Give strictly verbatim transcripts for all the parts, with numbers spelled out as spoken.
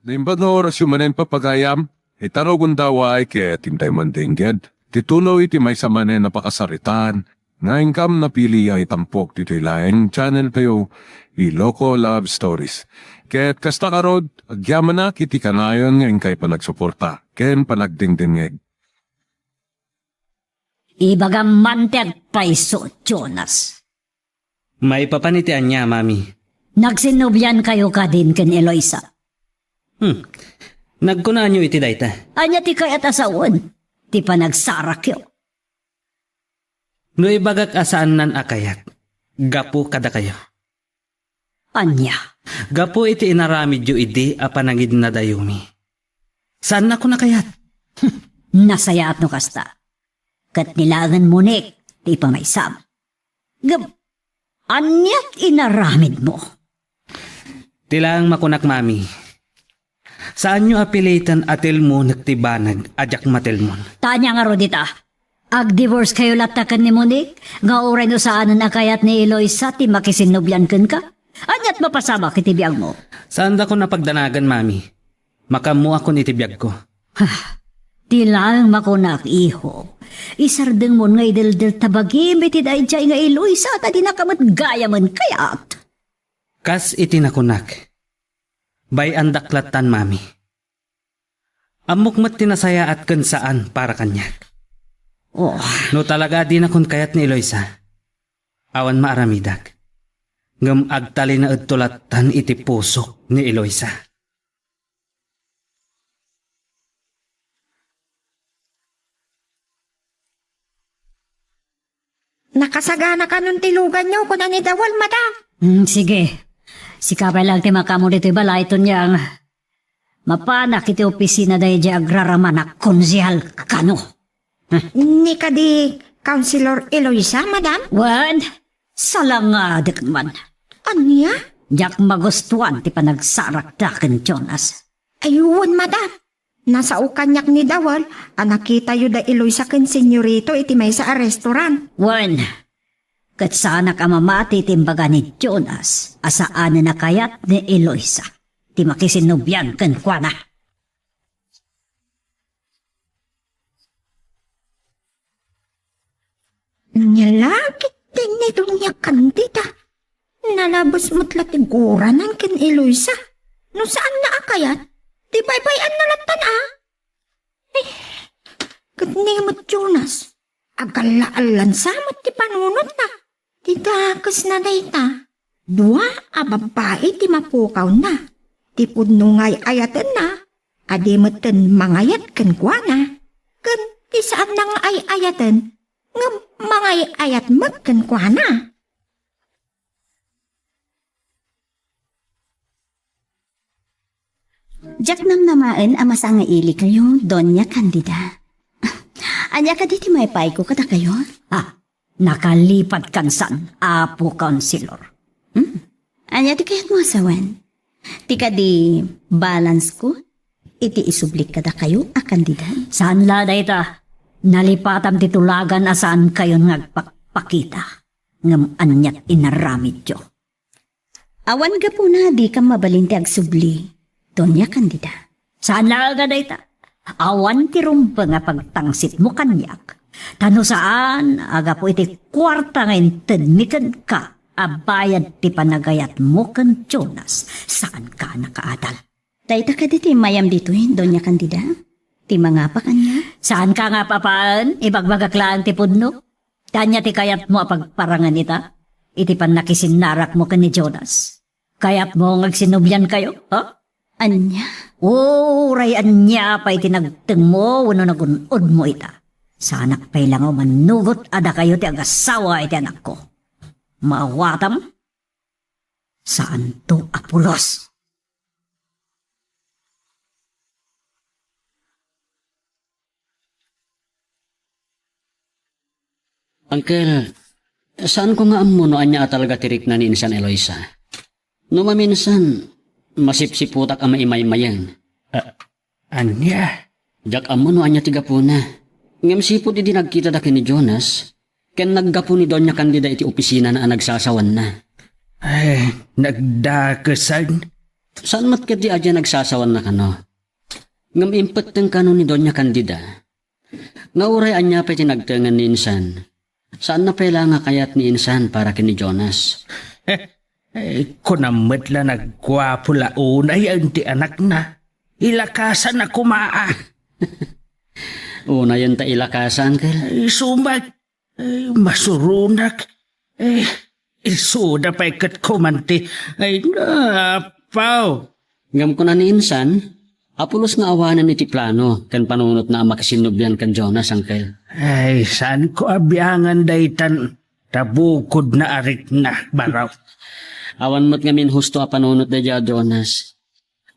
Naimbag nga orasyo manen, papagayam, ita rugonda, way ket intay mandengngeg ti tuloy ti maysa manen a pakasaritaan nga inkam napili a itampok ditoy laeng channel tayo, Iloko Love Stories. Ket kasta ngarud, agyamanak iti kanayon nga inkay panagsuporta ken panagdengdengngeg. Ibagam man ti agpayso, Jonas. Maipapan iti ania, Mami? Nagsinnobiankayo kadin ken Eloisa? Hmm. Nagkunaanyo iti dayta? Ania ti kayat a sawen ti panagsarakyo? No ibagak a saannan a kayat, gapu kadakayo. Ania? Gapu iti inaramidyo idi a pananginnadayomi. Saannakon a kayat. Nasayaat no kasta. Ket ni laengen Monique ti ipamaysam. Ngem, ania ti inaramidmo? Ti laeng makunak, Mami. Saanyo a piliten a tilmonek ti banag a diak matilmon. Ta ania ngarud ita? Agdivorcekayo latta ken ni Monique, nga uray no saanen a kayat ni Eloisa ti makisinnobian kenka? Aniat mapasamak iti biagmo? Saandakon a pagdanagan, Mami. Makaammoakon iti biagko. Ha, ti laeng makunak, iho. Isardengmon nga ideldelta bagim iti daydiay nga Eloisa ta dinaka met gayamen kayat. Kas iti nakunak, bay-andak lattan, Mami. Ammok met ti nasayaat ken saan para kaniak. Oh. No talaga a dinakon kayat ni Eloisa, awan maaramidak. Ngem agtalinaedto lattan iti pusok ni Eloisa. Nakasagana kanon ti luganyo, kuna ni Dawal, madam. Hmm, sige. Sika pay lang ti makaammo ditoy balay, Tonyang. Mapanak iti opisina daydiay agraramanak, konsehal kano. Ni kadi, Councilor Eloisa, madam? Wen, salangadek man. Ania? Diak magustuan ti panagsarakda ken Jonas. Ay, wen, madam. Nasao kaniak ni Dawal a nakitayo da Eloisa ken Senyorito iti maysa a restaurant. Wen, ket saanak a mamati ti imbaga ni Jonas a saanen a kayat ni Eloisa ti makisinnobian kenkuana. Ania la ketdi ni Doña Candida. Nalabes met la ti guranan ken Eloisa. No saanna a kayat, ti baybay-anna lattan a. Ay, ket ni met Jonas, agalla-allansa met ti panunotna. Ti dakesna dayta, dua a babbai ti mapukawna. Ti pudno nga ay-ayatenna, a di metten mangayat kenkuana, ken ti saanna nga ay-ayaten, ngem mangay-ayat met kenkuana. Diak namnamaen a masangailikayo, Doña Candida. Ania kadi ti maipayko kadakayo? Ah, nakalipat kansan, Apo Councilor. Hmm? Ania ti kayatmo a sawen? Ti kadi balance ko iti isublik kadakayo a kandidat? Saan la dayta? Nalipatam ti tulagan a saankayon nga agpakpakita. Ngem aniat inaramidyo? Awan gapuna a dikam mabalin ti agsubli, Doña Candida. Saan laeng a dayta. Awan ti rumbeng a pagtangsitmo kaniak. Ta no saan a gapu iti kuarta nga intedmi kenka a bayad ti panagayatmo ken Jonas, saanka a nakaadal. Dayta kadi ti imayam ditoy, Doña Candida? Ti mangapa kaniak? Saanka nga apapaen? Ibagbagak laeng ti pudno. Ania ti kayatmo a pagparangen ita iti pannakisinnarakmo ken ni Jonas? Kayatmo nga agsinnobiankayo, ha? Ania? Uray ania pay ti nagtengmo wenno nagun-odmo ita, saanak pay la nga umanugot a dakayo ti agasawa iti anakko. Maawatam? Saanto a pulos. Uncle, saanko nga ammo no ania a talaga ti rikna ni Insan Eloisa. No maminsan, masipsiputak a maimaymayeng. A-, ania? Diak ammo no ania ti gapuna. Ngem sipud idi nagkitada ken ni Jonas, ken naggapu ni Doña Candida iti opisinana a nagsasawanna. Ay, nagdakesan. Saan met ketdi a diay nagsasawanna kano. Ngem impetteng kano ni Doña Candida nga uray ania pay ti nagtengen ni insan, saanna pay la nga kayat ni insan para ken ni Jonas. Eh, kunam met la nagguapo la unayen ti anakna. Ilakasan a koma a. Unayen ta ilakasan, Uncle. Ay, sumak. Ay, masuronak. Eh, isuda pay ket kumanti. Ay, napaw. Ngem kuna ni insan, a pulos nga awanen iti plano ken panunotna a makisinnublian ken Jonas, Uncle. Ay, saanko a biangan daytan ta bukodna a rikna, baro. Awan met ngamin husto a panunot daydiay a Jonas.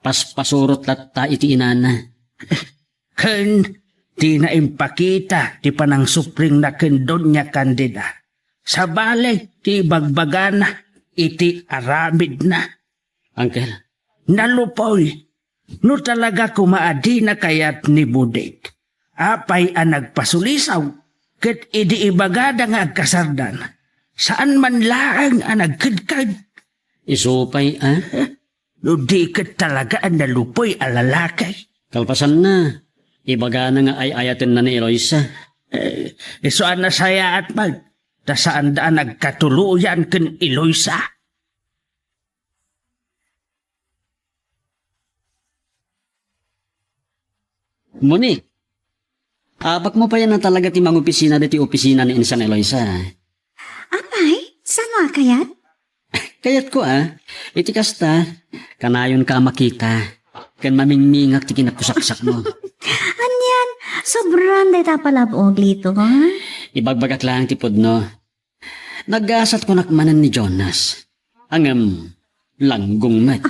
Paspasurot latta iti inana. Ken dina impakita ti panangsupringna ken Doña Candida. Sabali ti ibagbagana iti aramidna. Uncle. Nalupoy, no talaga koma a dina kayat ni Budik, apay a nagpasulisaw, ket idi ibagada nga agkasardan, saan man laeng a nagkedked? Isu pay, a? No di ket talaga a nalupoy a lalaki. Kalpasanna, ibagana nga ay-ayatenna ni Eloisa. Eh, isu a nasayaat man, ta saanda a nagkatuloyan ken Eloisa. Monique, abakmo pay a talaga ti mangopisina ditoy opisina ni insan Eloisa. Apay, saan a kayat? Kayatko a, iti kasta, kanayonka a makita, ken mamingmingak ti kinapusaksakmo. Anian, sobran dayta a palab-og, Lito, ha? Ibagbagak laeng ti pudno. Naggasat kunak manen ni Jonas. Ngem, langgong met.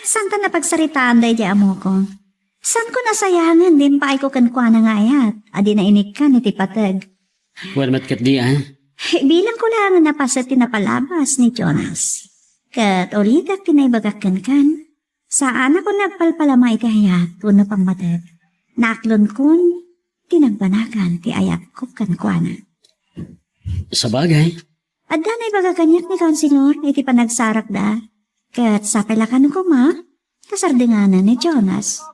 Saanta napagsaritaan daydiay amoko. Saanko nasayaangen ti impaayko kenkuana nga ayat a dina inikkan iti pateg. Wen met ketdi, a? Bilangko laengen a paset ti napalabas ni Jonas. Ket ulitek ti naibagak kenkan. Saanak a nagpalpalama iti ayat wenno pammateg. Naaklonkon ti nagbanagan ti ayatko kenkuana. Sabagay. Adda naibaga kaniak ni Councilor iti panagsarakda. Ket sapay la kano koma, kasardenganan ni Jonas.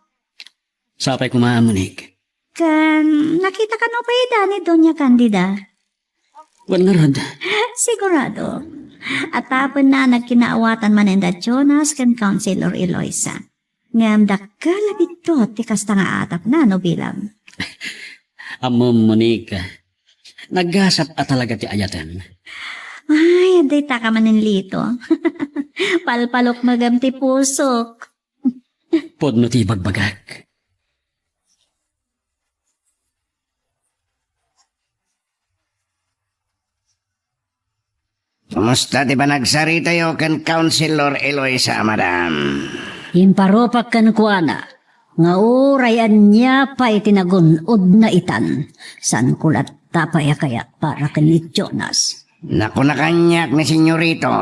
Sapay koma, Monique. Ken nakita kano pay ida ni Doña Candida? Wen ngarud. Sigurado. A tapenna a nagkinaawatan manen da Jonas ken Councilor Eloisa. Ngem dakkel a biddut ti kasta nga atapna no bilang. Ammom, Monique. Naggasat a talaga ti ayaten. Ay, adda itaka manen, Lito. Palpalukmegem ti pusok. Pudno ti ibagbagak. Kumusta ti panagsaritayo ken Councilor Eloisa, madam? Imparupak kenkuana nga uray ania pay ti nagun-odna itan, saanko latta pay a kayat para ken ni Jonas. Nakuna kaniak ni Senyorito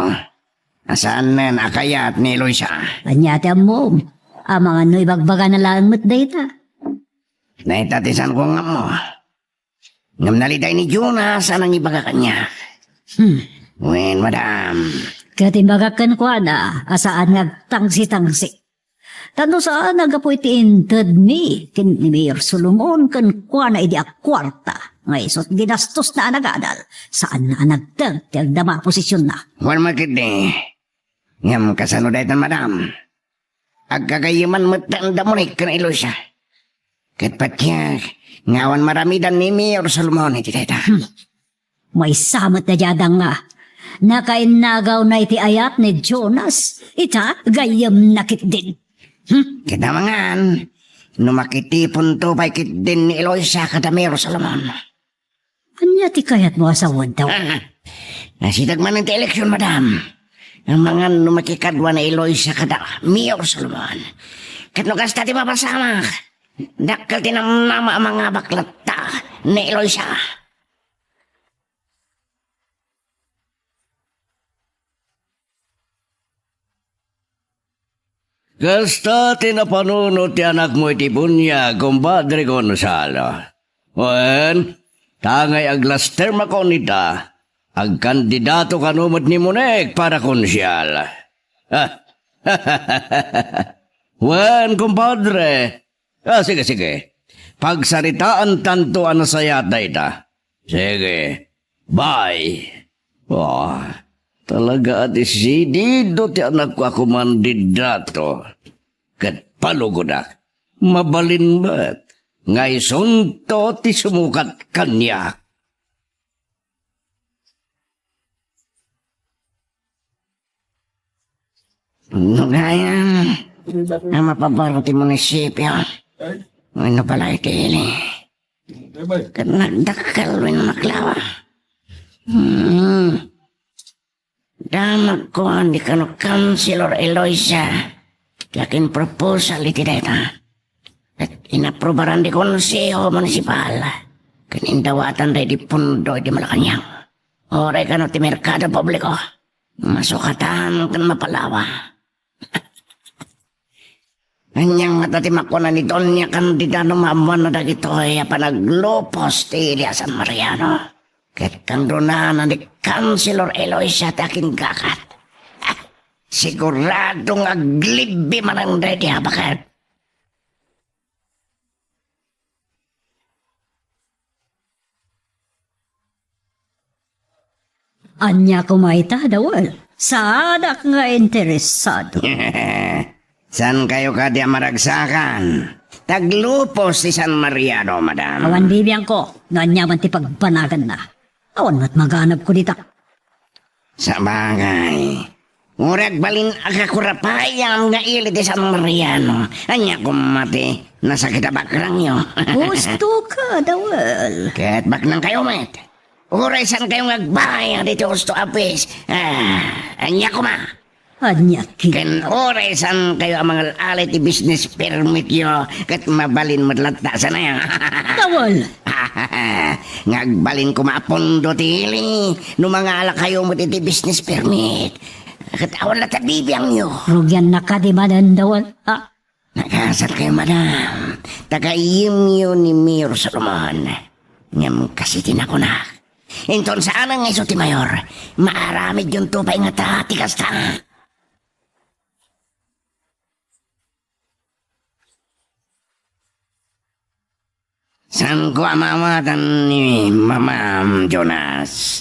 a saanen a kayat ni Eloisa. Ania ti ammom? Amangan no ibagbagana laeng met dayta. Dayta ti saanko nga ammo. Ngem naliday ni Jonas a nangibaga kaniak. Hmm. Wen, madam. Ket imbagak kenkuana a saan nga agtangsi-tangsi. Tapno saan a gapu iti intedmi ken ni Mayor Solomon kenkuana idi a kuarta nga isut' ginastosna a nagadal, saanna a nagteng ti agdama a posisionna. Wen met ketdi. Ngem kasano daytan, madam? Agkagayyeman met da Monique ken Eloisa. Ket patiek nga awan maramidan ni Mayor Solomon iti dayta. Hmm. Maysa met daydiay adda nga nakainnagawna iti ayat ni Jonas. Ita, gayyemna ketdin. Hmm? Ket amangan, no makitiponto pay ketdin ni Eloisa kada Mayor Solomon. Ania ti kayatmo a sawen, daw? Ah, nasitag manen ti eleksion, madam. Amangan no makikadua ni Eloisa kada Mayor Solomon. Ket no kasta ti mapasamak, dakkel ti namnama a mangabak latta ni Eloisa. Kasta ti napanunot ti anakmo iti buniag, Compadre Gonzalo. Wen, tangay aglastermakon ita, agkandidato kano met ni Monique para konsial. Ah, Wen, kumpadre. Ah, sige, sige. Pagsaritaantanto a nasayaat dayta. Sige. Bye. Ah, talaga a desidido ti anakko a kumandidata. Ket palugodak. Mabalin met nga isunto ti sumukat kaniak. No gayam a mapabaro ti munisipio wenno balay ti ili, ket nagdakkel wenno naklawa. Hmm. Damagko a ni kano Councilor Eloisa ti akin-proposal iti dayta. Ket inaprubaran ti Konseho Munisipal ken indawatan daydi pondo iti Malacañang. Uray kano ti merkado publiko, masukatan ken mapalawa. Ania ngata ti makuna ni Doña Candida no maammoanna dagitoy a panaglupos ti ili a San Mariano? Ket kandunana ni Councilor Eloisa ti akingakat. Ah, sigurado nga aglibbi manen daydi a baket. Ania koma ita, Dawel? Saanak nga interesado. Saankayo kadi a maragsakan? Taglupos ti San Mariano, madam. Awan bibiangko no ania man ti pagbanaganna. Awan met maganabko dita. Sabagay, uray agbalin a kakurapayam nga ili ti San Mariano, ania koma ti nasakit a bakrangyo? Husto ka, Dawel. Ket baknangkayo met. Uray saankayo nga agbayad iti husto a fees. Ah, ania koma? Ania kadi? Ken uray saankayo a mangal-ala iti business permityo, ket mabalin met latta sanayo. Dawel! Nga agbalin koma a pondo ti ili, no mangalakayo met iti business permit. Ket awan latta bibiangyo. Rugianna kadi manen, Dawel, ha? Nakasatkayo, madam. Ta kaayemyo ni Mayor Solomon. Ngem kas iti nakunak, inton saanen nga isu ti mayor, maaramidyonto pay ngata ti kasta. Saanko a maawatan ni Mamam Jonas.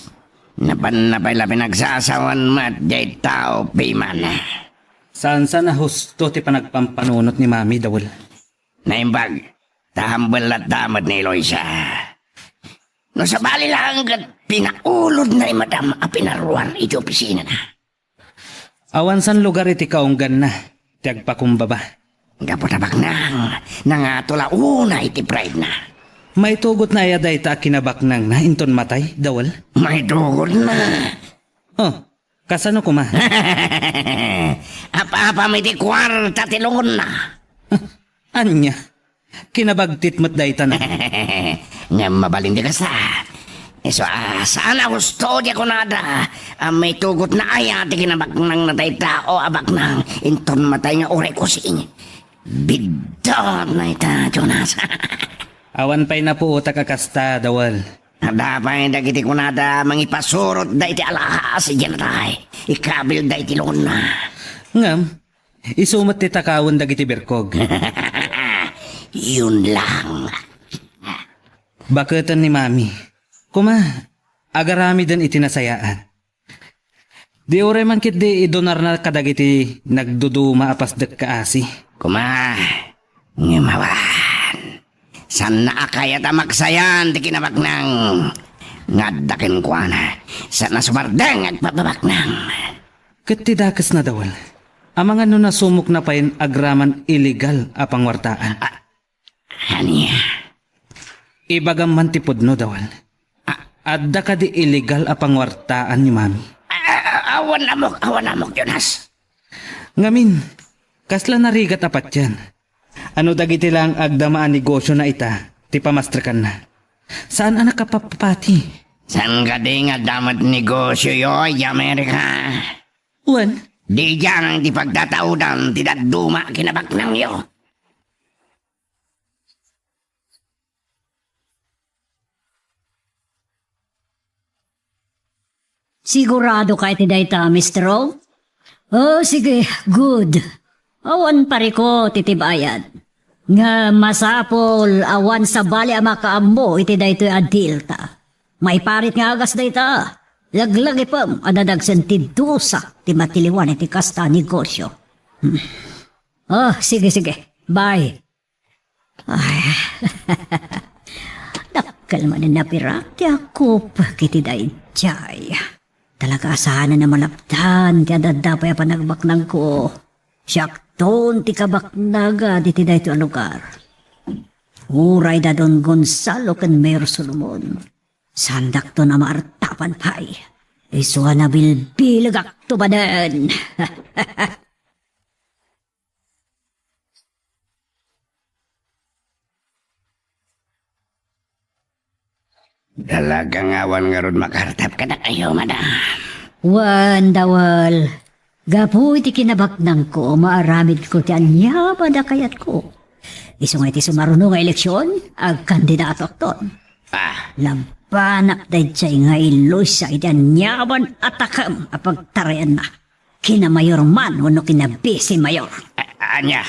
Napanna pay la pinagsasawan met diay tao piman. Saan-saan a husto ti panagpampanunot ni Mami, Dawel. Naimbag, ta hambel latta met ni Eloisa. No sabali laeng ket pinaulodna ni Madam a pinaruar iti opisinana. Awan saan lugar iti kaungganna ti agpakumbaba. Gapu ta baknang, nangato la unay ti pride-na. Maitugotna aya dayta a kinabaknangna inton matay, Dawel? Maitugotna. Oh, kasano koma? Apa-apam iti kuarta ti lungonna. Ania? Kinabagtit met dayta na. Ngem mabalin ti kasta. Isu a saan a husto ti kunada a maitugotna aya ti kinabaknangna dayta o a baknang inton matay nga uray kusing. Biddutna ita, Jonas. Awan pay napuotak a kasta, Dawel. Adda pay dagiti kunada mangipasurotda iti alahas idiay natay. Ikabilda iti lungonna. Ngem, isu met ti takawen dagiti berkog. Yun lang. Baketen ni Mami. Koma, agaramiden iti nasayaat. Di uray man ketdi idonarna kadagiti nagduduma a pasdek kaasi. Koma, ngem awan. Saanna a kayat a maksayan ti kinabaknang nga adda kenkuana. Saan a sumardeng agpababaknang. Ket ti dakesna, Dawel, amangan no nasumokna pay agraman illegal a panguartaan. A-, ania? Ibagam man ti pudno, Dawel. A-, adda kadi illegal a panguartaan ni Mami? A-, a-, awan ammok, awan ammok, Jonas. Ngamin, kasla narigat a patien. Ano dagiti lang agdama a negosiona ita ti pamastrekanna? Saan a nakapapati? Saan kadi nga adda met negosioyo idiay Amerika? Wen? Diay ti pagtataudan ti dadduma a kinabaknangyo. Sigurado ka iti dayta, Mister O? Oh, sige, good. Awan parikut iti bayad. Nga masapul, awan sabali a makaammo iti daytoy a dealta. Maiparit nga agas dayta. Laglagipem a nadagsen ti dusa ti matiliwan iti kasta a negosyo. Hmm. Oh, sige, sige. Bye. Ay, dakkel manen napirak ti akupek iti daydiay. Talaga a saanen a malapdan ti adda pay a panagbaknangko. Siakton ti kabaknagad iti daytoy a lugar. Uray da Don Gonzalo ken Mayor Solomon, saandakton a maartapan pay. Isu a nabilbilegakto baden. Talaga nga awan ngarud makaartap kadakayo, madam. Wen, Dawel. Gapu iti kinabaknangko, maaramidko ti aniaman a kayatko. Isu nga iti sumaruno nga eleksion, agkandidato akton. Ah. Labanak daydiay nga Eloisa iti aniaman a takem a pagtarayanna. Kina mayor man wenno kina vice mayor. A-, ania?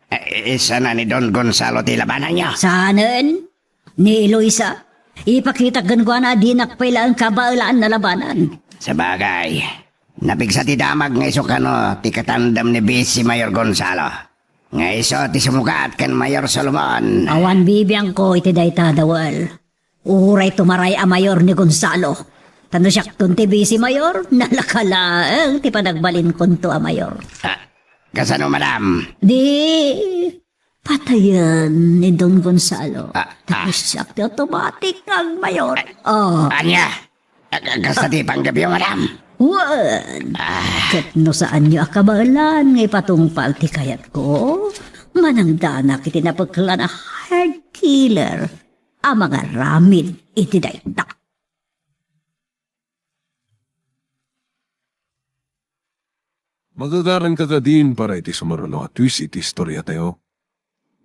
Eh, isana ni Don Gonzalo ti labananyo? Saanen? Ni Eloisa? Ipakitak kenkuana a dinak pay laeng kabaelan a labanan. Sabagay, napigsa ti damag nga isu kano ti katandem ni Vice Mayor Gonzalo. Nga isu ti sumugat ken Mayor Solomon. Awan bibiangko iti dayta, Dawel. Uray tumaray a mayor ni Gonzalo. Ta no siakton ti vice mayor, nalaka laeng ti panagbalinkonto a mayor. Ah, kasano, madam? Di, patayen ni Don Gonzalo. Ah, ah. Tapos siak ti automatic nga agmayor. Oh. Ania? Ah, ka-, kasta ti panggepyo, madam? Wen. Ah. Ket no saanyo a kabaelan nga ipatungpal ti kayatko, manangdanak iti napeklan a hard killer a mangaramid iti dayta. Magagaranka kadin para iti sumaruno a twist iti istoriatayo.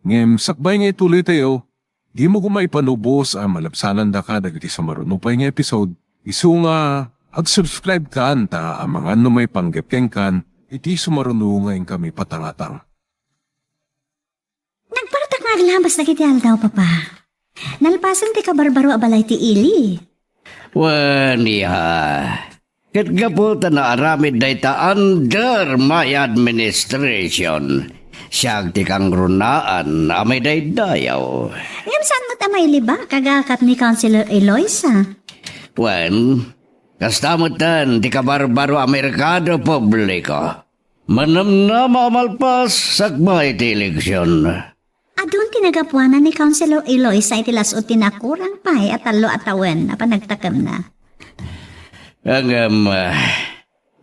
Ngem sakbay nga ituloytayo, dimo koma ipanubos a malabsanandaka dagiti sumaruno pay nga episode, isu nga ag-subscribe kan ta amangan no maipanggep kenkan iti sumaruno nga inkami patangatang. Nagpartak nga aglabas dagiti aldaw, Papa. Nalpasen ti kabarbaro a balay ti ili. Wen, iha. Ket gapu ta naaramid dayta under my administration, siak ti kangrunaan a maidaydayaw. Ngem saan met a mailibak, kagakam ni Councilor Eloisa? Wen, kasta metten ti kabarbaro a merkado publiko. Manamnama a malpas sakbay ti eleksion. Adun ti nagapuanan ni Councilor Eloisa iti las-ud ti nakurang pay a tallo a tawen a panagtakemna. Ngem, ah,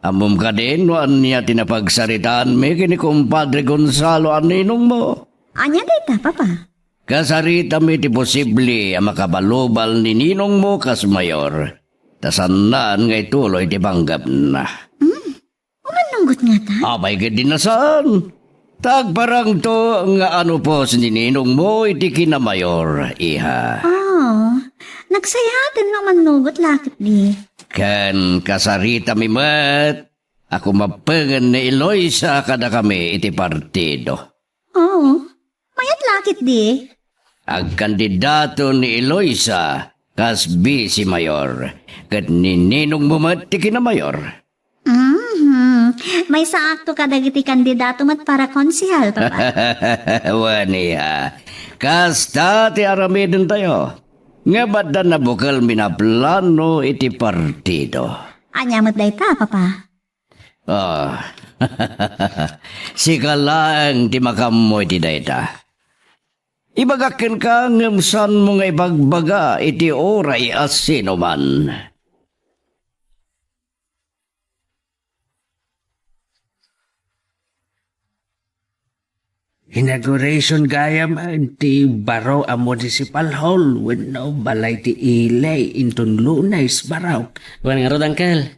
ammom kadi no ania ti napagsaritaanmi ken ni Kumpadre Gonzalo a ninongmo? Ania dayta, Papa? Kasaritami ti posible a makabalubal ni ninongmo kas mayor, ta saanna nga ituloy ti panggepna. Hmm. Umannunggot ngata? Apay ket di na saan. Ta agparangto nga anupos ni ninongmo iti kinamayor, iha. Oh, nagsayaten nga umannunggot la ketdi. Ken kasaritami met a kumappengen ni Eloisa kadakami iti partido. Oo, mayat la ketdi. Agkandidato ni Eloisa kas vice mayor, ket ni ninongmo met ti kinamayor. Mhm. Maysaakto kadagiti kandidato met para konsehal, Papa. Wen, iha. Kasta ti aramidentayo. Nga adda nabukelmi a plano iti partido. Ania met dayta, Papa? Ah. Sika laeng ti makaammo iti dayta. Ibagak kenka ngem saanmo nga ibagbaga iti uray a sinuman. Inauguration gayam ti baro a municipal hall wenno balay ti ili inton Lunes, baro. Wen ngarud, Uncle.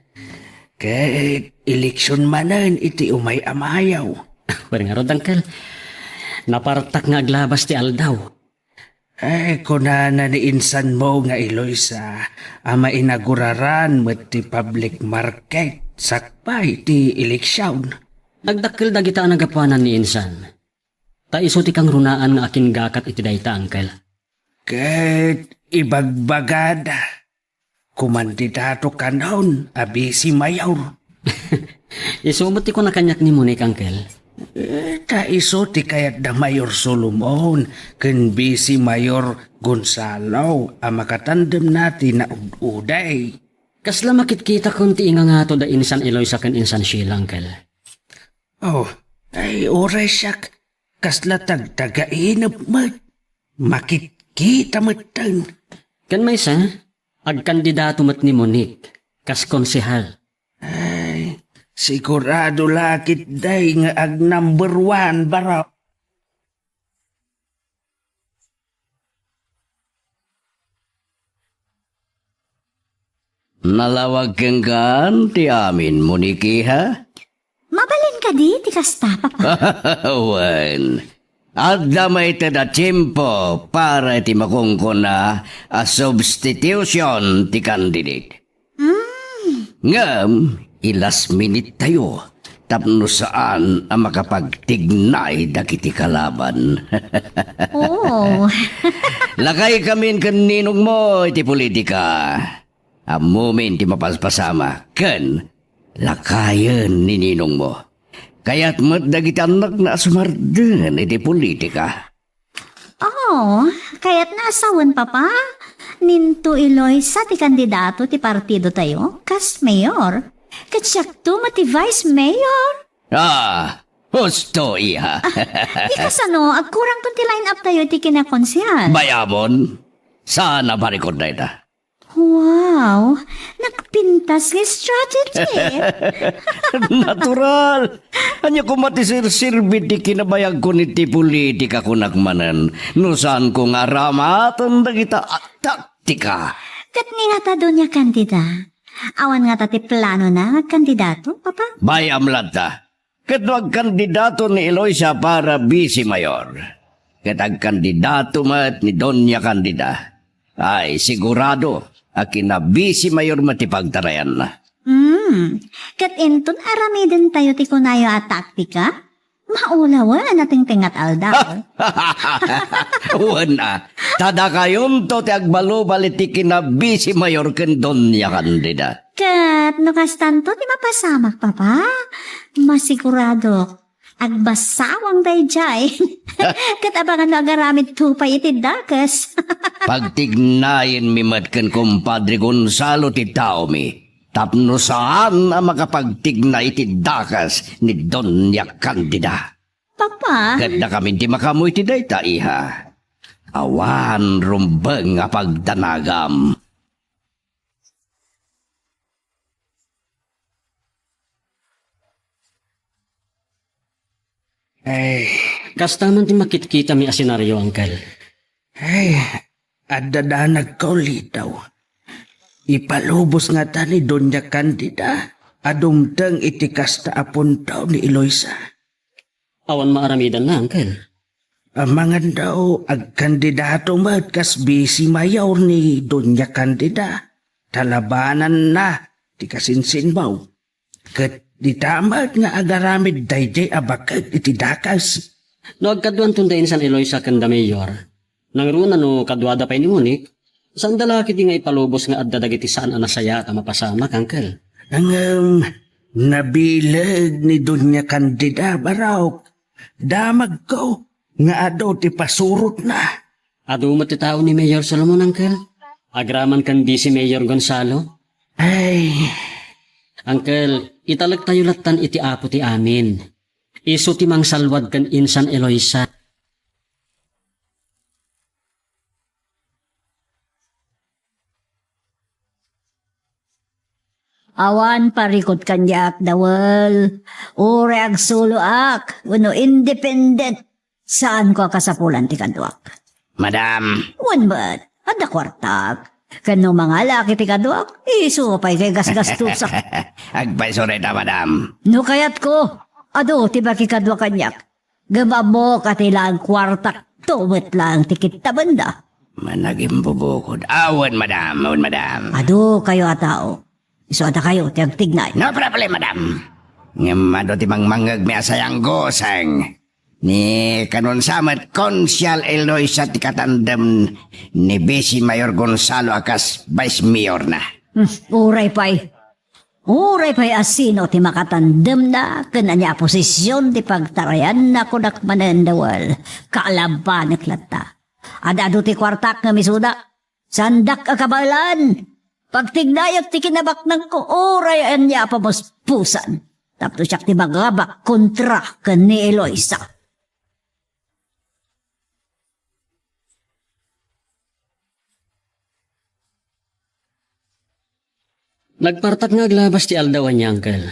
Ket eleksyon manen iti umay a Mayo. Wen ngarud, Uncle. Napartak nga aglabas ti aldaw. Eh, kunana ni insanmo nga Eloisa a mainaguraran met ti public market Sakbay ti eleksion. Nagdakkel dagita a nagapuanan ni insan. Ta isu ti kangrunaan nga akingakat iti dayta, Uncle. Ket ibagbagada, kumandidato kanon a bisi mayor. Isu met ti kuna kaniak ni Monique, Uncle. Eh, ta isu ti kayat da Mayor Solomon ken Bisi Mayor Gonzalo a makatandemna ti naud-uday. Kasla makitkitakon ti ingangato da insan Eloisa ken insan Sheila, Uncle. Oh, ay, uray siak, kasla tagtagainep met. Makitkita metten. Ken maysa, agkandidato met ni Monique, kas konsehal. Ay, sigurado la ketdi nga ag-number one, baro. Nalawag kenka ti amin, Monique, ha? Mabalin kadi ti kasta, Papa? Wen, adda mayted a tiempo para iti makunkuna a substitution ti candidate. Mm. Ngem, i-last minute tayo tapno saan a makapagtignay dagiti kalaban. Oh. Lakaykamin ken ninongmo iti politika. Ammomin ti mapaspasamak ken lakayen ni ninongmo. Kayat met dagiti annakna a sumardeng iti politika. Oh, kayatna a sawen, Papa. Ninto Eloisa ti kandidato ti partidotayo kas mayor. Ket siakto met ti vice mayor. Ah, husto, iha. Ah, di kasano, agkurangton ti line-up tayo iti kinakonsehal. Bayamon, saan a parikot dayta? Wow, nagpintas nga strategy. Natural. Ania koma ti serserbi ti kinabayagko iti politika, kunak manen, no saanko nga aramaten dagita a taktika. Ket ni ngata, Doña Candida, awan ngata ti planona nga agkandidato, Papa? Bayam latta. Ket no agkandidato ni Eloisa para bisi mayor, ket agkandidato met ni Doña Candida, ay sigurado a kina bisi mayor met ti pagtarayanna. Hmm. Ket inton aramidentayo ti kunayo a taktika, maulawen a tingtingat aldaw. Wen a, ta dakayonto ti agbalubal iti kina bisi mayor ken Doña Candida. Ket no kastanto ti mapasamak, Papa, masiguradok agbasawang daydiay. Ket abangan no agaramidto pay iti dakes. Pagtignayenmi met ken Kumpadre Gonzalo ti taomi tapno saan a makapagtignay iti dakes ni Doña Candida. Papa. Ket dakamin ti makaammo iti dayta, iha. Awan rumbeng a pagdanagam. Ay. Kasta man ti makitkitami a senaryo, Uncle. Ay, adda danagko, Lito. Ipalubos ngata ni Doña Candida a dumteng iti kasta a punto ni Eloisa. Awan maaramidanna, Uncle. Amangan daw, agkandidato met kas bisi mayor ni Doña Candida. Talabananna ti kasinsinbaw. Ket dita met nga agaramid daydiay a baket iti dakes. No agkaduanton da insan Eloisa ken da Mayor, nangruna no kaduada pay ni Monique, saanda la ketdi nga ipalubos nga adda dagiti saan a nasayaat a mapasamak, Uncle. Ngem, nabileg ni Doña Candida, barok. Damagko nga adu ti pasurotna. Adu met ti tao ni Mayor Solomon, Uncle. Agraman ken Vice Mayor Gonzalo. Ay. Uncle, italektayo lattan iti Apo ti amin. Isu ti mangsalwad ken insan Eloisa. Awan parikot kaniak, Dawel. Uray agsuloak wenno independent, saanko a kasapulan ti kaduak. Madam. Wen met, adda kuartak. Ken no mangalak iti kaduak, isu pay kay gasgastusak. Agpayso dayta, madam. No kayatko, adu ti makikadua kaniak. Ngem ammok a ti laeng kuartak, to met laeng ti kittabenda. Managimbubukod. Awan, madam. Awan, madam. Adu kayo a tao. Isu a dakayo ti agtignay. No problem, madam. Ngem adu ti mangmangngegmi a sayangguseng. Ni kanunsa met Konsyal Eloisa ti katandem ni Vice Mayor Gonzalo a kas vice mayorna? Hmm, uray pay. Uray pay a sino ti makatandemna ken ania a posision ti pagtarayanna, kunak manen, Dawel. Kalabanek latta. Ad-adu ti kuartak ngem isuda. Saandak a kabaelan. Pagtignayek ti kinabaknangko uray ania a pamuspusan. Tapno siak ti mangabak kontra ken ni Eloisa. Nagpartak nga aglabas ti aldaw, ania, Uncle?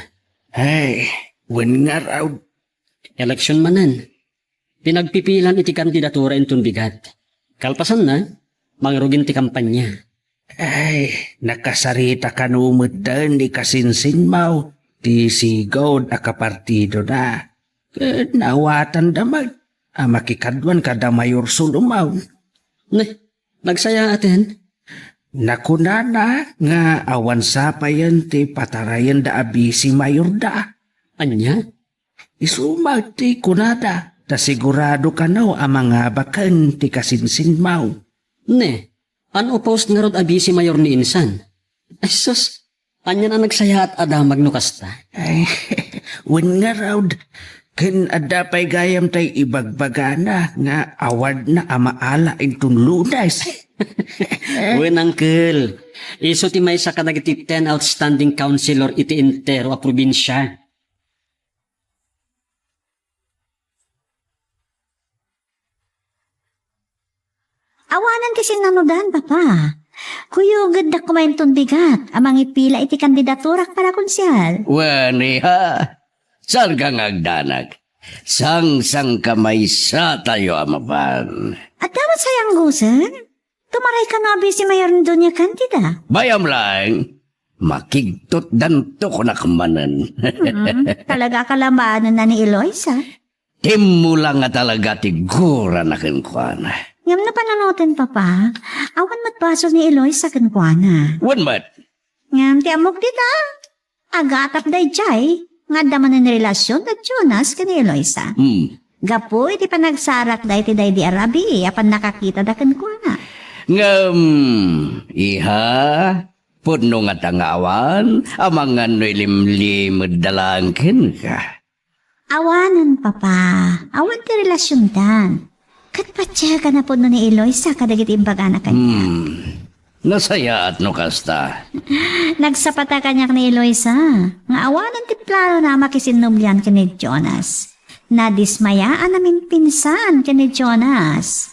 Ay, wen ngarud. Eleksyon manen. Pinagpipilan iti kandidatura inton bigat. Kalpasanna, mangrugin ti kampanya. Ay, nakasarita kano metten ni kasinsinmaw ti sigud a kapartidona. Ket naawatanda met a makikaduan kada Mayor Solomon. Ne, nagsayaaten? Nakunana nga awan sapayen ti patarayenda a bisi mayorda. Ania? Isu met ti kunada, ta sigurado kano a mangabaken ti kasinsinmaw. Ne, unopposed ngarud a bisi mayor ni insan. Ay sus, anian a nagsayaat a damag no kasta? Ay, wen ngarud, ken adda pay gayam tay ibagbagana nga awadna a maala inton Lunes. Wen, Uncle, isu ti maysa kadagiti ten outstanding councilor iti entero a probinsia. Awanen ti sinnanudan, Papa. Kuyogeddak koma inton bigat a mangipila iti kandidaturak para konsyal. Wen, iha, saanka nga agdanag? Sangsangkamaysatayo a mapan. Adda met sayanggusen? Tumaray kano a bisi mayor ni Doña Candida. Bayam laeng, makigtutdanto kunak manen. Hmm, talaga a kalabaanenna ni Eloisa. Timmulang nga talaga ti gurana kenkuana. Ngem no panunoten, Papa, awan met basol ni Eloisa kenkuana. Wen met. Ngem ti ammok dita, agatap daydiay nga adda manen relasion da Jonas ken ni Eloisa. Hmm. Gapu iti panagsarakda iti daydi a rabii a pannakakitada kenkuana. Ngem, iha, pudno ngata nga awan, amangan no ilimlimedda laeng kenka. Awanen, Papa. Awan ti relasiondan. Ket patiegan a pudno ni Eloisa kadagiti imbagana kaniak. Hmm. Nasayaat no kasta. Nagsapata kaniak ni Eloisa nga awanen ti planona a makisinnublian ken ni Jonas. Nadismayaan a mimpinsan ken ni Jonas.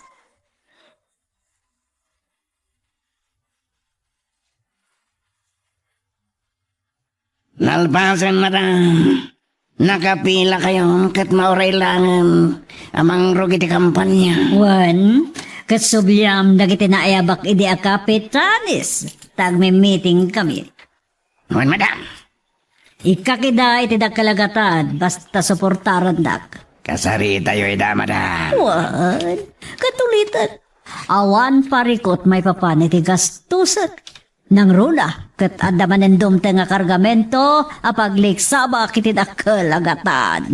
Nalpasen, madam. Nakapila kayo ket mauray laengen a mangrugit iti kampanya. Wen, ket subliam dagiti naayabak idi a kapitanes, ta agmi-meeting kami. Wen, madam. Ikkak ida iti dakkel a gatad, basta suportarandak. Kasaritayo ida, madam. Wen, ket ulitek, awan parikut maipapan iti gastusek. Nangruna, ket adda manen dumteng a kargamento a pagliksabak iti dakkel a gatad.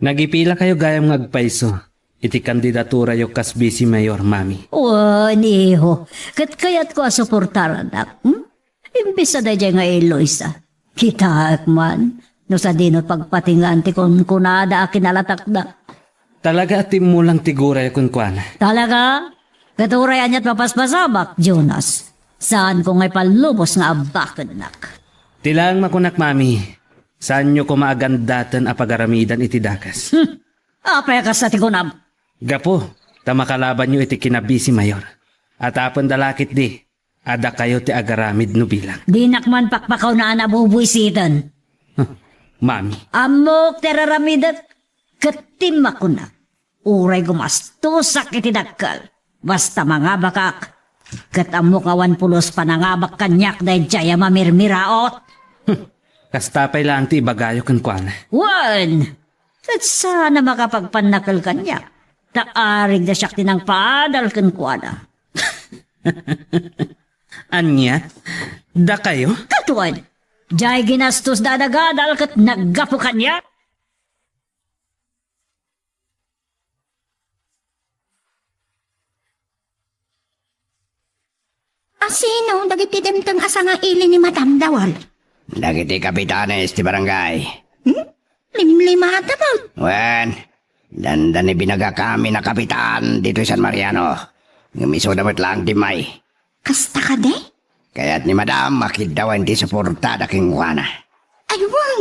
Nagipilakayo gayam nga agpayso iti kandidaturayo kas vice mayor, Mami. Wen, iho, ket kayatko a suportarannak, hmm? Imbes a daydiay nga Eloisa. Kitaek man, no sadino pagpatingan ti kunkunada a kinalatakda. Talaga a timmulang ti gurayo kenkuana. Talaga? Ket uray aniat mapaspasamak, Jonas. Saanko nga ipallubos nga abakennak. Ti laeng makunak, Mami, saanyo koma a gandaten a pagaramidan iti dakes. Hmm. Apay a kasta ti kunam? Gapu ta makalabanyo iti kinabisi mayor. Tapno adda la ketdi a dakayo ti agaramid no bilang. Dinak man pakpakawnaan a bubuisiten. Huh, Mami. Ammok ti araramidek ket ti makunak. Uray gumastosak iti dakkel, basta mangabakak, ket ammok awan pulos panangabak kaniak daydiay a mamirmiraot. Hmm, kasta pay laeng ti ibagayo kenkuana. Wen! Ket saan a makapagpannakel kaniak, ta arigda siak ti nangpaadal kenkuana. Ania? Dakayo? Ket wen, diay ginastosda a nagadal ket naggapu kaniak? A sino dagiti dimteng a sangaili ni Madam Dawal? Dagiti kapitanes ti barangay. Hmm? Limlimata man. Wen, dandani binagakami a kapitan ditoy San Mariano. Ngem isuda met laeng ti immay. Kasta kadi? Kayat ni Madam a kiddawen ti suportada kenkuana. Ay, wen.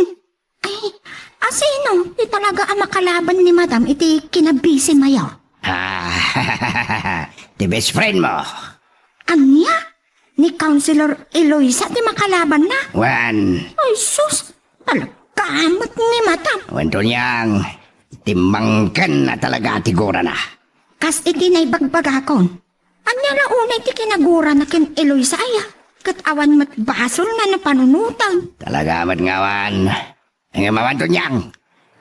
Ay, a sino ti talaga a makalaban ni Madam iti kinabisi mayo? Ah, ti best friend mo. Ania? Ni Councilor Eloisa ti makalabanna? Wen. Ay, sus! Talaga met ni Madam. Wen, Tonyang, timmangken na talaga ti gurana. Kas iti naibagbagakon, ania la unay ti kinagurana ken Eloisa aya? Ket awan met basolna no panunoten. Talaga met nga awan. Ngem awan, Tonyang,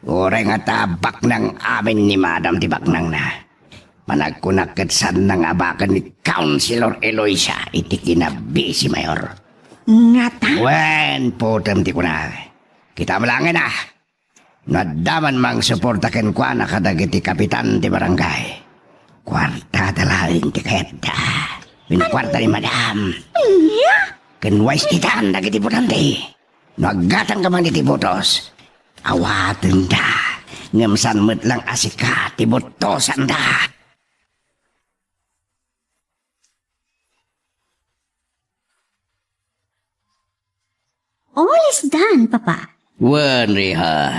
uray nga ta baknang amin ni Madam ti baknangna. Panagkunak ket saanna nga abaken ni Councilor Eloisa iti kinabisi mayor. Ngata? Wen, putem ti kuna. Kita mo laengen a. No adda man mangsuporta kenkuana kadagiti kapitan ti barangay, kuartada laeng ti kayatda. Wenno kuarta ni Madam. Ania? Ken wais itan dagiti botante. No aggatangka man iti botos, awatenda. Ngem saan met laeng a sika ti botosanda. All is done, Papa. Wen, iha.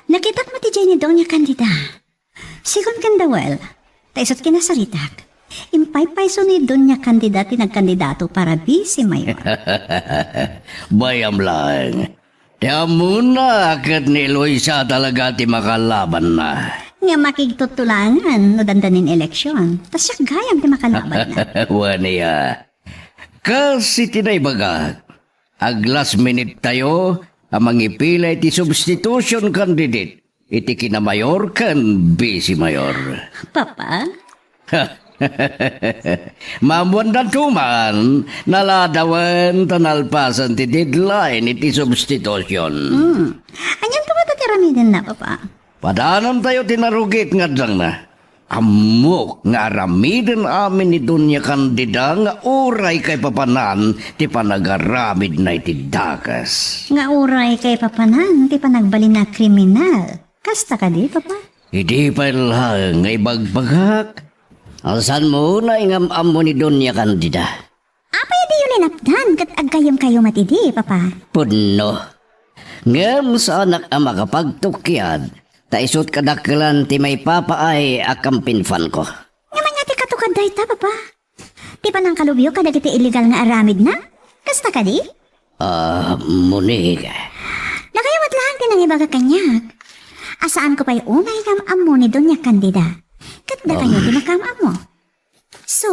Nakitak met idiay ni Doña Candida. Sigun ken Dawel, ta isut' kinasaritak, impaypayso ni Doña Candida ti nagkandidato para vice mayor. Bayam laeng. Ti ammona ket ni Eloisa talaga ti makalabanna. Nga makigtuttulangan no dandanin eleksion, ta siak gayam ti makalabanna. Wen, iha. Kas iti naibagak, ag-last minute tayo a mangipila iti substitution candidate iti kinamayor ken vice mayor. Papa? Maammoandanto man, naladawen ta nalpasen ti deadline iti substitution. Hmm. Anianto ngata ti aramidenna, Papa? Padanantayo ti narugit nga addanna. Ammok nga aramiden amin ni Doña Candida nga uray kaipapanan ti panagaramidna iti dakes. Nga uray kaipapanan ti panagbalinna a kriminal. Kasta kadi, Papa? Idi pay laeng nga ibagbagak, a saanmo unay nga am-ammo ni Doña Candida. Apay a diyo linapdan ket aggayyemkayo met idi, Papa? Pudno. Ngem saanak a makapagtukkiad, ta isut' kadakkelan ti maipapaay a kampinfanko. Ngem ania ti katukad dayta, Papa? Ti panangkalubyo kadagiti illegal nga aramidna? Kasta kadi? Ah, Monique. Dakayo met laeng ti nangibaga kaniak a saanko pay unay nga am-ammo ni Doña Candida. Ket dakayo ti makaam-ammo. So,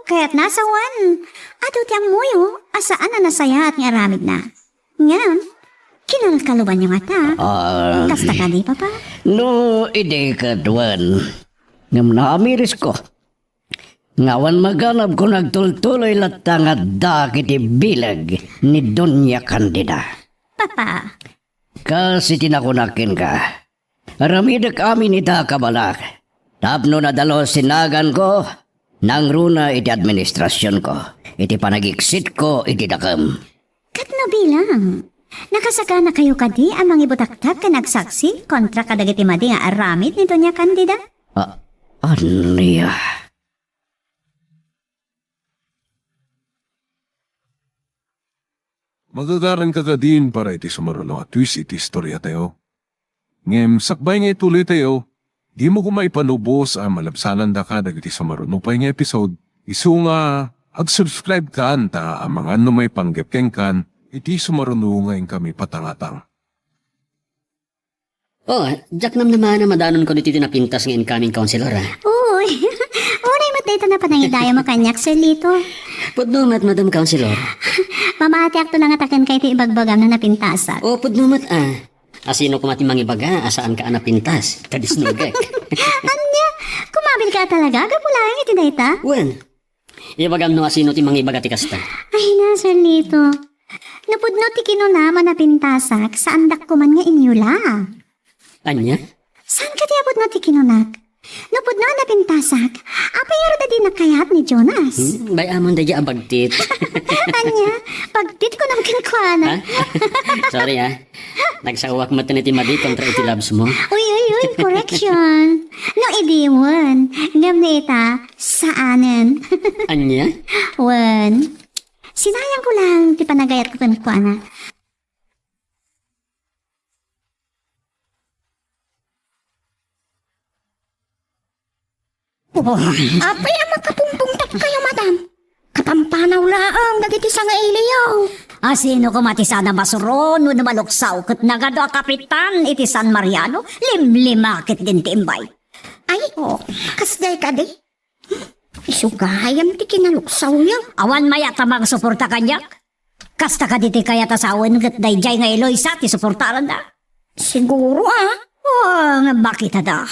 kayatna a sawen, adu ti ammoyo a saan a nasayaat nga aramidna. Ngem, kinalkalubanyo ngata. Ah, kasta kadi, Papa? No, idi ket wen. Ngem naamirisko nga awan maganabko nga agtultuloy latta nga adda iti bileg ni Doña Candida. Papa. Kas iti nakunak kenka, aramidek amin ita a kabalak. Tapno nadalus ti naganko, nangruna iti administrasionko, iti panagiksit ko iti dakem. Ket no bilang, nakasaganakayo kadi a mangibutaktak ken agsaksi kontra kadagiti madi nga aramid ni Doña Candida? A-, ania? Magagaranka kadin para iti sumaruno a twist iti istoriatayo. Ngem sakbay nga ituloytayo, dimo koma ipanubos a malabsanandaka dagiti sumaruno pay nga episode, isu nga ag-subscribe kan ta amangan no maipanggep kenkan iti sumaruno nga inkami patangatang. Oh, diak namnama a madanonko ditoy ti napintas nga incoming councilor, ah. Uy, uray met dayta a panangidayawmo kaniak, Sir Lito. Pudno met, Madam Councilor. Mamatiakto la ngata kenka iti ibagbagam no napintasak. Oh, pudno met, ah. Asino koma ti mangibaga a saanka a napintas? Kadisnogek. Ania? Kumabilka a talaga gapu laeng iti dayta? Wen, ibagam no asino ti mangibaga ti kasta. Ay na, Sir Lito. No pudno ti kinunam a napintasak, saandak koman nga inyula. Ania? Saan kadi a pudno ti kinunak? No pudno a napintasak, apay ngarud a dinak kayat ni Jonas? Hmm, bay-amon daydiay a bagtit. Ania? Bagtit kunam kenkuana. Ha? Sorry, ah. Nagsaoak met iti madi kontra iti labs mo. Uy, uy, uy, correction. No idi, wen. Ngem no ita, saanen. Ania? Wen. Sinayangko lang ti panagayatko kenkuana. Oh, apay a makapungpungtatkayo, madam? Kapampanaw laeng dagiti sangailiyo. Asino koma ti saan a masuron wenno maluksaw ket nagadu a kapitan iti San Mariano? Limlimaketdin ti imbay. Ay, oh, kasdiay kadi? Isu gayam ti kinaluksawyo. Awan mayat a mangsuporta kaniak. Kasta kadi ti kayat a sawen ket daydiay nga Eloisa ti suportaranna. Siguro, ah. Oh, nga makita da.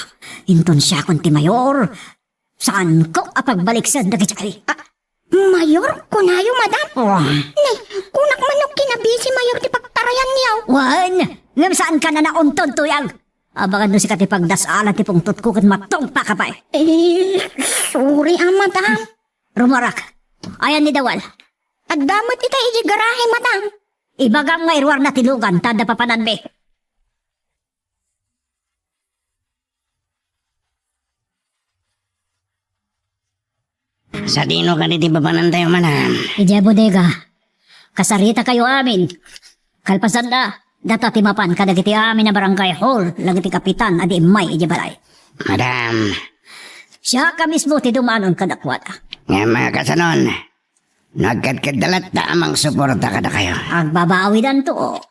Inton siakon ti mayor, saanko a pagbaliksen dagiti ay. Ah, mayor, kunayo, madam? Oh. Nay, kunak man no kinabisi mayor ti pagtarayanyo. Wen, ngem saanka a naunton, tuyang. Abagan no sika ti pagdasalan ti pungtotko ket matungpaka pay. Eh, sorry, ah, madam. Rumorak. Ayan ni Dawal. Adda met ita iti garahe, madam. Ibagam nga iruarna ti lugan ta adda papananmi. Sadino kadi ti papanantayo, madam? Idiay bodega. Kasaritakayo amin. Kalpasanna, data ti mapan kadagiti amin a barangay hall dagiti kapitan a di immay idiay balay. Madam. Siak a mismo ti dumanon kadakuada. Ngem, ah, kasanon? No agkadkadda latta a mangsuporta kadakayo. Agbabawidanto.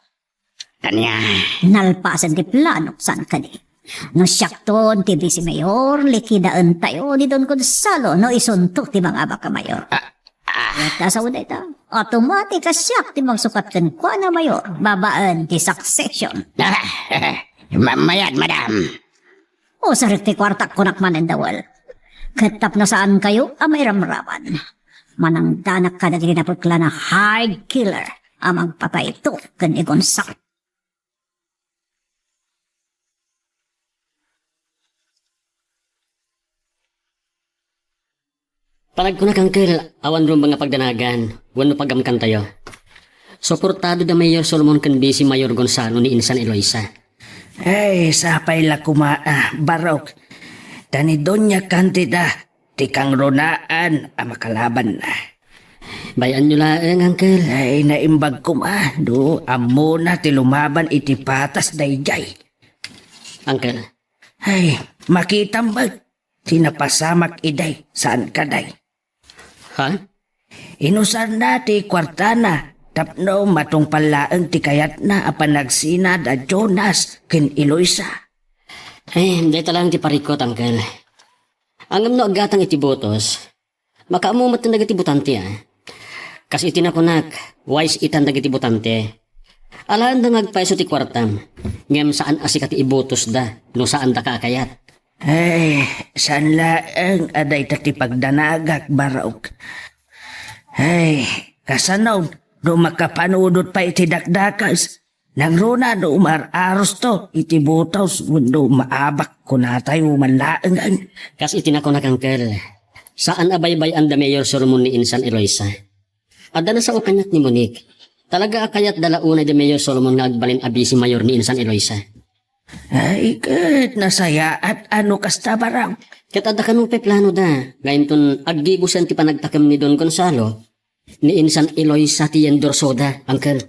Ania? Nalpasen ti plano, saan kadi? No siakton ti vice mayor, likidaentayo ni Don Gonzalo no isunto ti mangabak a mayor. Ah, ah. Ket asaw dayta, automatic a siak ti mangsukat kenkuana mayor babaen ti succession. Ma-, mayat, madam. Usarek ti kuartak, kunak manen Dawal. Ket tapno saankayo a mairamraman, manangdanak kadagiti napekla a high killer a mangpatayto ken ni Gonzalo. Panagkunak, Uncle, awan rumbeng a pagdanagan wenno pagamkantayo. Suportado da Mayor Solomon ken Vice Mayor Gonzalo ni insan Eloisa. Ay, sapay la koma, ah, Barok. Ta ni Doña Candida ti kangrunaan a makalabanna. Bay-anyo laeng, Uncle. Ay, naimbag koma, no ammona ti lumaban iti patas daydiay. Uncle. Ay, makitam met ti napasamak idiay, saan kadi? Ha? Inusarna ti kuartana tapno matungpal laeng ti kayatna a panagsina da Jonas ken Eloisa. Eh, dayta laeng ti parikut, Uncle. Ngem no aggatang iti botos, makaammo met dagiti botante, a. Kas iti nakunak, wise itan dagiti botante. Alaenda nga agpayso ti kuartam, ngem saan a sika ti ibotosda no saandaka a kayat. Ay, saan laeng a dayta ti pagdanagak, Barok. Ay, kasano no makapanudot pay iti dakdakes? Nangruna no umar-arosto iti botos wenno maabak kunatayo man laengen. Kas iti nakunak, Uncle, saan a baybay-an da Mayor Solomon ni insan Eloisa. Adda nasao kaniak ni Monique. Talaga a kayatda la unay da Mayor Solomon nga agbalin a Vice Mayor ni insan Eloisa. Ay, ket nasayaat a no kasta, Barok. Ket adda kano pay planoda nga inton aggibusen ti panagtakem ni Don Gonzalo, ni insan Eloisa ti endorsoda, Uncle.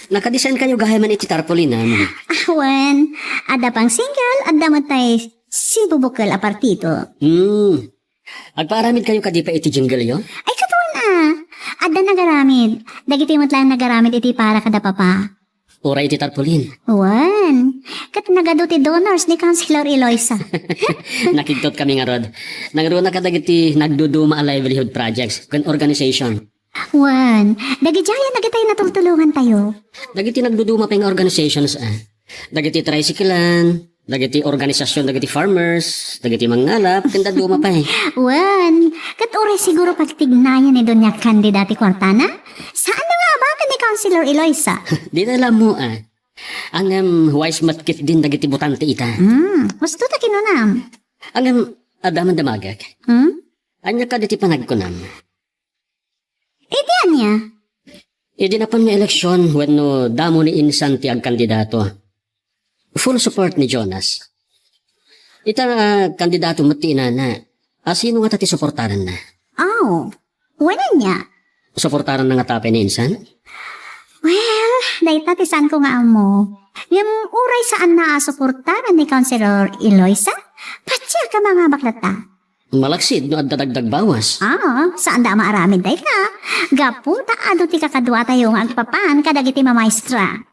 Nakadisenkayo gayam iti tarpaulin, a, Monique? Awan, adda pang single, adda met tay simbubukkel a partido. Hmm. Agpaaramidkayo kadi pay iti jingleyo? Ay, ket wen a. Adda nagaramid. Dagitoy met laeng nagaramid iti para kada papa. Uray iti tarpaulin. Wen. Ket nagadu ti donors ni Councilor Eloisa. Nakigtot kami ngarud. Nangruna kadagiti nagduduma a livelihood projects ken organization. Wen, dagidiay dagiti natultulongan tayo. Dagiti nagduduma pay nga organizations, ah. Dagiti tricycle-an, dagiti organisasyon, dagiti farmers, dagiti mangngalap, ken dadduma pay. Wen, ket uray siguro pagtignayan ni Doña Candida ti kuartana? Saan na nga abakan ni Councilor Eloisa? Di na la ammo, ah. Ngem, wise met ketdin dagiti botante ita. Hmm, husto ta kinunam. Ngem, adda man damagek. Hmm? Ania kadi ti panagkunam? Idi ania? Idi napan nga eleksyon wenno damo ni insan ti agkandidato. Full support ni Jonas. Ita nga kandidato met ti inana. A, sino ngata ti suportaranna? Aw, wen ania? Suportaranna ngata pay ni insan? Well, dayta ti saanko nga ammo. Ngem uray saanna a suportaran ni Councilor Eloisa, patiek a mangabak latta. Malaksid no adda dagdagbawas. Ah, saanda a maaramid dayta. Gapu ta adu ti kakaduatayo nga agpapan kadagiti mamaestra.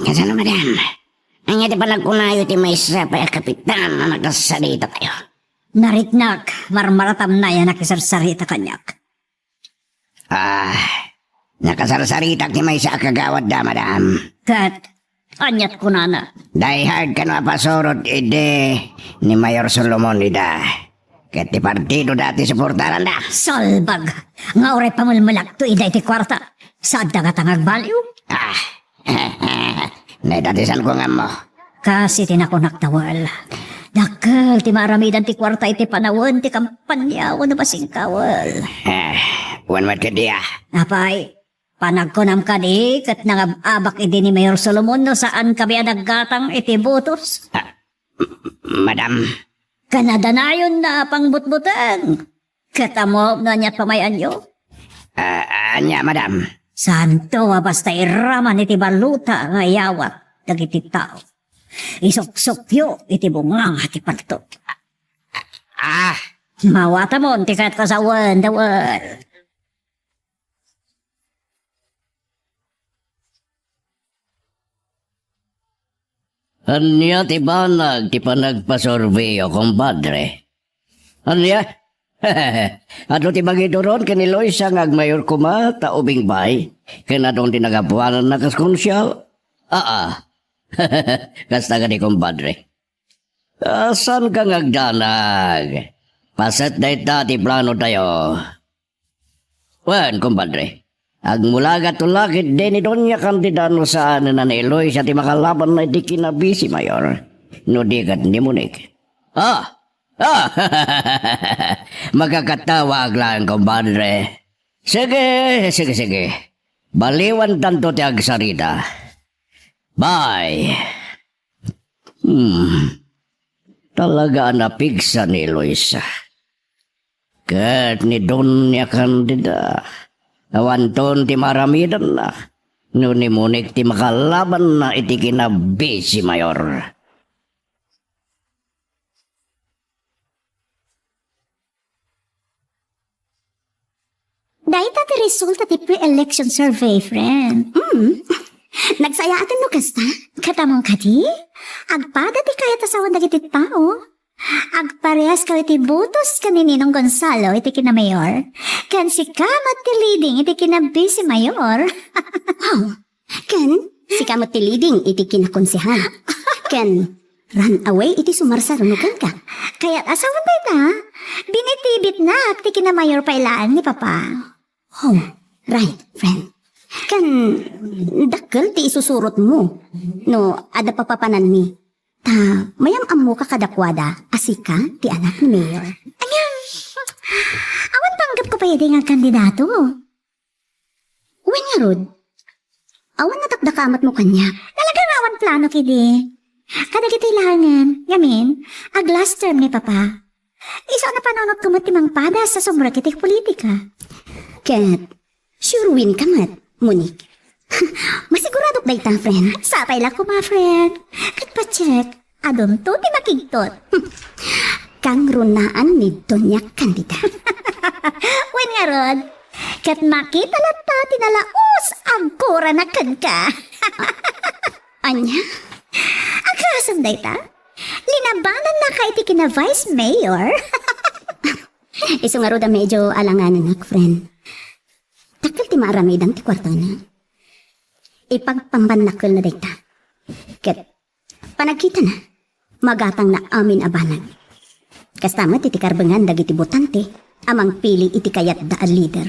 Kasano, madam? Ania ti panagkunayo ti maysa pay a kapitan a nakasarsarita tayo? Nariknak, marmaratam a nakisarsarita kaniak. Ah, nakasarsaritak ti maysa a kagawad da, madam. Ket, aniat kunana? Die hard kano a pasurot idi ni Mayor Solomon ida. Ket ti partido da ti suportaranda. Salbag! Nga uray pamelmelakto ida iti kuarta. Saanda ngata nga agbaliw? Ah, dayta ti saanko nga ammo. Kas iti nakunak, Tawel. Dakkel ti maaramidan ti kuarta iti panawen ti kampanya wenno basingkawan. Ah, wen met ketdi, ah. Apay, panagkunam kadi ket nangab-abak idi ni Mayor Solomon no saankami a naggatang iti botos? Ah, m-, madam. Kanadanayonna a pangbutbuteng. Ket ammom no aniat pamay-anyo? Ah, ania, madam? Saanto a basta iraman iti balota nga iyawat dagiti tao. Isuksukyo iti bunganga ti palto. Ah! Mawatamon ti kayatko a sawen, Dawel. Ania ti banag ti panagpasurveyo, kumpadre? Ania? Adu ti mangiduron ken ni Loisa nga agmayor koma ta ubing bay, ken adun ti nagapuananna kas konsyal? Aa. Kasta kadi, kumpadre. Ah, saanka nga agdanag? Paset dayta ti planotayo. Wen, kumpadre, agmulagato la ketdi ni Doña Candida no saanen a ni Eloisa ti makalabanna iti kinabisi, Mayor. No di ket ni Monique. Ah! Ah! Makakatawaak laeng, kumpadre. Sige, sige, sige. Baliwantanto ti agsarita. Bye. Hmm. Talaga a napigsa ni Eloisa. Ket ni Doña Candida, awanton ti maaramidanna no ni Monique ti makalabanna iti kinabisi, Mayor. Dayta ti resulta ti pre-election survey, friend. Mm. Nagsayaaten no kasta? Ket ammom kadi? Agpada ti kayat a sawen dagiti tao. Agparehaskayo ti botos ken ni Ninong Gonzalo iti kinamayor. Ken sika met ti leading iti kinabisi mayor. Wow! Ken sika met ti leading iti kinakonsehal. Ken run away iti sumarsaruno kenka. Kayat a sawen dayta, binitibitnak ti kinamayor pay laeng ni Papa. Oh, right, friend. Ken dakkel ti isusurotmo no adda papapananmi. Ta mayam-ammoka kadakuada a sika ti anak ni Mayor. Ania, awan panggepko pay idi nga agkandidato. Wen ngarud, awan nadakdakamatmo kaniak. Talaga nga awan plano kidi. Kadagitoy laengen, ngamin, ag-last term ni Papa. Isu a napanunotko met ti mangpadas a sumrek iti politika. Ket, sure win ka met, Monique. Masiguradok dayta, friend. Sapay la koma, friend. Ket pacheck, adunto ti makigtot. Kangrunaan ni Doña Candida. Wen ngarud, Ket makita latta ti nalaus a gurana kenka. Ania? Agasem dayta? Linabanannaka iti kina vice mayor? Isu ngarud a medyo alanganenak, friend. Dakkel ti maaramidan ti kuartana. Ipagpambannakkelna dayta. Ket panagkitana, magatangna amin a banag. Kasta met iti karbengan dagiti botante a mangpili iti kayatda a leader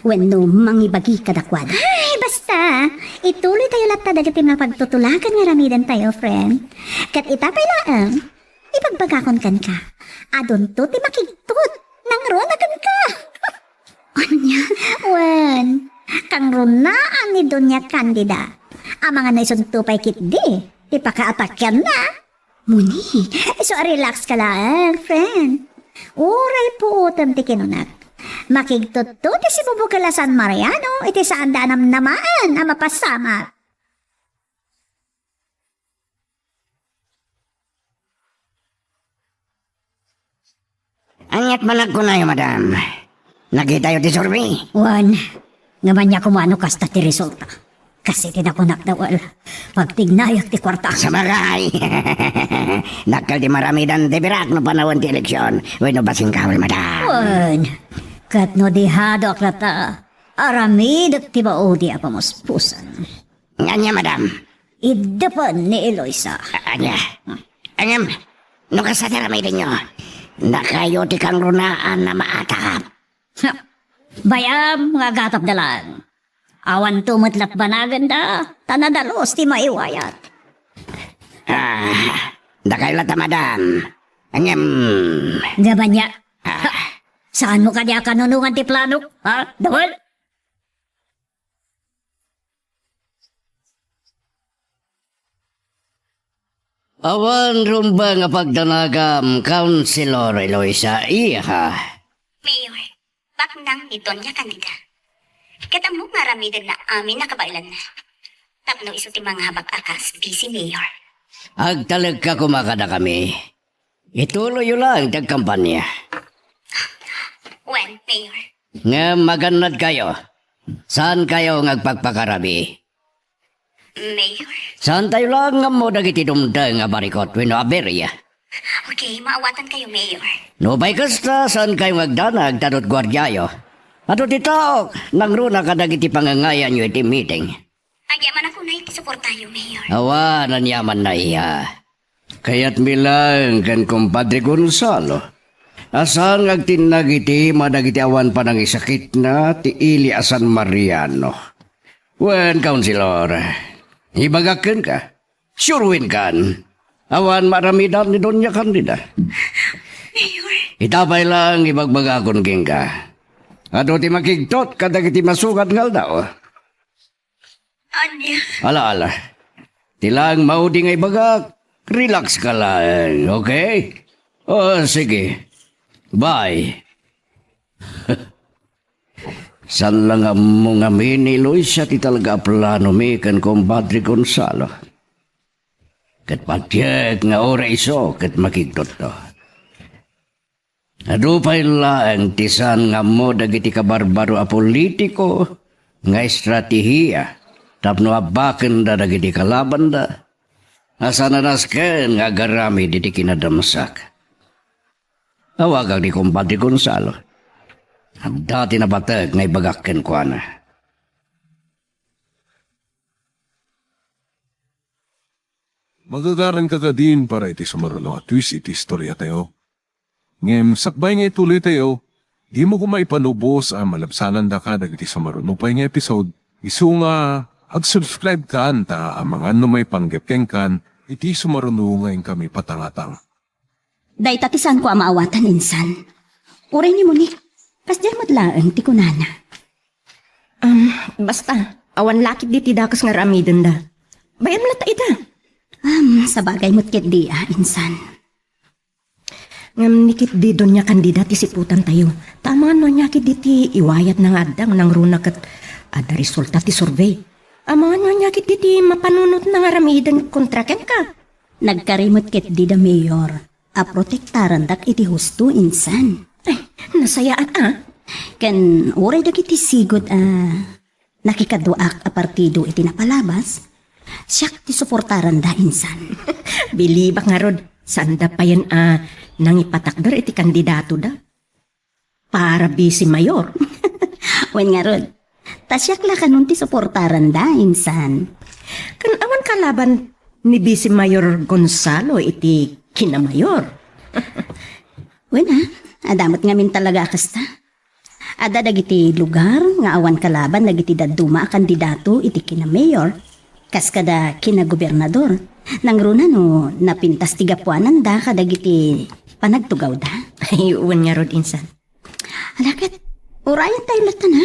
wenno mangibagi kadakuada. Ay, basta! Ituloytayo latta dagiti mapagtutulakan nga aramidentayo, friend. Ket ita pay laeng, ibagbagakon kenka, adunto ti makigtot nangruna kenka. Ania? Wen, kangrunaan ni Doña Candida. Amangan no isunto pay ketdi ti pakaatakianna. Muni, so relax ka laeng, friend. Uray puotem ti kinunak. Makigtutto ti sibubukel a San Mariano iti saanda a namnamaen a mapasamak. Aniat man agkunayo, madam? Nakitayo ti survey? Wen, ngem ania koma no kasta ti resulta? Kas iti nakunak da, well, pagtignayak ti kuarta. Sabagay, dakkel ti maramidan ti birak no panawen ti eleksyon wenno basing kahoy, madam. Wen, ket no dihadak latta, aramidek ti maudi a pamuspusan. Ania, madam? Iddepen ni Eloisa. A-, ania? Ngem, no kasta ti aramidenyo, dakayo ti kangrunaan a maatak. Ha! Bay-am nga agatapda laeng. Awanto met latbanagenda, ta nadalus ti maiwayat. Ah, dakayo latta, madam. Ngem, ngem ania? Ah. Ha! Saanmo kadi a kanunongan ti planok? Ha? Dawen? Awan rumbeng a pagdanagam, Councilor Eloisa, iha. Mayor, baknang ni Doña Candida. Ket ammok nga aramidenna amin a kabaelanna. Tapno isu ti manghabak a kas Vice Mayor. Agtalekka koma kadakami. Ituloyyo laeng ti agkampanya. Wen, Mayor. Ngem magannadkayo. Saankayo nga agpakpakarabii. Mayor. Saantayo laeng nga ammo dagiti dumteng a barikot wenno aberia. Okay, maawatankayo, Mayor. Nupay kasta, saankayo nga agdanag ta adut guardiayo. Adu ti taok, nangruna kadagiti pangangayanyo iti meeting. Agyamanak unay ti suportayo, Mayor. Awan, aniamanna, iha. Kayatmi laeng ken Kumpadre Gonzalo a saan nga agtinnag iti ima dagiti awan panangisakitna ti ili a San Mariano. Wen, Councilor, ibagak kenka, suroenkan, awan maaramidan ni Doña Candida. Mayor. Ita pay laeng ibagbagakon kenka. Adu ti makigtot kadagiti masungad nga aldaw. Ania? Ala, ala. Ti laeng maudi nga ibagak, relax ka laeng, okay? O, sige. Bye. Saan la nga ammo ngamin ni Luisa ti talaga a planomi ken Kumpadre Gonzalo. Ket patiek nga uray isu ket makigtutto. Adu pay laeng ti saan nga ammo dagiti kabarbaro a politiko nga estrategia tapno abbakenda dagiti kalabanda a saan a nasken nga agaramid iti kinadamsak. Awagak ni Kumpadre Gonzalo. Adda ti napatek nga ibagak kenkuana. Magagaranka kadin para iti sumaruno a twist iti istoriatayo. Ngem sakbay nga ituloytayo, dimo koma ipalubos a malabsanandaka dagiti sumaruno pay nga episode, isu nga ag-subscribe kan ta amangan no maipanggep kenkan iti sumaruno nga inkami patangatang. Dayta ti saanko a maawatan, insan. Uray ni Monique, kasdiay met laeng ti kunana. Am, basta, awan la ketdi ti dakes nga aramidenda. Bay-am latta ita. Am, sabagay met ketdi a, insan. Ngem ni ketdi Doña Candida ti siputantayo. Ta amangan no ania ketdi ti iwayatna nga adda nga nangruna ket adda resulta ti survey. Amangan no ania ketdi ti mapanunotna nga aramiden kontra kenka. Nagkari met ketdi da Mayor a protektarandak iti husto, insan. Ay, nasayaat a. Ken uray dagiti sigud a nakikaduaak a partido iti napalabas, siak ti suportaranda insan. Bilibak ngarud, saanda payen a nangipatakder iti kandidatoda. Para vice mayor. Wen ngarud, ta siak la kanon ti suportaranda insan. Ken awan kalaban ni Vice Mayor Gonzalo iti kinamayor. Wen a, adda met ngamin talaga a kasta. Adda dagiti lugar nga awan kalaban dagiti dadduma a kandidato iti kinamayor, kas kada kinagobernador. Nangruna no napintas ti gapuananda kadagiti panagtugawda. Ay, wen ngarud insan. Ala ket, urayen tayo latta na.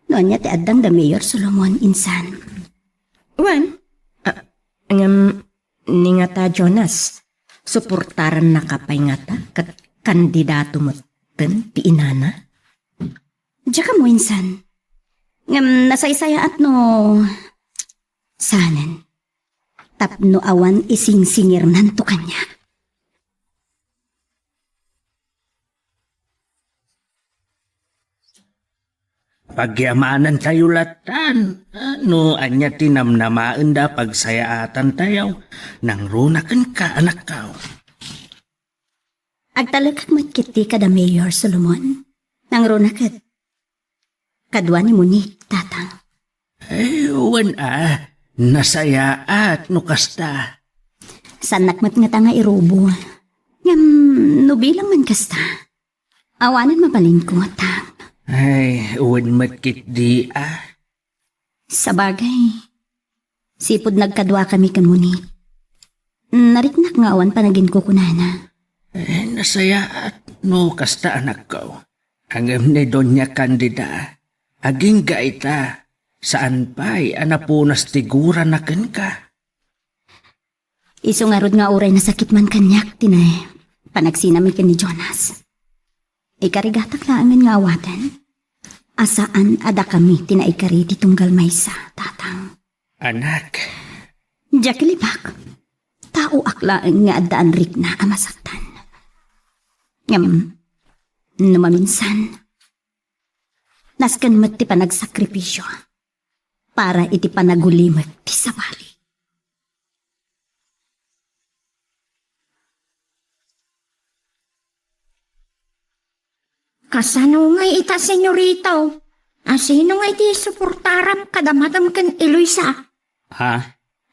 No ania ti addang da Mayor Solomon insan. Wen, ah, ngem ni ngata Jonas, suportarannaka pay ngata ket kandidato metten ti inana? Diak ammo insan. Ngem nasaysayaat no saanen. Tapno awan isingsingiranto kaniak. Pagyamanantayo lattan. No ania ti namnamaenda a pagsayaatantayo, nangruna kenka, anakko. Agtalekak met ketdi kada Mayor Solomon. Nangruna ket kadua ni Monique, tatang. Ay, wen a, nasayaat no kasta. Saannak met ngata nga irubo. Ngem no bilang man kasta, awanen mabalinko, tang. Ay, wen met ketdi a. Sabagay, sipud nagkaduakami ken Monique, nariknak nga awan panaginkukunana. Eh, nasayaat no kasta, anakko. Ngem ni Doña Candida, agingga ita, saan pay a napunas ti gurana kenka. Isu ngarud nga uray nasakit man kaniak ti na-, panagsinami ken ni Jonas. Ikarigatak laengen nga awaten a saan a dakami ti naikari ti tunggal maysa, tatang. Anak. Diak ilibak. Taoak laeng nga addaan rikna a masaktan. Ngem, no maminsan, nasken met ti panagsakripisio para iti panagulimek ti sabali. Kasano ngay ita, senyorito? A, sino ngay ti suportaram kada madam ken Eloisa? Ha?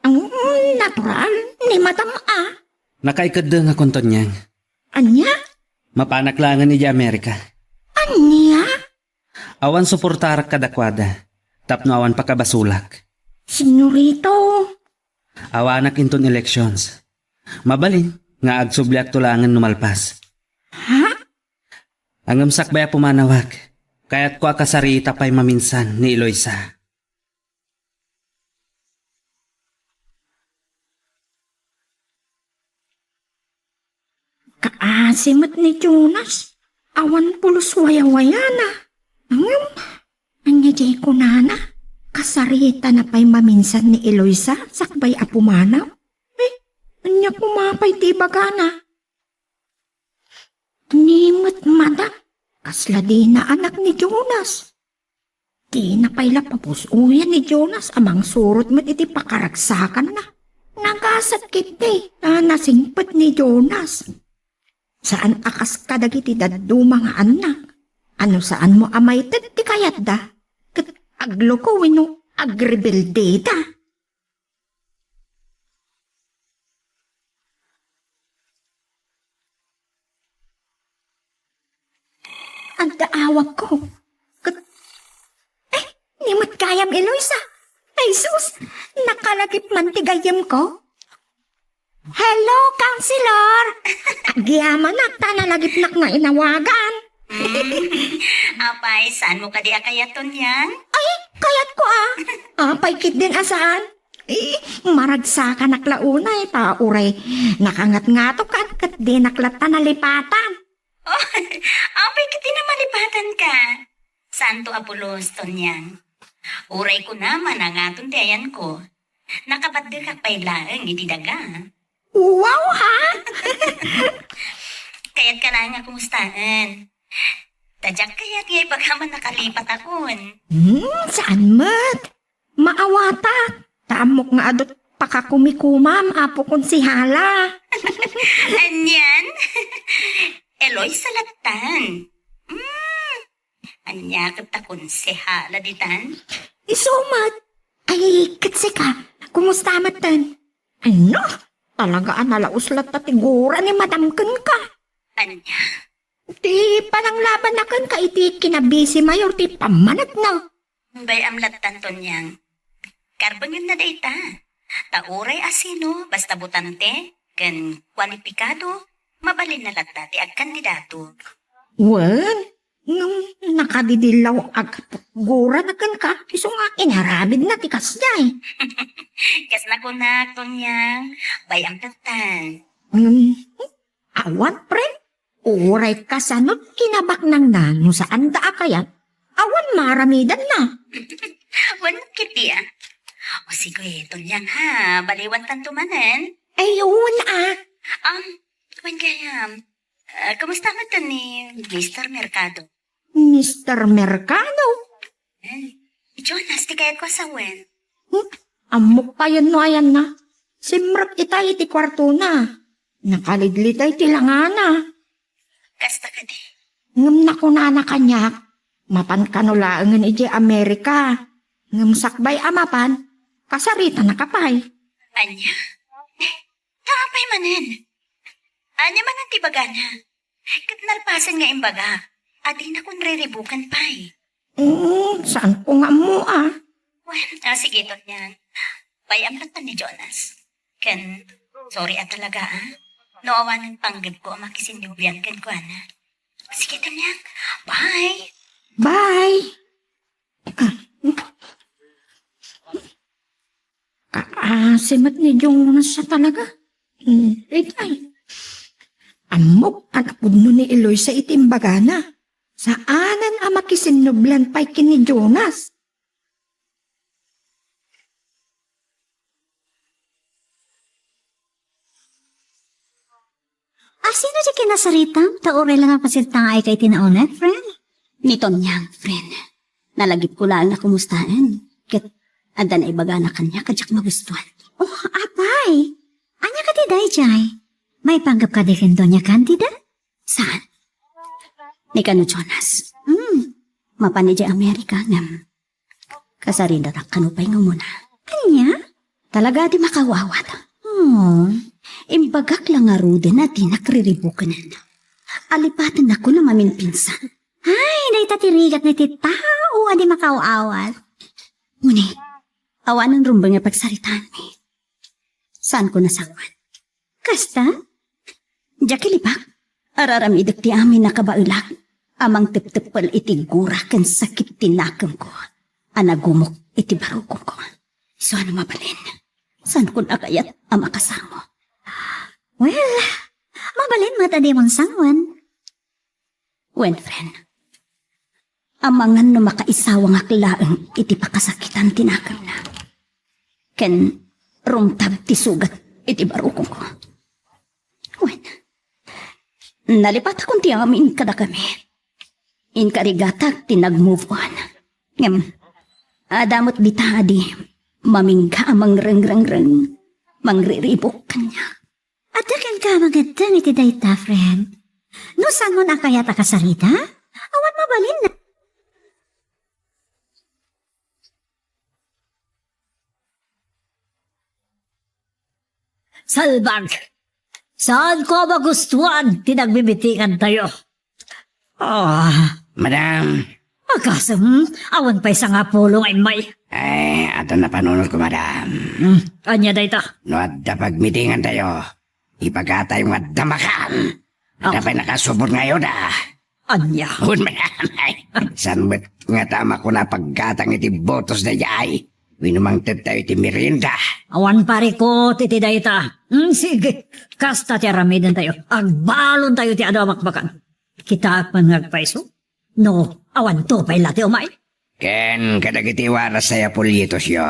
Ang natural ni madam a. Nakaikeddeng a kunton niyan. Ania? Mapanak laengen idiay Amerika. Ania? Awan suportarak kadakuada, tapno awan pakabasolak. Senyorito. Awanak inton elections. Mabalin nga agsubliakto laengen no malpas. Ha? Ngem sakbay a pumanawak, kayatko a kasarita pay maminsan ni Eloisa. Kaasi met ni Jonas, awan pulos wayawayana. Ngem, ania diay kunana? Kasaritana pay maminsan ni Eloisa sakbay a pumanaw? Eh, ania koma pay ti ibagana? Ni met madam, kasla dina anak ni Jonas. Dina pay la papus-oyen ni Jonas a mangsurot met iti pakaragsakanna. Nagasat ketdi a nasingpet ni Jonas. Saan a kas kadagiti dadduma nga annak. A no saanmo a maited ti kayatda, ket agloko wenno agrebeldeda. Adda awagko. Ket, eh, ni met gayam, Eloisa. Ay, sus, nakalagip man ti gayyemko. Hello, Counselor! Agyamanak ta nalagipnak nga inawagan. Mm. Apay, saanmo kadi a kayaton yan? Ay, kayatko a. Apay ketdin a saan? Eh, maragsakanak la unay, ta uray nakangatngatokan ket dinak latta nalipatan. Oh, apay ket di na malipatanka. Saanto a pulos, Tonyang. Uray kunam a nangaton ti ayanko. Nakabaddekak pay laeng iti daga. Wow, ha? Kayatka laeng a kumustaen. Ta diak kayat nga ibagam a nakalipatakon. Hmm, saan met? Maawatak. Ta ammok nga adu ti pakakumikumam, Apo Konsehala. Anian? Eloisa lattan. Hmm, ania ket ta konsehala ditan? Isu met. Ay, ket sika, kumusta metten? Ay, no, talaga a nalaus latta ti gura ni Madam kenka. Ania? Ti pananglabanna kenka iti kinabisi mayor ti pammanekna. Bay-am lattan, Tonyang. Karbengenna dayta. Ta uray asino, basta butante, ken kualipikado, mabalinna latta ti agkandidato. Wen, ngem nakadidillaw agputgurana kenka, isu nga inaramidna ti kasdiay. Kas nakunak, Tonyang, bay-am lattan. Ngem, awan, pre. Uray kasano ti kinabaknangna no saanda a kayat, awan maaramidanna. Wen, ket dia. O sige, Tonyang ha, baliwantanto manen. Ay, wen a. Um, wen gayam. Ah, kumusta man to ni Mister Mercado? Mister Mercado? Eh, Jonas, ti kayatko a sawen. Hmm? Ammok payen no ayanna. Simrek itay iti kuartona. Nakalidlitay ti langana. Kasta kadi. Ngem nakunana kaniak, mapan kano laengen idiay Amerika. Ngem sakbay a mapan, kasaritanaka pay. Ania? Eh, ta apay manen? Ania manen ti bagana? Ket nalpasen nga imbaga, adinakon riribuken pay. Mm, saanko nga ammo a. Wen, ah, sige, Tonyang. Bay-am lattan ni Jonas. Ken, sorry a talaga, ah. No awanen panggepko a makisinnublian kenkuana. Sige, Tonyang. Bye. Bye. Kaasi met ni Jonas a talaga. Hmm, itay. Ammok a napudno ni Eloisa iti imbagana. Saanen a makisinnublian pay ken ni Jonas. Asino ti kinasaritam? Ta uray la nga pasiltangaayka iti nauna, friend. Ni Tonyang, friend. Nalagipko laeng a kumustaen. Ket adda naibagana kaniak a diak magustuan. Oh, apay. Ania kadi daydiay? Maipanggep kadi ken Doña Candida? Saan? Ni kano Jonas? Hmm. Mapan idiay Amerika, ngem kasaridanak kano pay nga umuna. Ania? Talaga ti makaawat. Hmm. Imbagak la ngaruden a dinak riribukenen. Alipatennakon a maminpinsan. Ay, dayta ti rigat na iti tao a di makaawat. Nguni, awanen rumbeng nga pagsaritaanmi. Saanko nasangoan. Kasta? Diak ilibak, araramidek ti amin a kabaelak a mangtepteppel iti gura ken sakit ti nakemko a nagumok iti barukongko. Isu a no mabalin, saanko a kayat a makasamo. Well, mabalin met a dimon sangoan. Wen, friend. Amangan no makaisawangak laeng iti pakasakitan ti nakemna. Ken rumtab ti sugat iti barukongko. Wen, nalipatakon ti amin kadakami. Inkarigatak ti nag-move on. Ngem, adda met dita a di mamingga a mangrengrengreng, mangriribuk kaniak. Adda kenka a mangeddeng iti dayta, friend? No saanmon a kayat a kasarita, awan mabalin. Salbag! Saanko a magustuan ti nagmimitingantayo. Ah. Madam. Agasem, awan pay sangapulo nga immay. Ay, adda napanunotko, madam. Hmm, ania dayta? No adda pagmitingantayo, ibagatayo nga adda makan. Adda pay nakasubot nga ayuda. Ania? Wen, madam. Ay, saan met nga ta makuna paggatang iti botos daydiay? Wenno mangted tayo iti merienda. Awan parikut iti dayta. Hmm, sige. Kasta ti aramidentayo. Agbalontayo ti adu a makmakan. Kitaak man nga agpayso. No, awanto pay la ti umay. Ken kadagiti waras a pulyetosyo,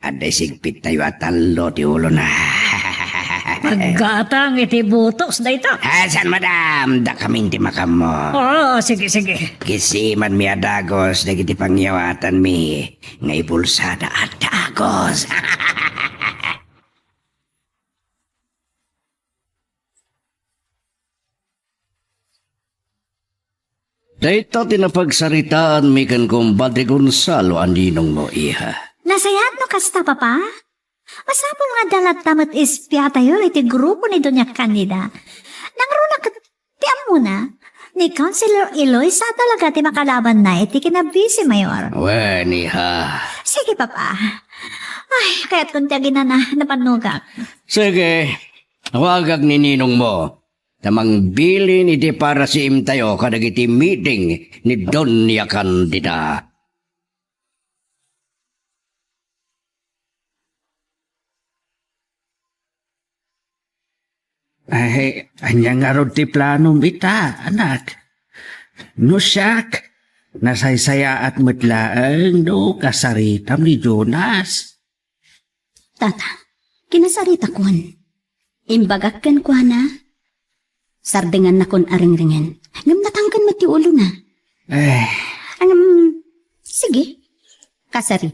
adda isigpittayo a tallo ti ulona. Aggatang iti butos dayta. Ah, saan, madam? Dakamin ti makammo. Oo, sige, sige. Kisimanmi a dagus dagiti pangyawatanmi nga ibulsada a dagus. Dayta ti napagsaritaanmi ken kumpadre Gonzalo a ninongmo, iha. Nasayaat no kasta, Papa. Masapul nga adda latta met espiatayo iti grupo ni Doña Candida. Nangruna ket ti ammona, ni Councilor Eloisa talaga ti makalabanna iti kinabisi, Mayor. Wen, iha. Sige, Papa. Ay, kayatkon ti aginana, napannogak. Sige, awagak ni ninongmo ta mangbilin iti parasiimtayo kadagiti meeting ni Doña Candida. Ay, ania ngarud ti planom ita, anak? No siak, nasaysayaat met laeng no kasaritam ni Jonas. Tata, kinasaritakon. Imbagak kenkuana, sardengannakon a ringringen. Ngem natangken met ti ulona. Eh. Ngem, sige, kasari.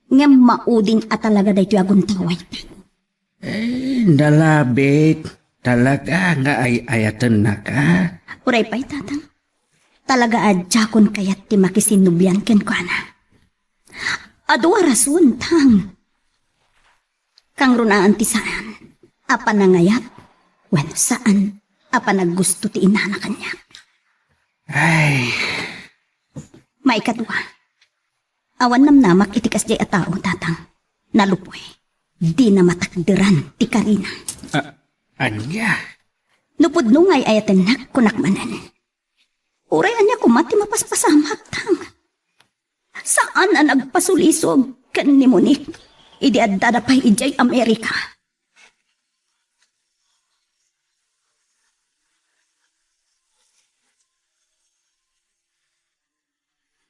Ngem maudin a talaga daytoy a aguntaway. Eh, nalabit. Talaga nga ay-ayatennaka. Uray pay, Tatang. Talaga a diakon kayat ti makisinnublian kenkuana. Adu a rason, Tang. Kangrunaan ti saan a panangayat wenno saan a panaggusto ti inana kaniak. Ay. Maikadua, awan namnamak iti kasdiay a tao, Tatang. Nalupay. Dina matakderan ti karina. A-, ania? No pudno nga ay-ayatennak, kunak manen. Uray ania koma ti mapaspasamak, Tang. Saan a nagpasulisog ken ni Monique idi addada pay idiay Amerika.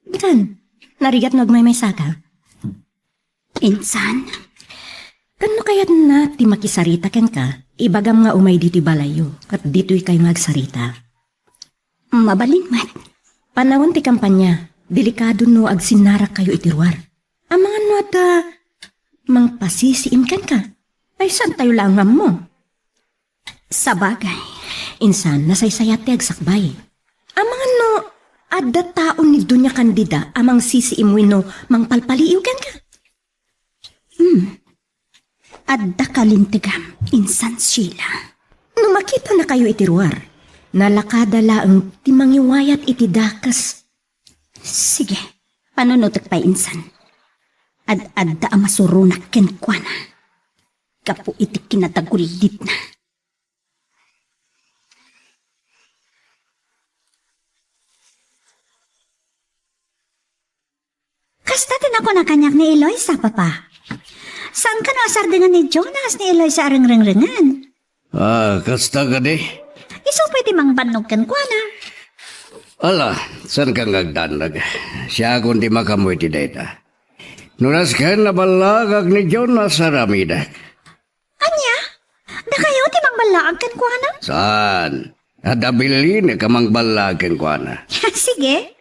Bitan, narigat no agmaymaysaka. Insan? Ken no kayatna ti makisarita kenka, ibagam nga umay ditoy balayyo, ket ditoykayo nga agsarita. Mabalin met. Panawen ti kampanya, delikado no agsinnarakkayo iti ruar. Amangan no adda mangpasisiim kenka. Ay, saantayo laeng nga ammo. Sabagay. Insan, nasaysayaat ti agsakbay. Amangan no adda tao ni Doña Candida a mangsisiim wenno mangpalpaliiw kenka. Hmm. Adda kalintegam, insan Sheila. No makitanakayo iti ruar, nalakada laeng ti mangiwayat iti dakes. Sige, panunotek pay insan. Ad-adda a masuronak kenkuana gapu iti kinadagullitna. Kasta ti nakuna kaniak ni Eloisa, Papa. Saan kano a sardengan ni Jonas ni Eloisa a ringringrengan? Ah, kasta kadi? Isu pay ti mangbannog kenkuana. Ala, saanka nga agdanag? Siakon ti makammo iti dayta. No nasken, naballaak ni Jonas aramidek. Ania? Dakayo ti mangballaag kenkuana? Saan? Adda balinek a mangballaag kenkuana. Sige.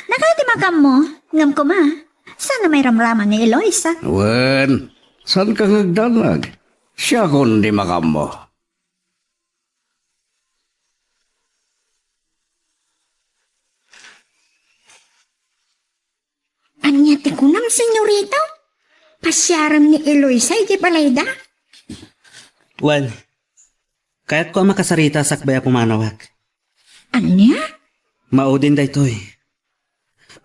Dakayo ti makammo, ngem koma, saan a mairamraman ni Eloisa? Wen, saanka nga agdanag? Siakon ti makammo. Ania ti kunam, senyorito? Pasiarem ni Eloisa iti balayda? Wen, kayatko a makasarita sakbay a pumanawak. Ania? Maudin daytoy.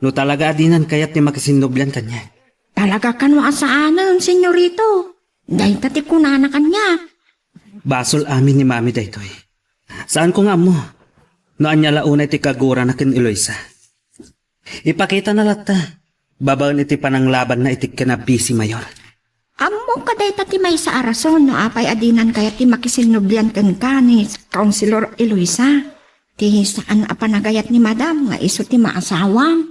No talaga a dinan kayat ti makisinnublian kaniak. Talaga kano a saanen, senyorito? Dayta ti kunana kaniak. Basol amin ni Mami daytoy. Saanko nga ammo no ania la unay ti kagurana ken Eloisa. Ipakitana latta babaen iti pananglabanna iti kinabisi, Mayor. Ammok a dayta ti maysa a rason no apay a dinan kayat ti makisinnublian kenka ni Councilor Eloisa. Ti saan a panagayat ni Madam nga isu ti maasawam.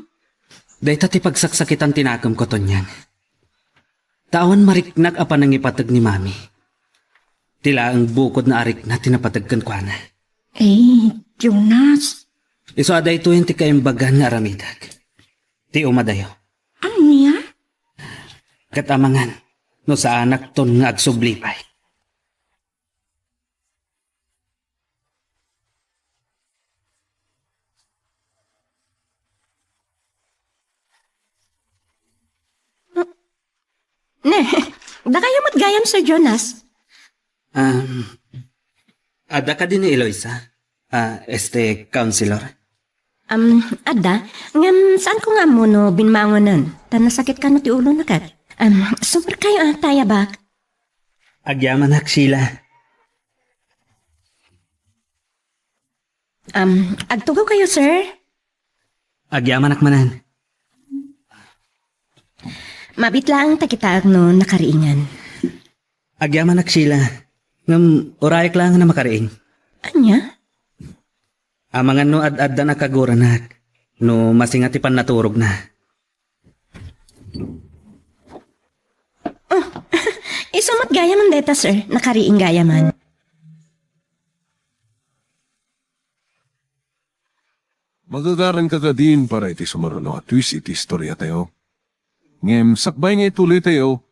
Dayta ti pagsaksakitan ti nakemko, Tonyang. Ta awan mariknak a panangipateg ni Mami. Ti laeng bukodna a rikna ti napateg kenkuana. Eh, Jonas. Isu a daytoyen ti kaimbagan nga aramidek. Ti umadayo. Ania? Ket amangan, no saanakton nga agsubli pay. Ne, dakayo met gayam, Sir Jonas. Um, adda kadi ni Eloisa? Ah, este, counselor? Um, adda, ngem saanko nga ammo no binmangonen, ta nasakit kano ti ulona ket. Um, sumrekkayo a, ta ayabak. Agyamanak, Sheila. Um, agtugaw kayo, sir? Agyamanak manen. Mabit laeng ta kitaek no nakariingan. Agyamanak, Sheila. Ngem urayek laeng a makariing. Ania? Amangan no ad-addan a kaguranak, no masinga ti pannaturogna. Oh, isu met gayamen dayta, sir. Nakariing gayamen. Magagaranka kadin para iti sumaruno a twist iti istoriatayo. Ngem sakbay nga ituloytayo,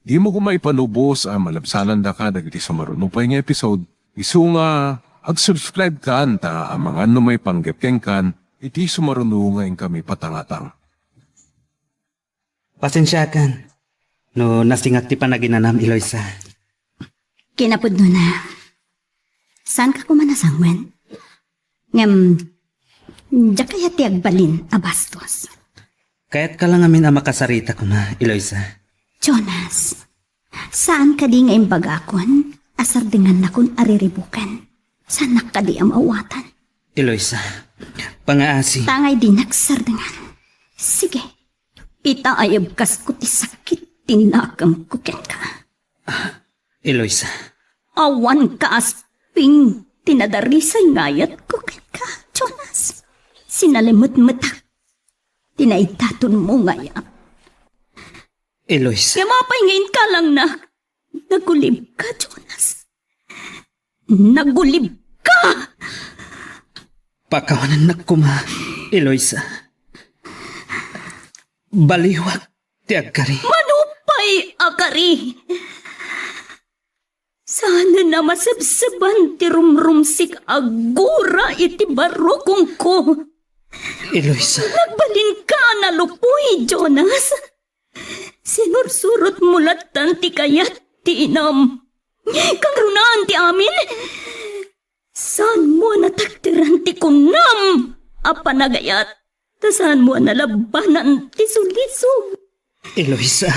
dimo koma ipanubos a malabsanandaka dagiti sumaruno pay nga episode, isu nga ag-subscribe kan ta amangan no maipanggep kenkan iti sumaruno nga inkami patangatang. Pasensiakan no nasingak ti panaginanam, Eloisa. Kinapudnona, saanka koma nasanguen? Ngem, diak kayat ti agbalin a bastos. Kayatka la ngamin a makasarita koma, Eloisa. Jonas, saan kadi nga imbagakon a sardengannakon a riribuken? Saanak kadi a maawatan? Eloisa, pangaasi. Tangay dinak sardengan. Sige, itaayabkasko ti sakit ti nakemko kenka. Eloisa. Awan kaasping ti nadarisay nga ayatko kenka, Jonas. Sinalimetmetak ti naidatonmo nga ayat. Eloisa. Ngem apay nga inkalangna? Nagulibka, Jonas. Nagulibka! Pakawanennak koma, Eloisa. Baliwak ti agkari. Mano pay a kari? Saanen a masebseban ti rumrumsik a gura iti barukongko. Eloisa. Nagbalinka a nalupoy, Jonas. Sinursurotmo lattan ti kayat ti inam. Kangrunaan ti amin. Saanmo a natakderan ti kunam a panagayat, ta saanmo a nalabanan ti sulisog. Eloisa.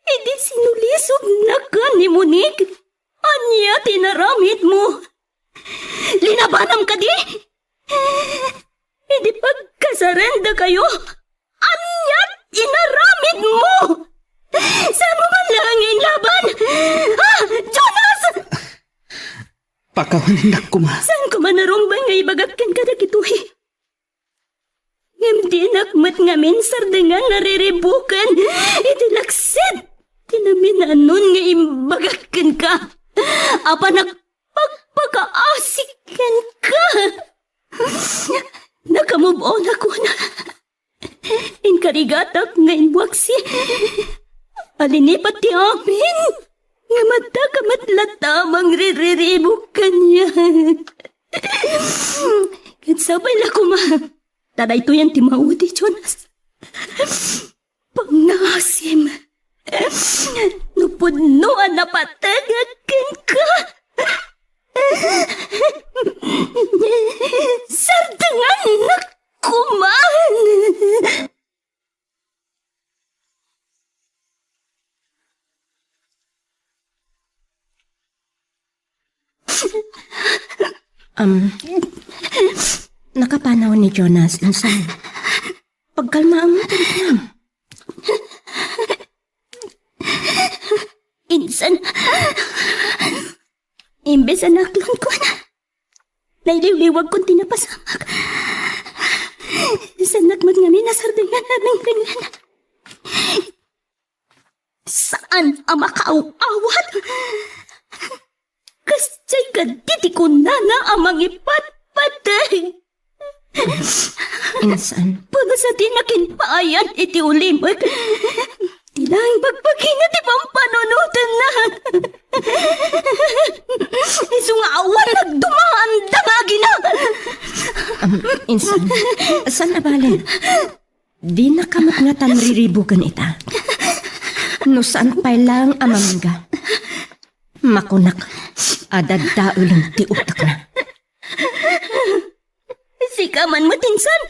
Idi sinulisognakan ni Monique, ania ti inaramidmo? Linabanam kadi? Idi pagkasarendakayo, ania ti inaramidmo? Saanmo man laeng nga inlaban? Ah, Jonas! Pakawanennak koma. Saan koma narumbeng nga ibagak kenka dagitoy? Ngem dinak met ngamin sardengan a riribuken iti laksid ti naminanon nga imbagak kenka. Apanak pagpakaasi kenka. Nakamove on ako na. Inkarigatak nga imbuaksi a linipat ti amin nga madaka met latta a mangririribo kaniak. Ket sapay la koma ta daytoyen ti maudi, Jonas. Pangngaasim no pudno a napategek kenka. Sardengannak koman. Um, nakapanaw ni Jonas, insan. Pagkalmaam mo, Tom. Insan, imbes a naaklon ko na, nailiwliwag kon ti napasamak. Insan met ngamin a sardengan a nangrengneng. Saan a makaaw-awat? Kaddi ti kunana a mangipatpateg. Insan. Pulos a di nakinpaayan iti ulimek. Ti laeng bagbagina ti pampanunotenna. Isu nga awan nagdumaan dagagina. Um, insan. Saan a balen? Dinaka met ngatan riribugen ita. No saan pay laeng a mamingga, makunak a daddaelen ti utekna. Sika man met, insan.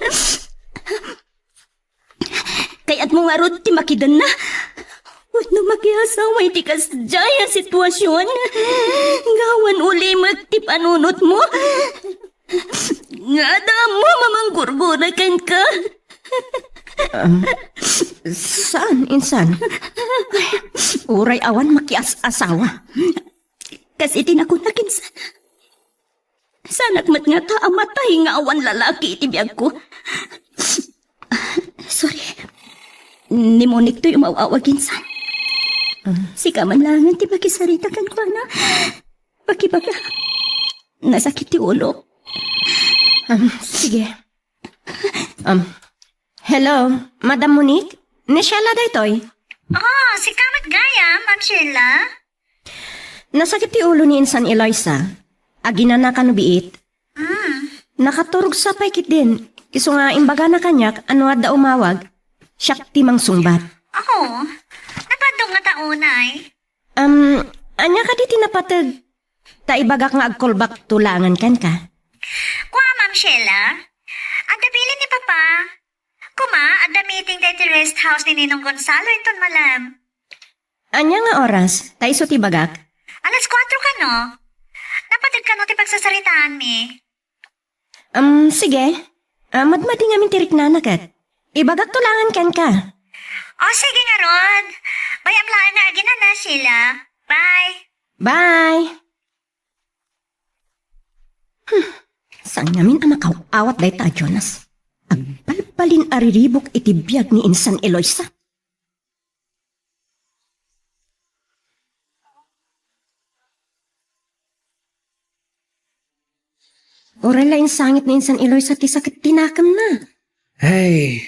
Kayatmo ngarud ti makidenna? Wenno makiasawa iti kasdiay a situasion? Nga awan ulimek ti panunotmo? Nga adda ammo a manggurgura kenka? Um, saan, insan? Uray awan makias-asawa. Kas iti nakunak, insan. Saanak met ngata a matay nga awan lalaki iti biagko. Sorry. Ni Monique toy umaw-awag, insan. Sika man laengen ti makisarita kenkuana. Pakibaga. Nasakit ti ulok. Um, sige. Um, hello, Madam Monique? Ni Sheila daytoy? Oh, sika met gayam, Ma'am Sheila? Nasakit ti ulo ni Insan Eloisa. Aginana kano biit. Hmm. Nakaturogsa pay ketdin. Isu nga imbagana kaniak a no adda umawag, siak ti mangsungbat. Oh, napaddung ngata unay. Um, ania kadi ti napateg? Ta ibagak nga agkolbak to laengen kenka. Kua, Ma'am Sheila? Adda bilin ni Papa. Kuma, adda meeting daytoy rest house ni Ninong Gonzalo inton malem. Ania nga oras? Ta isu ti ibagak. Alas kuatro kano? Napateg kano ti pagsasaritaanmi? Um, sige. Ah, madmadi ngamin ti riknana ket. Ibagak to laengen kenka. O, sige ngarud. Bay-am laeng nga aginana, Sheila. Bye. Bye. Hmm. Saan ngamin a makaw-awat dayta a Jonas? Agbalbalin a riribuk iti biag ni Insan Eloisa. Uray la insangit ni Insan Eloisa ti sakit ti nakemna. Ay,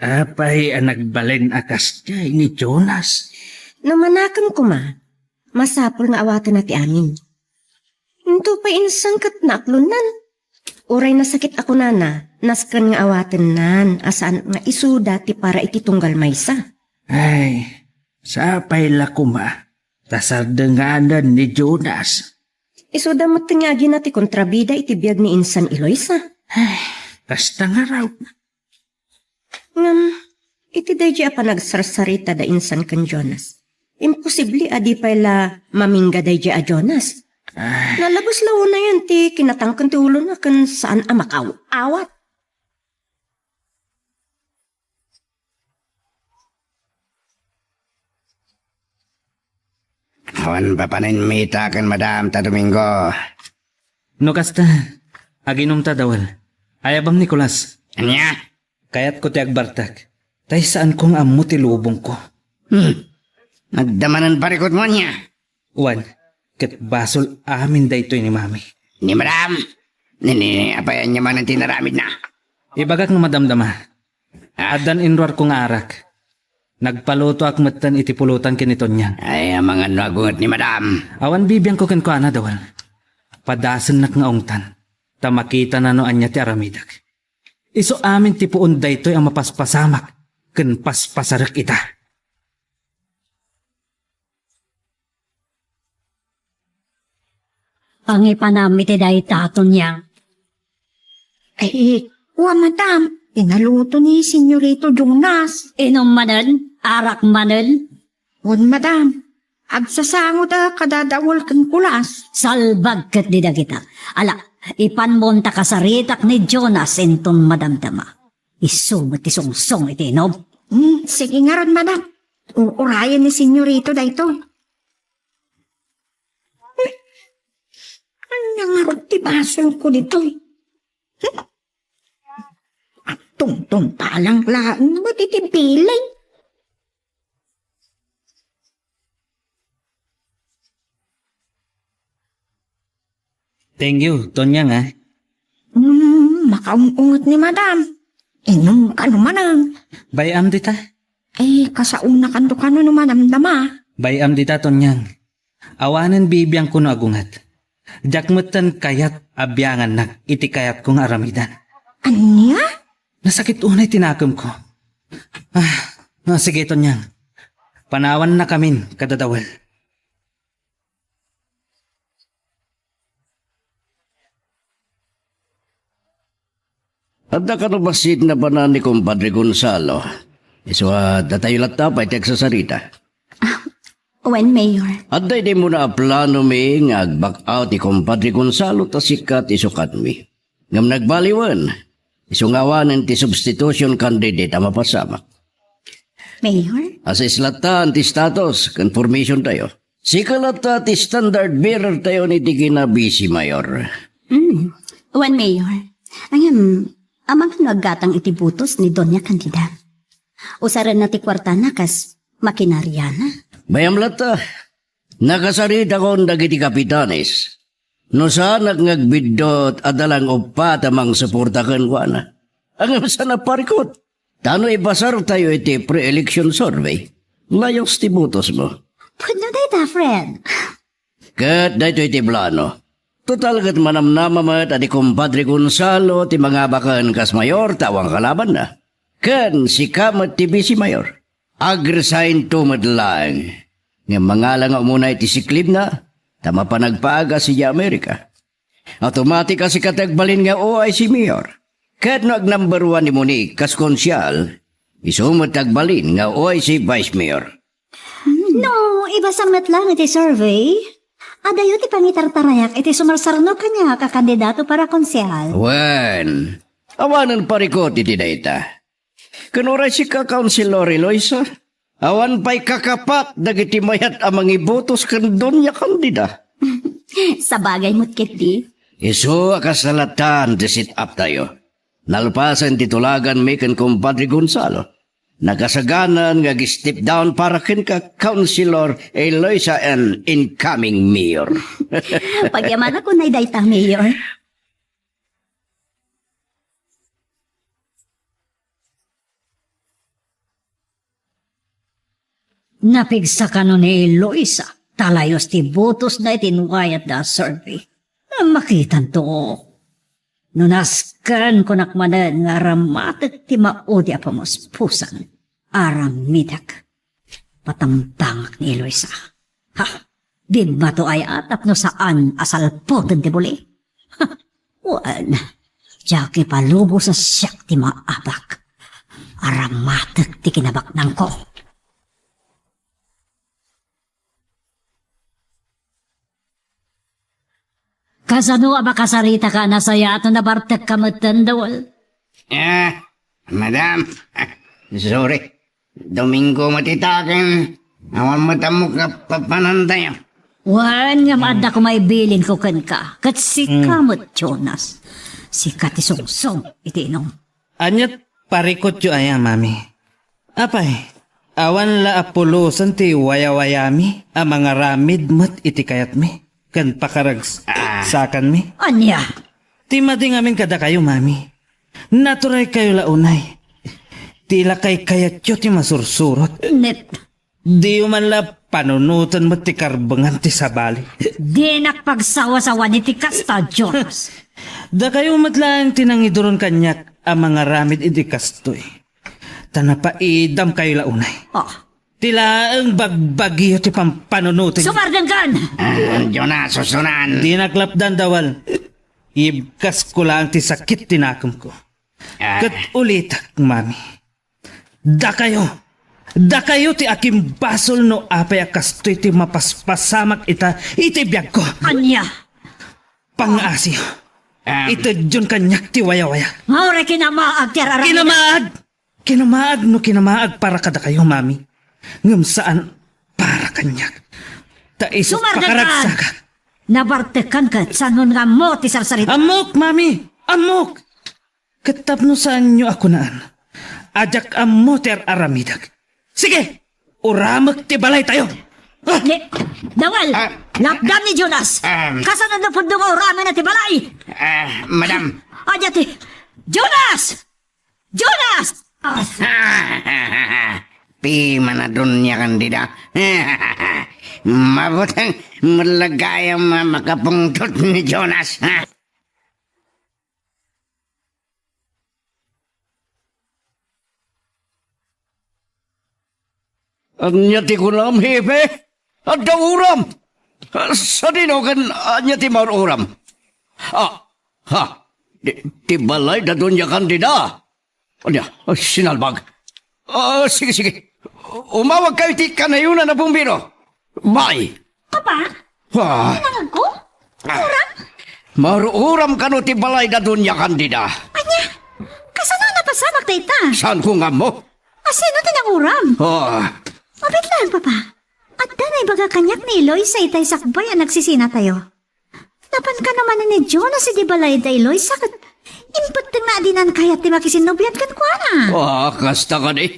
apay a nagbalin a kasdiay ni Jonas? No manakem koma, masapul nga awatenna ti amin. Into pay insan ket naaklonnan. Uray nasakit a kunana, nasken nga awatennan a saan nga isuda ti para iti tunggal maysa. Ay, sapay la koma ta sardenganen ni Jonas. Isuda met nga agina ti kontrabida iti biag ni Insan Eloisa. Ay, kasta ngarud. Ngem, iti daydiay a panagsarsarita da insan ken Jonas, imposible a di pay la mamingga daydiay a Jonas. Ah. Nalabes la unayen ti kinatangken ti ulona ken saan a makaw-awat. Awan papanen mita ken Madam ta Domingo. No kasta, aginomta, Dawel. Ayabam, Nicolas. Ania? Kayatko ti agbartek, tay saanko nga ammo ti lubongko. Hmm. Nagdamanen parikutmo ania? Wen, ket basol amin daytoy ni Mami. Ni Madam? Ni, ni, ni, apay ania manen ti naramidna? Ibagak no madamdama. Ah. Addan inruarko nga arak. Nagpalutoak metten iti pulutan ken ni Tonyang. Ay, amangan no agunget ni Madam. Awan bibiangko kenkuana, Dawel. Padasennak nga ungtan, ta makitana no ania ti aramidek. Isu amin ti puon daytoy a mapaspasamak ken paspasarek ita. Pangipanam iti dayta, Tonyang. Ay, wa, madam. Pinaluto ni Senyorito Jonas. Inum manen, arak manen. Wen, madam. Agsasangoda kada Dawel ken Kulas. Salbag ket di dagita. Ala, ipanmon ta kasaritak ni Jonas inton madamdama. Isu met ti sungsong iti inum. Hmm, sige ngarud, madam. Uurayen ni Senyorito daytoy. Ania ngarud ti basolko ditoy? Hmm? Agtungtungpalang laeng met iti bilin. Thank you, Tonyang, ah. Hmm, makaung-unget ni Madam. Inumka no manen. Bay-am dita? Eh, kasaonakanto kano no madamdama. Bay-am dita, Tonyang. Awanen bibiangko no agunget. Diak metten kayat a biangannak iti kayatko nga aramidan. Ania? Nasakit unay ti nakemko. Ah, ah, sige, Tonyang. Panawannakamin, kadadawel. Adda kano bassit napanan ni Compadre Gonzalo? Isu a datayo latta pay ti agsasarita. Ah, wen, Mayor. Adda idi muna a planomi nga ag-back out ni Compadre Gonzalo ta sika ti sukatmi. Ngem nagbaliwen, isu nga awanen ti substitution candidate a mapasamak. Mayor? Assess latta ti status ken formation tayo. Sika latta ti standard bearer tayo iti kina Vice Mayor. Hmm. Wen, Mayor. Ngem, amangan no aggatang iti butos ni Doña Candida. Usarenna ti kuartana kas makinariana. Bay-am latta, nakasaritakon dagiti kapitanes. No saanak nga agbiddut, adda lang uppat a mangsuporta kenkuana. Ngem saan a parikut. Ta no ipasartayo iti pre-election survey, layus ti butosmo. Pudno dayta, friend. Ket daytoy ti plano. Total ket manamnama met a ni Compadre Gonzalo ti mangabaken kas mayor ta awan kalabanna. Ken sika met ti vice mayor. Ag-resignto met laeng. Ngem mangala nga umuna iti siklibna, ta mapan agpaagas idiay Amerika. Automatic a sika ti agbalin nga O I C mayor. Ket no ag-number one ni Monique kas konsyal, isu met ti agbalin nga O I C vice mayor. No ibasam met laeng iti survey, adayo ti pangitartarayak iti sumarsarno kaniak a kandidato para konsehal. Wen, awanen parikut iti dayta. Ken uray sika, Councilor Eloisa, awan pay kakapat dagiti mayat a mangibutos ken Doña Candida. Sabagay met ketdi. Isu a kasla latta ti set-up tayo. Nalpasen ti tulaganmi ken Compadre Gonzalo, nakasaganan nga ag-step down para kenka, Councilor Eloisa, and incoming mayor. Pagyamanak unay dayta, Mayor. Napigsa kano ni Luisa, ta layus ti butosna iti inwayatda a survey. Makitanto. No nasken, kunak manen nga aramatek ti maudi a pamuspusan. Aramidek. Patambangak ni Luisa. Ha? Dimmato aya tapno saan a salputen ti buli? Ha? Wen, diak ipalubos a siak ti maabak. Aramatek ti kinabaknangko. Kasano a makasaritaka a nasayaat no nabartekka metten, Dawel? Ah, madam. Sorry. Domingo met ita ken awan met ammok a papanantayo. Wen, ngem adda koma ibilinko kenka. Ket sika met, Jonas. Sika ti sungsong iti inum. Ania, parikutyo aya, Mami? Apay, awan la a pulosen ti wayawayami a mangaramid met iti kayatmi ken pakaragsakanmi? Ania? Ti madi ngamin kadakayo, Mami. Naturaykayo la unay. Ti la kaykayatyo ti masursurot. Net. Diyo man la panunoten met ti karbengan ti sabali. Dinak pagsawasawani ti kasta, Jonas. Dakayo met laeng ti nangiduron kaniak a mangaramid iti kastoy. Ta napaidamkayo la unay. Ah. Ti laeng bagbagiyo ti pampanunoten. Sumardengkan! Ah, Jonas, susunan. Dinak lapdan, Dawal. Ibkasko laeng ti sakit ti nakemko. Ah. Ket ulitek, Mami. Dakayo, dakayo ti akimbasol no apay a kastoy ti mapaspasamak ita iti biagko. Ania? Pangngaasiyo. Am. Itedyon kaniak ti wayawaya. Nga uray kinamaag ti ar-aramidek. Kinamaag! Kinamaag no kinamaag para kadakayo, Mami. Ngem saan para kaniak. Ta isu pakaragsakan. Nabartekkan ket saan nga ammo ti sarsarita. Ammok, Mami! Ammok! Ket tapno saanyo a kunaan a diak ammo ti ar-aramidek. Sige, uramek ti balaytayo! Ni, Dawal! Ah. Lapdan ni Jonas! Ahem. Kasano no pudno nga uramen ti balay? Ah, madam. Ania ti, Jonas! Jonas! Pimanadon niya, Candida. Mabuteng malagayam a makapungtot ni Jonas. Ania ti kunam, Hepe? Adda uram! Sadino ken ania ti maur-uram? Ah, ha, ti, ti balay da Doña Candida. Ania, sinalbag. Ah, sige, sige. Umawag kayo ti kanayonan a bumbero. Bye. Papa? Ah. Sinangagko? Ah. Uram? Maur-uram kano ti balay da Doña Candida? Ania? Kasano a napasamak dayta? Saanko nga ammo? Asino ti nanguram? Ah. Mabiit laeng, Papa. Adda naibaga kaniak ni Eloisa itay sakbay a nagsisinatayo. Napan kano manen ni Jonas idi balay da Eloisa ket impettengna a dinan kayat ti makisinnobian kenkuana. Ah, kasta kadi?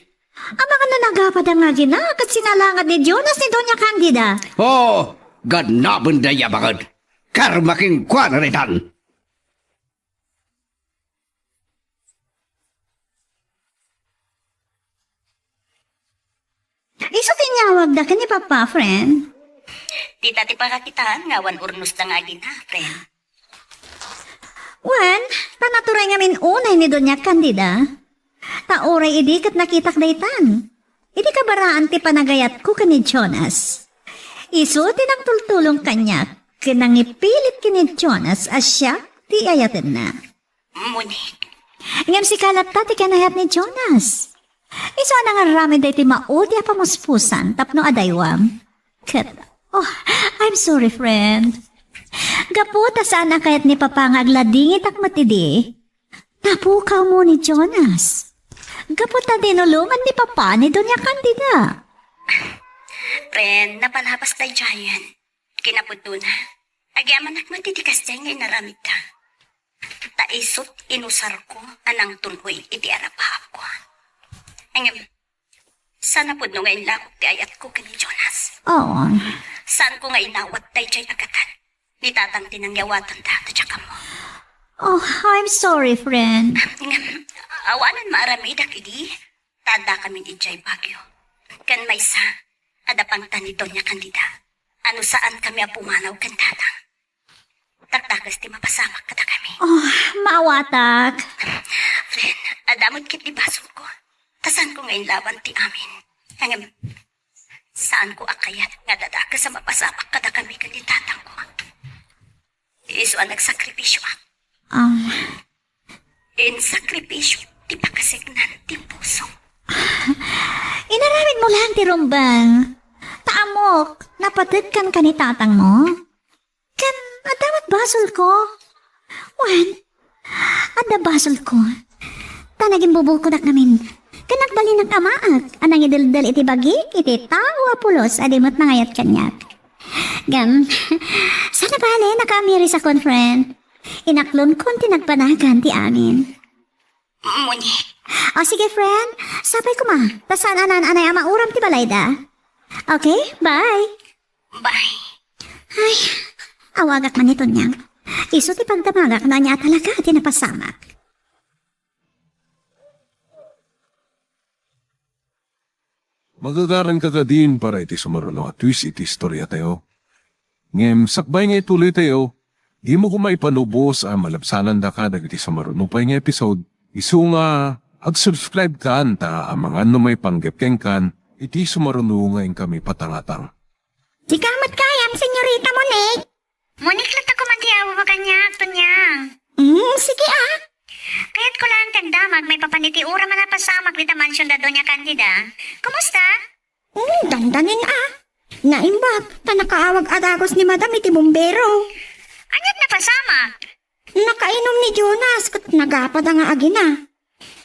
Amangan no nagapad a ngagina ket sinalangad ni Jonas ni Doña Candida. Oh, gannaben dayta a banged. Karma kenkuana ditan. Isu ti inyawagda ken ni Papa, friend. Dita ti pakakitaan nga awan urnosda nga agina, friend. Wen, ta naturay ngamin unay ni Doña Candida. Ta uray idi ket nakitak daytan. Idi kabaraan ti panagayatko ken ni Jonas. Isu ti nagtultulong kaniak ken nangipilit ken ni Jonas a siak ti ayatenna. Monique. Ngem sika latta ti kinayat ni Jonas. Isu a nangaramid daytoy maudi a pamuspusan tapno adaywam. Ket, oh, I'm sorry, friend. Gapu ta saan a kayat ni Papa nga agladingitak met idi, napukawmo ni Jonas. Gapu ta dinulongan ni Papa ni Doña Candida. Friend, napalabas daydiayen. Kinapudnona, agyamanak met iti kasdiay nga inaramidda. Ta isut' inusarko a nangtun-oy iti arapaapko. Ngem, saan a pudno nga inlakok ti ayatko ken ni Jonas. Oo. Saanko nga inawat daydiay a gatad. Ni Tatang ti nangyawatanda, ta diak ammo. Oh, I'm sorry, friend. Ngem, awanen maaramidak idi, ta addakamin idiay Baguio. Ken maysa, adda pangtan ni Doña Candida. A no saankami a pumanaw ken Tatang, dakdakes ti mapasamak kadakami. Oh, maawatak. Friend, adda met ketdi basolko. Ta saanko nga inlawan ti amin. Ngem, saanko a kayat nga adda dakes a mapasamak kadakami ken ni Tatangko. Isu a nagsakripisioak. Um. Insakripisio ti pakaseknan ti puso. Inaramidmo laeng ti rumbeng. Ta ammok, napateg kenka ni Tatangmo. Ken adda met basolko. Wen, adda basolko. Ta nagimbubukodak ngamin. Ken nagbalinnak a maag a nangideldel iti bagik iti tao a pulos a di met mangayat kaniak. Ngem, saan a bale, nakaamirisakon, friend. Inaklonko ti nagbanagan ti amin. Moni. O, sige, friend. Sapay koma. Ta saan a naan-anay a mauram ti balayda. Okay, bye. Bye. Ay, awagak man ni Tonyang. Isu ti pagdamagak no ania a talaga ti napasamak. Magagaranka kadin para iti sumaruno a twist iti istoriatayo. Ngem sakbay nga ituloytayo, dimo koma ipanubos a malabsanandaka dagiti sumaruno pay nga episode. Isu nga ag-subscribe kan ta amangan no maipanggep kenkan iti sumaruno nga inkami patangatang. Dika met gayam, Senyorita Monique. Monique latta koma ti awagan kaniak, Tonyang. Mm, sige, ah. Kayatko laeng ti agdamag maipapan iti uram a napasamak dita mansion da Doña Candida. Kumusta? Mm, dandanin, ah. Naimbag, ta nakaawag a dagus ni Madam iti bumbero. Aniat napasamak? Nakainom ni Jonas, ket nagapad a nga agina.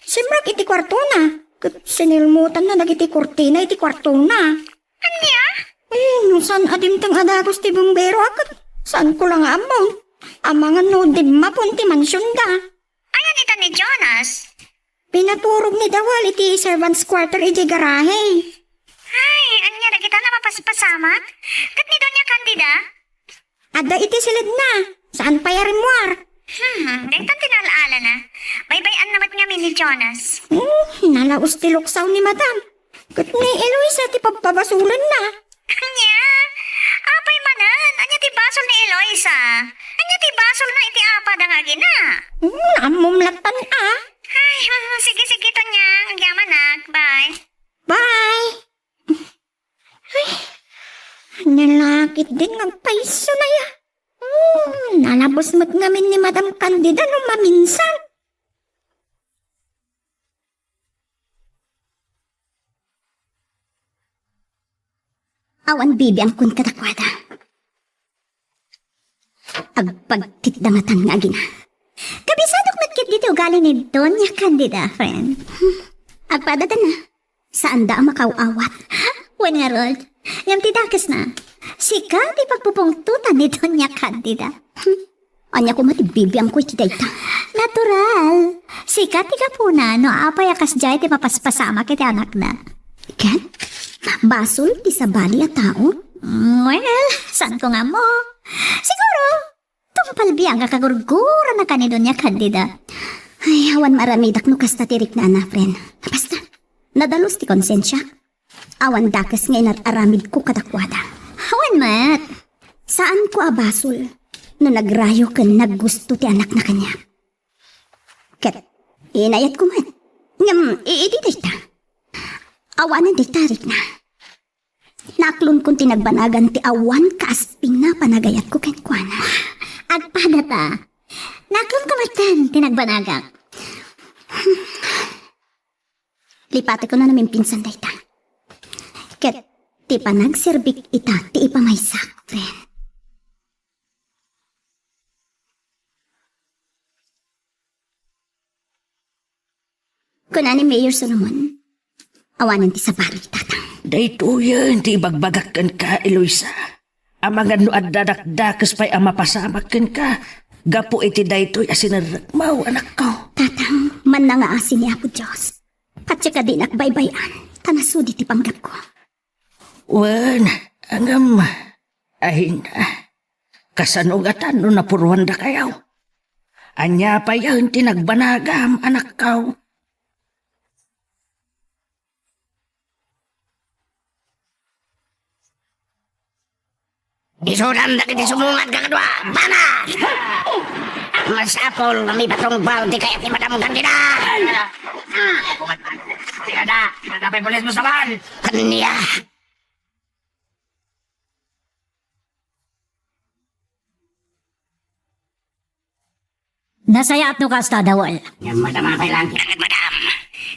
Simrek iti kuartona, ket sinilmutanna dagiti kurtina iti kuartona. Ania? Eh, no saan a dimteng a dagus ti bumbero, a ket saanko la nga ammon. Amangan no dimmapon ti mansionda. Ayan ita ni Jonas? Pinaturog ni Dawal iti servants' quarter idiay garahe. Ay, ania dagita a mapaspasamak? Mat? Ket ni Doña Candida? Adda iti siledna. Saan pay a rimmuar? Hmm, daytan ti naal-alana. Baybay-anna met ngamin ni Jonas. Hmm, nalaus ti luksaw ni Madam. Ket ni Eloisa ti pagpabasulenna. Ania? Apay manen? Ania ti basol ni Eloisa? Ania ti basolna iti apada nga agina? Hmm, ammom lattan a. Ay, hmm, sige, sige, Tonya. Agyamanak. Bye. Bye. Ay, ania la ketdin nga agpayso na ya? Hmm, nalabos met ngamin ni Madam Candida no maminsan. Awan bibiangkon kadakuada. Agpagtitdangatan nga agina. Kabisadok met ketdi ti ugali ni Doña Candida, friend. Agpadatan na. Saanda a makaw-awat. Wen ngarud, ngem ti dakesna, sika ti pagpupungtotan ni Doña Candida. Ania koma ti bibiangko iti dayta? Natural. Sika ti gapuna no apay a kasdiay ti mapaspasamak iti anakna. Ket, basol ti sabali a tao? Mm, well, saanko nga ammo. Siguro, tungpal biag a kagurgurana ken ni Doña Candida. Ay, awan maaramidak no kasta ti riknana, friend. Basta, nadalus ti konsensiak. Awan dakes nga inar-aramidko kadakuada. Wen met, saanko a basol no nagrayo ken naggusto ti anakna kaniak. Ket inayatko met. Ngem idi dayta, awanen dayta rikna. Naaklonkon ti nagbanagan ti awan kaaspingna a panagayatko kenkuana. Agpadata. Naaklonko metten ti nagbanagak. Lipatekon a namimpinsan dayta. Ket ti panagserbik ita ti ipamaysak, friend. Kuna ni Mayor Solomon, awanen ti sabali, Tatang. Daytoyen ti ibagbagak kenka, Eloisa. Amangan no adda dakdakes pay a mapasamak kenka, gapu iti daytoy a sinerrekmo, anakko. Tatang, mannangaasi ni Apo Dios. Patse kadi dinak baybay-an, ta nasudi ti panggepko. Wen, ngem, ay na, kasano ngatan no napuruandakayo? Ania payen ti nagbanagam, anakko? Isudam dagiti sumungad nga kadua, bana! Masapul nga mipatungpal ti kayat ni Madam Candida! Kada, kada pa'y pulis mo saman! Ania? Nasayaat no kasta, Dawal. Ngem madama pay lang. Dagit, madam.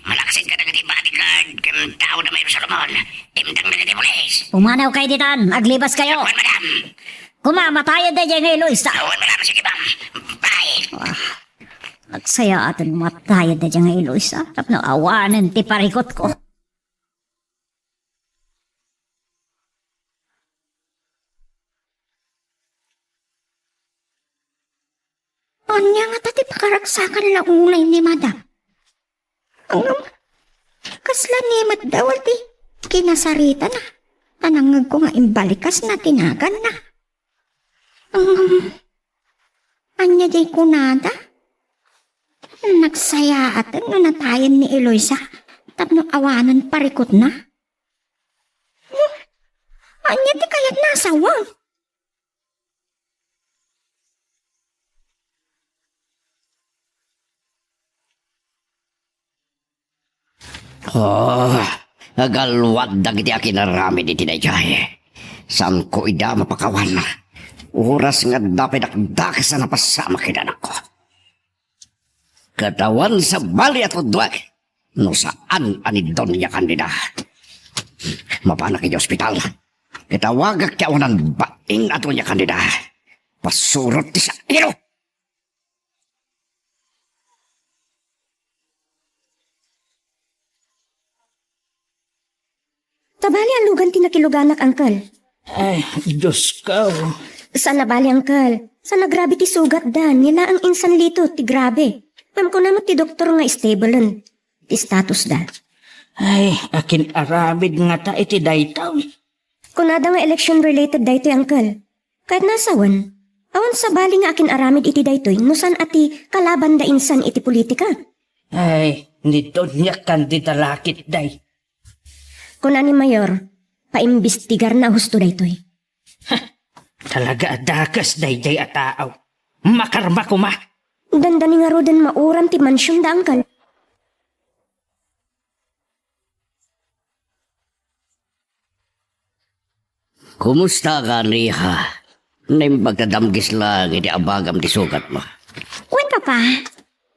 Malakasin ka dagiti bodyguard, ken tao da Mayor Solomon. Imdang dagiti pulis. Pumanaw kay ditan, aglibas kayo. Wen, madam. Kuma, matayen daydiay nga Eloisa. Wen, madam, sige, ma'am. Bye. Ah, nagsayaaten matayen daydiay nga Eloisa. Tapno awanen ti parikutko. Ania ngata ti pakaragsakan la unay ni Madam? Ngem, kasla ni met Dawal ti kinasaritana, ta nangngegko nga imbalikasna ti naganna. Ngem, ania diay kunada? Nagsayaaten no natayen ni Eloisa tapno awanen parikutna? Ania ti kayatna a sawem? Oh, agalwad dagiti akinaramid iti daydiay. Saanko ida mapakawan. Oras nga adda pay dakdakes a napasamak ken anakko. Ket awan sabali a tudtuek no saan a ni Doña Candida. Mapanak iti ospital. Ket awagak ti awanan bain a Doña Candida. Pasurot ti sairo. Sabali a lugan ti nakiluganak, Uncle. Ay, Diosko. Saan a bali, Uncle. Saan a grabe ti sugatda, ni laeng insan litot ti grabe. Ngem kuna met ti doktor nga stable-en ti statusda. Ay, akin-aramid ngata iti daytoy. Kunada nga election-related daytoy, Uncle. Ket nasawen, awan sabali nga akin-aramid iti daytoy no saan a ti kalabanda insan iti politika. Ay, ni Doña Candida la ketdi. Kuna ni Mayor, paimbestigarna a husto daytoy. Ha! Talaga a dakes daydiay a tao. Makarma koma. Dandani ngaruden mauram ti mansionda, Uncle. Kumusta ka, Riha? Naimbag ta damgis laeng iti abagam ti sugatmo. Wen, Papa.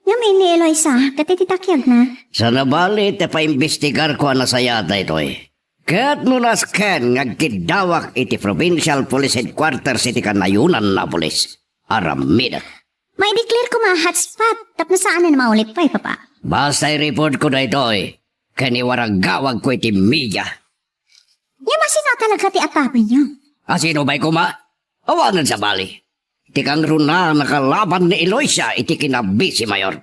Ngem ni Eloisa, ket iti takiagna. Saan a bali ti paimbestigarko a nasayaat daytoy. Ket no nasken nga agkiddawak iti Provincial Police Headquarters iti kanayonan a pulis, aramidek. Maideclare koma a hotspot tapno saanen a maulip pay, Papa. Basta i-reportko daytoy, ken iwaragawagko iti media. Ngem asino talaga ti apapenyo? Asino pay koma? Awanen sabali. Ti kangrunaan a kalaban ni Eloisa iti kinabisi, Mayor.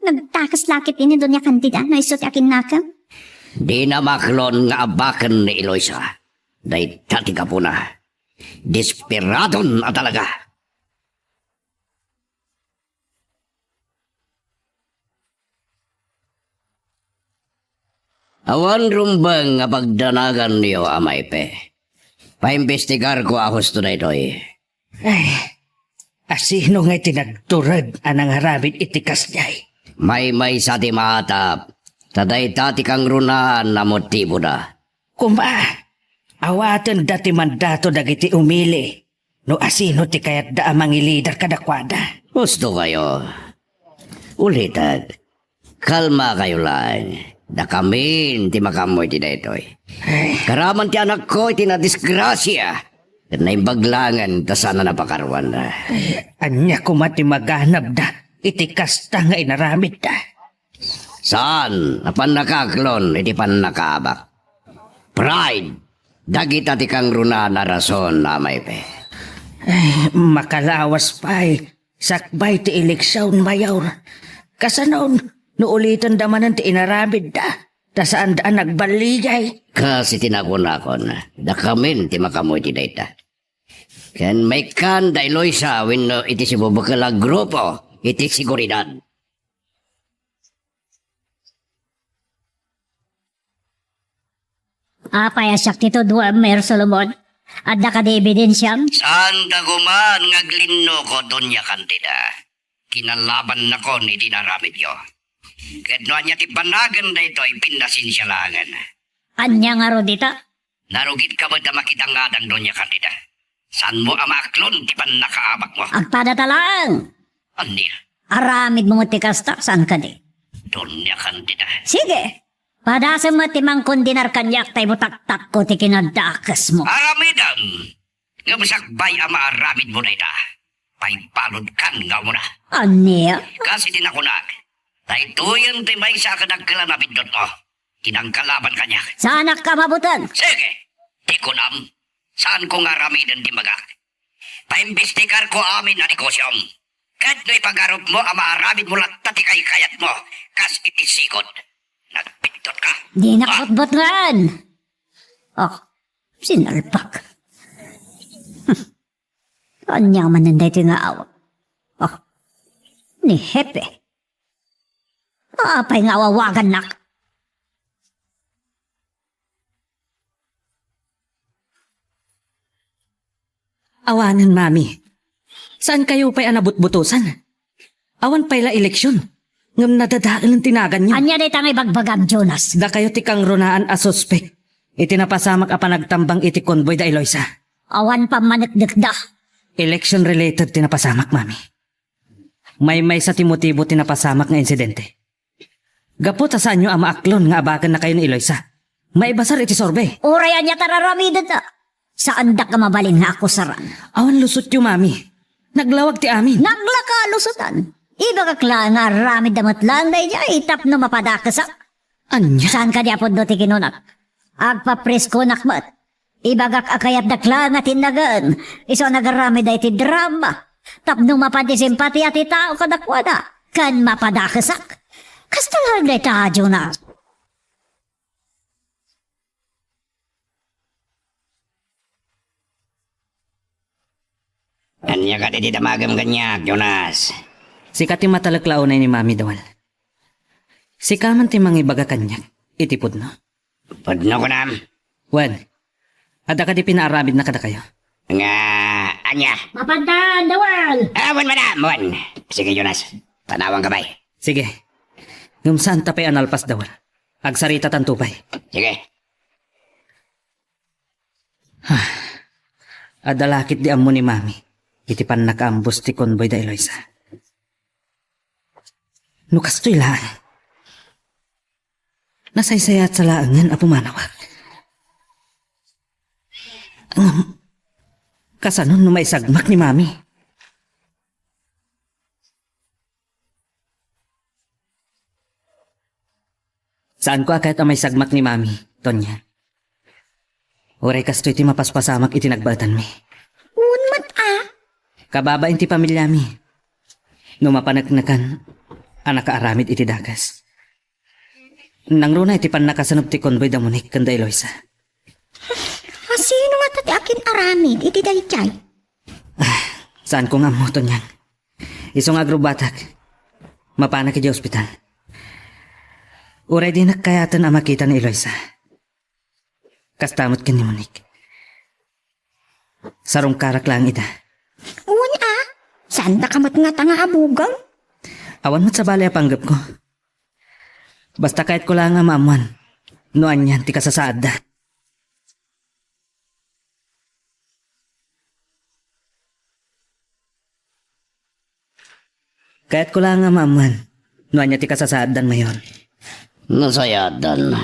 Nagdakes la ketdi ni Doña Candida no isu ti akinnakem. Dina maklon nga abaken ni Eloisa. Dayta ti gapuna. Desperadon a talaga. Awan rumbeng a pagdanaganyo, Amay Pe. Paimbestigarko a husto daytoy. Ay, asino ngay ti nagtureg a nangaramid iti kasdiay? Maymaysa ti maatap, ta dayta ti kangrunaan a motiboda. Koma, awatenda ti mandato dagiti umili no asino ti kayatda a mangilider kadakuada. Husto kayo. Ulitek, kalma kayo laeng. Dakamin ti makaammo iti daytoy. Ay. Karaman ti anakko iti nadisgrasia. Ket naimbag laengen ta saan a napakaruanna. Ay, ania koma ti maganabda iti kasta nga inaramidda? Saan a pannakaaklon iti pannakaabak. Pride. Dagita ti kangrunaan a rason, Amay Pe. Ay, makalawas pay, sakbay ti eleksion, Mayor. Kasano no ulitenda manen ti inaramidda, ta saanda a nagballigay? Kas iti nakunakon, dakamin ti makaammo iti dayta. Ken maikkan da Eloisa wenno iti sibubukel a grupo iti seguridad. Apay a siak ti tuduem, Mayor Solomon? Adda kadi ebidensiam? Saanta koma nga aglinnuko, Doña Candida. Kinalabannakon iti inaramidyo. Ket no ania ti banagen daytoy, pinnasensia laengen. Ania ngarud ita? Narugitka met a makita ngadan, Doña Candida. Saanmo a maaklon ti pannakaabakmo. Agpadata laeng. Ania? Aramidmo met ti kasta, saan kadi? Doña Candida. Sige. Padasem met ti mangkondenar kaniak ta ibutaktakko ti kinadakesmo. Aramidem. Ngem sakbay a maaramidmo dayta, paibaludkan nga umuna. Ania? Kas iti nakunak, daytoyen ti maysa a kadagkelan a biddutmo. Ti nangkalaban kaniak. Saanak a mabuteng. Sige, ti kunam, saanko nga aramiden ti imbagak. Paimbestigarko amin a negosiom. Ket no ipagarupmo a maaramidmo latta ti kaykayatmo, kas iti sigud, nagbiddutka. Dinak butbutngen. Oh, sinalpak. Ania manen daytoy nga awag? Oh, ni Hepe. Apay nga awawagannak? Awanen, Mami. Saan kayo pay a nabutbutosan? Awan pay la eleksyon, ngem nadadael ti naganyo. Ania dayta nga ibagbagam, Jonas? Dakayo ti kangrunaan a suspek iti napasamak a panagtambang iti convoy da Eloisa. Awan pammaneknekda. Election related ti napasamak, Mami. Maymaysa ti motibo ti napasamak nga insidente. Gapu ta saanyo a maaklon nga abagennakayo ni Eloisa, maibasar iti survey. Uray ania ti ar-aramidenda, saandak a mabalin nga akusaran. Awan lusotyo, Mami. Naglawag ti amin. Naglaka a lusotan. Ibagak laeng nga aramidda met laeng daydiay tapno mapadakesak. Ania? Saan kadi a pudno ti kinunak? Agpapreskonak met. Ibagak a kayatdak laeng a tinnagen, isu a nagaramid daytoy drama, tapno mapadi simpatia ti tao kadakuada, ken mapadakesak. Kasta laeng dayta, Jonas. Ania kadi ti damagem kaniak, Jonas? Sika ti matalek la unay ni Mami, Dawal. Sika man ti mangibaga kaniak iti pudno. Pudno kunam? Wen, adda kadi pinaaramidna kadakayo? Nga, ania? Mapandan, Dawal! Ah, wen, madam, wen. Sige, Jonas. Tanawanka pay. Sige. Ngem saanta pay a nalpas, Dawal. Agsaritatanto pay. Sige. Adda la ketdi ammo ni Mami iti pannakaambos ti konboy da Eloisa. No kastoy laeng, nasaysayaat sa laengen a pumanawak. Ngem, kasano no maisagmak ni Mami? Saanko a kayat a maisagmak ni Mami, Tonya. Uray kastoy ti mapaspasamak iti nagbaetanmi. Wen met a. Kababain ti pamiliami. No mapaneknekan a nakaaramid iti dakes. Nangruna iti pannakasanub ti konboy da Monique ken da Eloisa. Asino ngata ti akin-aramid iti daydiay? Ah, saanko nga ammo, Tonyang. Isu nga agrubbatak, mapanak iti ospital. Uray dinak kayaten a makita ni Eloisa. Kasta met ken ni Monique. Sarungkarak laeng ida. Wen a, saandaka met ngata nga abugam? Awan met sabali a panggepko. Basta kayatko laeng a maammoan no anian ti kasasaadda. Kayatko laeng a maammoan no ania ti kasasaaddan, Mayor. Nasayaatdan.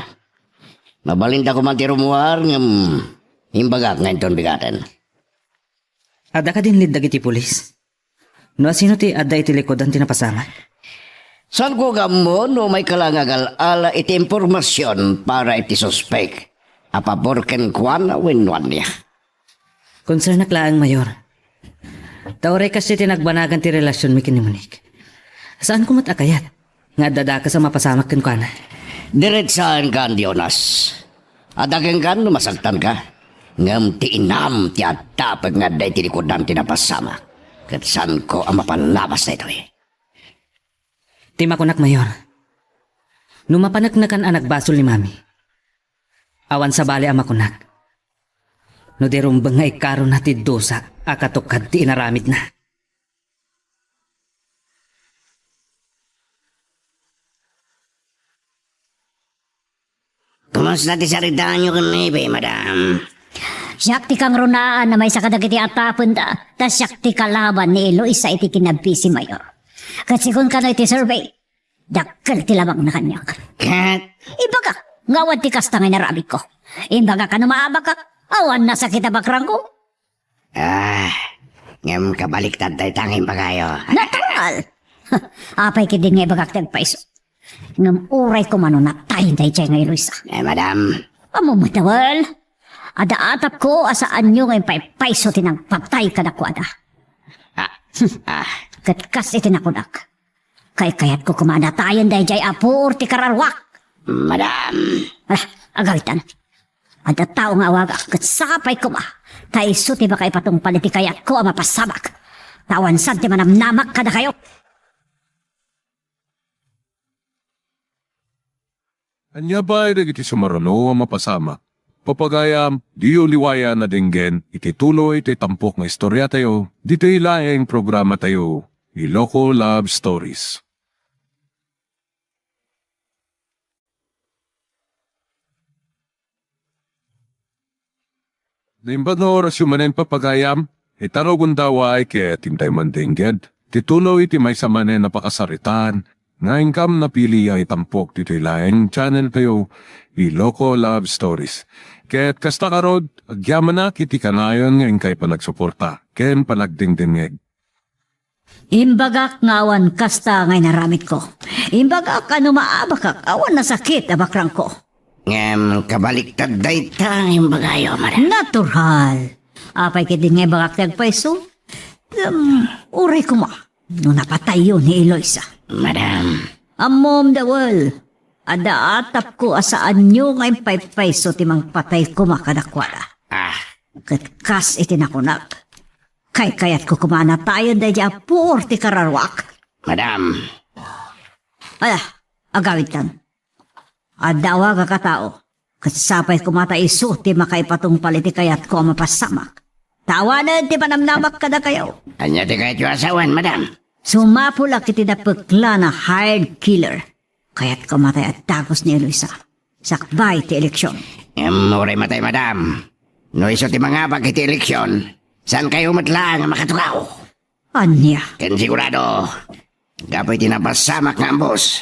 Mabalinda koma ti rummuar ngem imbagak nga inton bigaten. Adda kadi inlid dagiti pulis? No asino ti adda iti likudan ti napasamak? Saanko nga ammo no maikala nga agal-ala iti impormasion para iti suspek a pabor kenkuana wenno ania. Konsernak laeng, Mayor. Ta uray kastoy ti nagbanagan ti relasionmi ken ni Monique, saanko met a kayat nga adda dakes a mapasamak kenkuana. Diretsaenkan, Jonas. Adda kenkan no masaktanka. Ngem ti inam ti attapek nga adda iti likudan ti napasamak. Ket saanko a mapalabas daytoy. Ti makunak, Mayor, no mapaneknekan a nagbasol ni Mami, awan sabali a makunak no di rumbeng nga ikarona ti dusa a katukad ti inaramidna. Kumusta ti saritaanyo ken Eve, madam? Siak ti kangrunaan a maysa kadagiti atapenda, ta siak ti kalaban ni Eloisa iti kinabisi, Mayor. Ket segun kano iti survey, dakkel ti labangna kaniak. Ket? Ibagak nga awan ti kasta nga inaramidko. Imbagak a no maabakak, awan nasakit a bakrangko. Ah, ngem kabaliktad dayta nga imbagayo. Natural! Apay ketdin nga ibagak ti agpayso? Ngem uray koma no natay daydiay nga Eloisa. Eh, madam. Ammom met, Dawal. Adda atapko a saanyo nga impaypayso ti nagpatay kadakuada. Ah, ah. Ket kas iti nakunak, kaykayatko koma a natayen daydiay a puor ti kararuak. Madam. Ala, agawitan. Adda tao nga awagak ket sapay koma ta isu ti makaipatungpal iti kayatko a mapasamak. Ta awan saan ti manamnamak kadakayo. Ania pay dagiti sumaruno a mapasamak? Papagayam, diyo liwayan a denggen iti tuloy ti tampok nga istoriatayo ditoy laeng programatayo, Iloko Love Stories. Naimbag nga orasyo manen, papagayam, ita no gundaway ket intay mandenggen ti tuloy ti maysa manen a pakasaritaan nga inkam napili a itampok ditoy laeng channel tayo, Iloko Love Stories. Ket kasta ngarud, agyamanak iti kanayon nga inkay panagsuporta ken panagdengdengngeg. Imbagak nga awan kasta nga inaramidko. Imbagak a no maabakak, awan nasakit a bakrangko. Ngem kabaliktad dayta nga imbagayo, madam. Natural. Apay ketdin nga ibagak ti agpayso? Ngem, uray koma no napatayyo ni Eloisa. Madam. Ammom, Dawal. Adda atapko a saanyo nga impaypayso ti mangpatay koma kadakuada. Ah. Ket kas iti nakunak, Kaykayatko koma a natayen daydi a puor ti kararuak. Madam. Ala, agawidkan. Adda awagak a tao. Ket sapay koma ta isu ti makaipatungpal iti kayatko a mapasamak. Ta awanen ti panamnamak kadakayo. Ania ti kayatyo a sawen, madam? Sumapulak iti napeklan a hired killer. Kayatko a matay a dagus ni Eloisa. Sakbay ti eleksion. Em, uray matay, madam. No isu ti mangabak iti eleksion, saankayo met laeng a makatugaw. Ania? Ken sigurado, gapu iti napasamak nga ambos,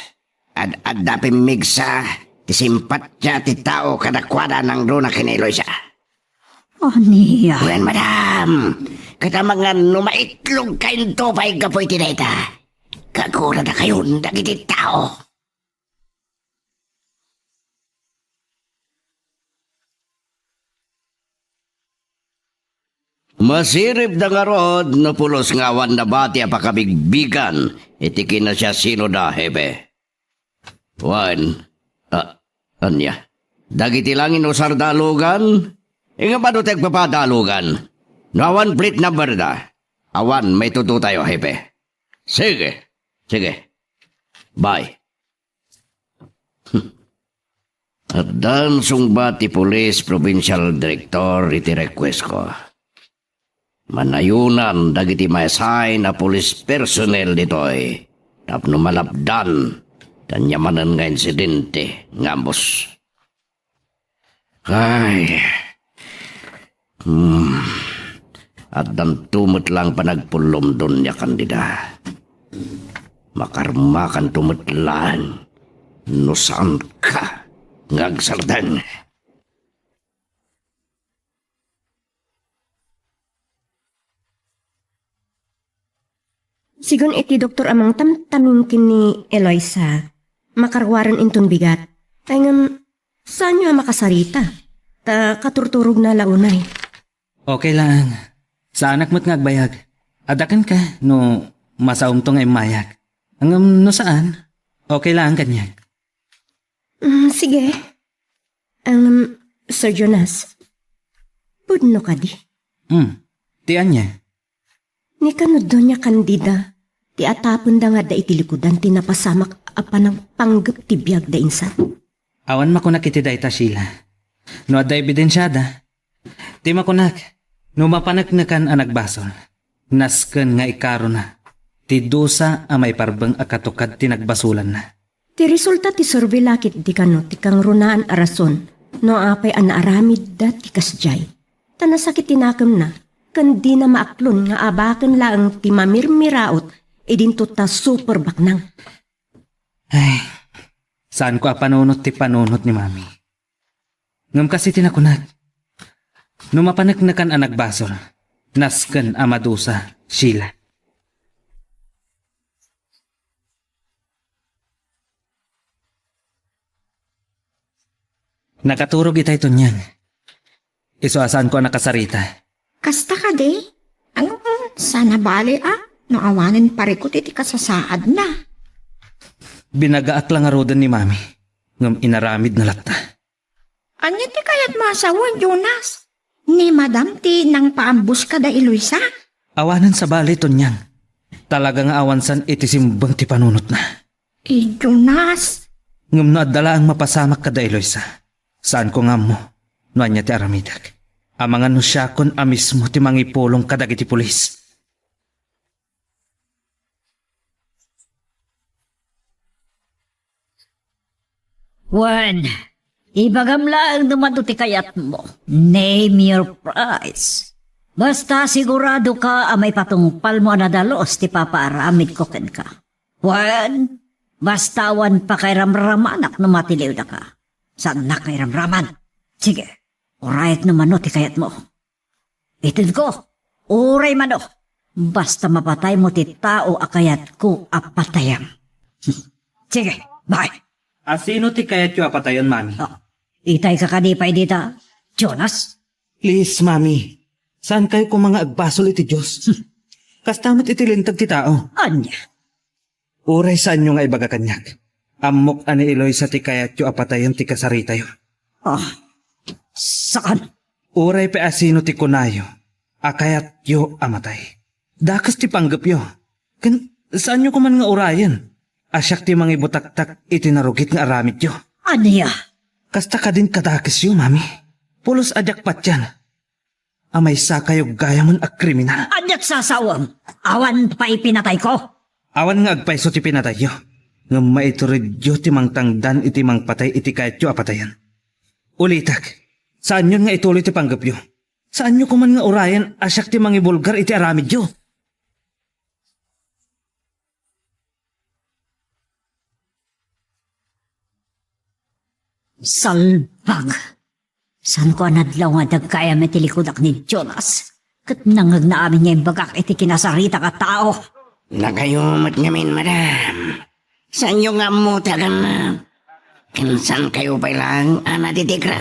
ad-adda pimmigsa ti simpatia ti tao kadakuada nangruna ken ni Eloisa. Ania? Wen, madam, ket amangan no maitlogkayo pay gapu iti dayta, kaguradakayon dagiti tao. Masiribda ngarud no pulos nga awan nabati a pakabigbigan iti kinasiasinoda, Hepe. Wen, a, ania? Dagiti la nga inusarda a lugan? Ngem adu ti agpapadalugan? No awan plate number da, awan maitudtotayo, Hepe. Sige, sige. Bye. Addan sungbat ti Police Provincial Director iti request ko. Manayonan dagiti ma-assign a police personnel ditoy tapno malapdan ti ania manen nga insidente nga ambos. Ay. Hmm. Addanto met laeng panagpullom, Doña Candida. Makarmakanto met laeng no saanka nga agsardeng. Sigun iti doktor a mangtamtaming ken ni Eloisa, makaruaren inton bigat. Ay ngem, saanyo a makasarita? Ta katurturogna la unay. Okay laeng. Saanak met nga agbayag. Adda kenka no masaomto nga immayak. Ngem no saan, okay laeng kaniak. Mm, sige. Ngem, Sir Jonas, pudno kadi? Hmm. Ti ania? Ni kano Doña Candida, ti atapenda nga adda iti likudan ti napasamak a panangpanggep ti biagda insan? Awan makunak iti dayta, Sheila. No adda ebidensiada, ti makunak, no mapaneknekan a nagbasol, nasken nga ikarona ti dusa a maiparbeng a katukad ti nagbasolanna. Ti resulta ti survey la ketdi kano ti kangrunaan a rason no apay a naaramidda ti kasdiay. Ta nasakit ti nakemna, ken dina maaklon nga abaken laeng ti mamirmiraot idinto ta super baknang. Ay, saanko a panunot ti panunot ni Mami. Ngem kas iti nakunak, no mapaneknekan a nagbasol, nasken a madusa, Sheila. Nakaturog itay, Tonyang. Isu a saanko a nakasarita. Kasta kadi? Ano, saan a bale a no awanen parikut iti kasasaadna? Binagaak la ngaruden ni Mami, ngem inaramidna latta. Ania ti kayatmo a sawen, Jonas? Ni Madam ti nangpaambos kada Eloisa? Awanen sabali, Tonyang. Talaga nga awan saan iti simbeng ti panunotna. I Jonas. Ngem no adda laeng mapasamak kada Eloisa, saanko nga ammo no ania ti aramidek. Amangan no siakon a mismo ti mangipulong kadagiti pulis. Wen, ibagam laeng no mano ti kayatmo. Name your price. Basta sigurado ka a maipatungpalmo a nadalus ti papaaramidko kenka. Wen, basta awan pakairamramanak no matiliwdaka. Saannak nga iramraman. Sige, urayek no mano ti kayatmo. Itedko, uray mano, basta mapataymo ti tao a kayatko a patayam. Sige, bye. A sino ti kayatyo a patayen, Mami? Ah, itay ka kadi pay dita, Jonas? Please, Mami. Saankayo koma nga agbasol iti Dios? Kasta met iti linteg ti tao. Ania? Uray saanyo nga ibaga kaniak, ammok a ni Eloisa ti kayatyo a patayen ti kasaritayo. Ah, saan? Uray pay a sino ti kunayo, a kayatyo a matay. Dakes ti panggepyo. Ken saanyo koman nga urayen a siak ti mangibutaktak iti narugit nga aramidyo. Ania? Kasta kadin kadakesyo, Mami. Pulos a diak patian a maysakayo gayamen a kriminal. Ania ti sasawem? Awan pay pinatayko? Awan nga agpayso ti pinatayyo, ngem maituredyo ti mangtangdan iti mangpatay iti kayatyo a patayen. Ulitek, saanyon nga ituloy ti panggepyo. Saanyo koman nga urayen a siak ti mangibulgar iti aramidyo. Salbag! Saanko a nadlaw nga dagkayam iti likudak ni Jonas, ket nangngegna amin nga imbagak iti kinasaritak a tao. Dakayo met ngamin, madam. Saanyo nga ammo ti aganna? Ken saankayo pay laeng a nadidikra?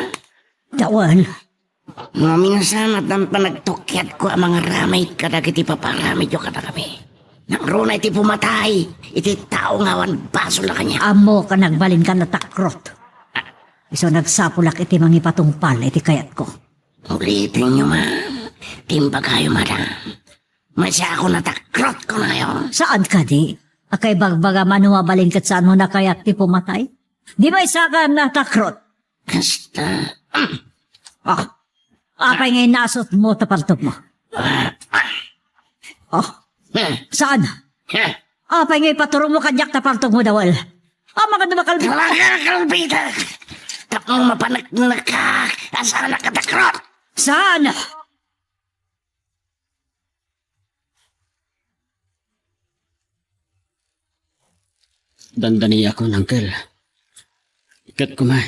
Dawan, no minsan, addan panagtukkiatko a mangaramid kadagiti paparamidyo kadakami. Nangruna iti pumatay iti tao nga awan basolna kaniak. Ammok a nagbalinka a natakrot. Isu nagsapulak iti mangipatungpal iti kayatko. Ulitenyo man ti imbagayo, madam. Masiakon a natakrot, kunayo. Saan kadi a kaibagbagam a no mabalin ket saanmo a kayat ti pumatay? Di maysaka a natakrot? Kasta. Ah, apay nga inasutmo ta paltogmo? Ah, saan? Apay nga ipaturomo kaniak ta paltogmo, Dawel? Amangan no makalbi- Talaga, kalbitek! Tapno mapaneknekak a saanak a takrot! Saan? Dandaniakon, Uncle. Ket koma,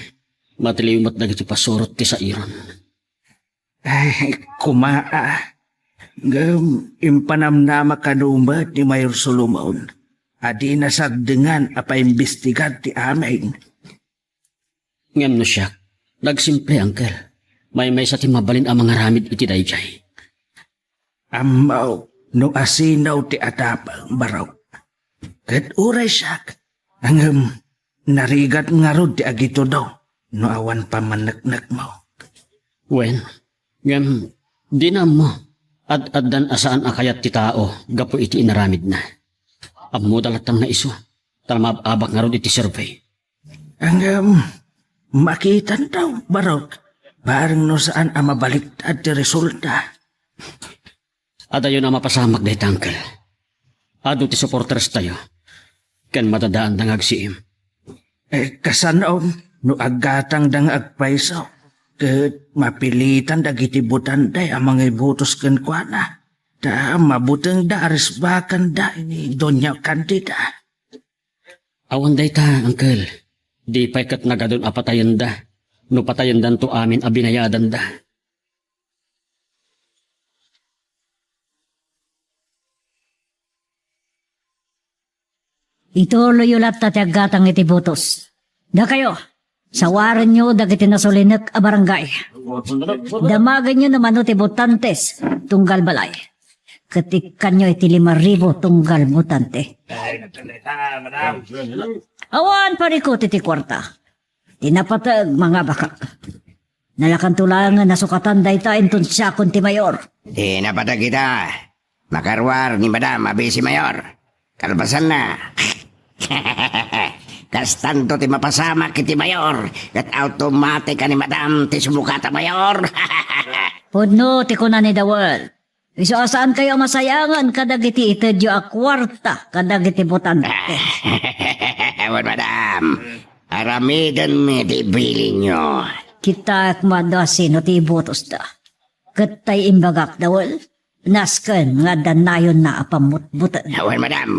matiliw met dagiti pasurot ti sairon. Ay, koma, a. Ngem impanamnama kano met ni Mayor Solomon a dina sagdengan a paimbestigar ti amin. Ngem no siak, nagsimple, Uncle. Maymaysa ti mabalin a mangaramid iti daydiay. Ammok no asino ti adda barok. Ket uray siak, ngem narigat ngarud ti agitudo no awan pammanneknekmo. Wen, ngem dina ammo, ad-addan a saan a kayat ti tao gapu iti inaramidna. Ammoda latta nga isu, ta maab-abak ngarud iti survey. Ngem, makitanto, barok, bareng no saan a mabaliktad ti resulta. Adayon a mapasamak dayta, Uncle. Adu ti supporterstayo, ken madadaanda nga agsiim. Eh, kasano no aggatangda nga agpayso, ket mapilitan dagiti botante a mangibotos kenkuana, ta mabutengda a risbakanda ni Doña Candida? Awan dayta, Uncle. Di pay ket nagadun a patayenda, no patayendanto amin a binayadanda. Ituloyyo latta ti aggatang iti botos. Dakayo, sawarenyo dagiti nasulinek a barangay. Damagenyo no mano ti botantes tunggal balay. Ket ikkanyo iti lima ribu tunggal botante. Awan parikut iti kuarta. Ti napateg, mangabakak. Nalakanto laengen a sukatan dayta inton siakon ti mayor. Ti napateg ita, makaruar ni Madam a Vice Mayor. Kalpasanna, kastanto ti mapasamak iti mayor, ket automatic a ni Madam ti sumukat a mayor. Pudno ti kuna ni Dawel. Isu a saankayo a masayangan kadagiti itedyo a kuarta kadagiti botante. Wen, Madam, aramidenmi ti ibilinyo. Kitaek met no asino ti ibotosta. Ket tay imbagak, Dawel, nasken nga adda nayonna a pammutbuten. Wen, Madam,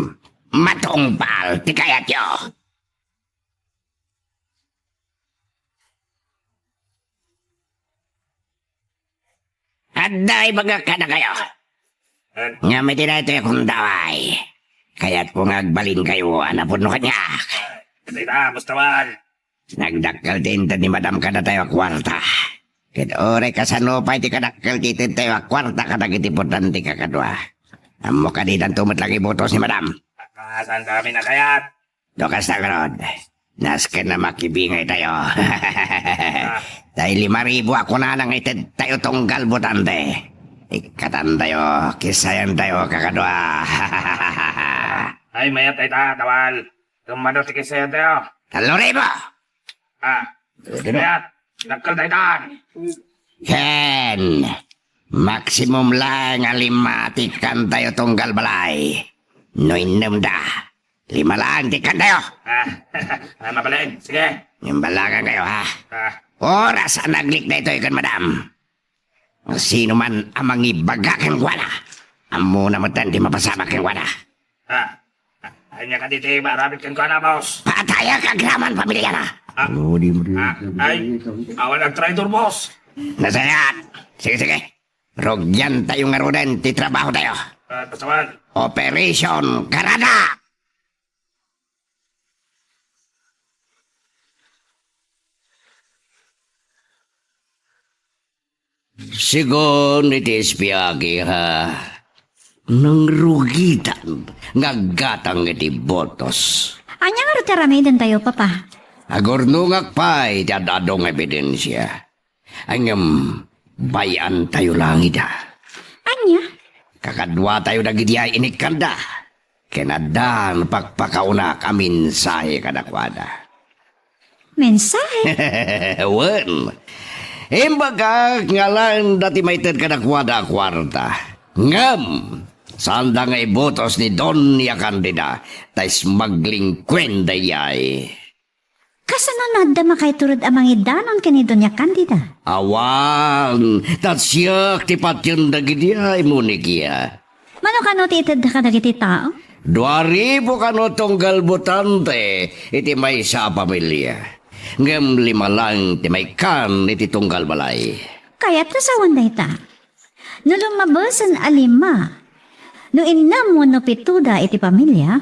matungpal ti kayatyo. Adda ibagak kadakayo. Ngem iti daytoy a kundaway, kayatko nga agbalinkayo a napudno kaniak. Dita, mustawan. Nagdakkel ti inted ni Madam kadatayo a kuarta. Ket uray kasano pay ti kadakkel ti itedtayo a kuarta kadagiti botante kakadua. Ammo kadi danto met la ibotos ni Madam. Saan kami nakayat? No kasta ngarud, nasken a makibingaytayo. Tay lima ribu a kunana nga itedtayo tunggal botante. Ikkatantayo, kissayantayo, kakadua. Ay, mayat dayta, Dawal. Kummado ti kissayantayo. Tallo ribu! Ah, mayat. Dakkel dayta. Ken, maximum laeng a lima ti ikkantayo tunggal balay. No innemda, lima laeng ti ikkantayo. Ah, ah, mabalin. Sige. Imbalagankayo, ha? Ah. Oras a naglik daytoy ken madam. Sino man a mangibaga kenkuana, ammona metten ti mapasamak kenkuana. Ah, ah, ania kadi ti maaramid kenkuana, boss? Patayak agraman pamiliana. Ah, ah, ay, awan agtraidor, boss. Nasayaat. Sige, sige. Rugiantayo ngaruden ti trabahotayo. Ah, basta man. Operation Karada! Segun iti espiaki, ha, nangrugitan nga aggatang iti botos. Ania ngarud ti aramidentayo, Papa? Agurnongak pay ti ad-adu nga ebidensia. Ngem, bay-antayo laeng ida. Ania? Kakaduatayo dagidiay inikkanda. Ken addan pakpakaunak a mensahe kadakuada. Mensahe? Wen. Imbagak nga alaenda ti maited kadakuada a kuarta. Ngem, saanda nga ibotos ni Doña Candida, ta smuggling queen daydiay. Kasano no adda makaiturod a mangidanon ken ni Doña Candida? Awan, ta siak ti patien dagidiay, Monikia. Mano kano ti itedda kadagiti tao? Dua ribu kano tunggal botante iti maysa a pamilia. Ngem lima laeng ti maikkan iti tunggal balay. Kayatna sawen dayta. No lummabesen a lima, no innem wenno pitoda iti pamilia,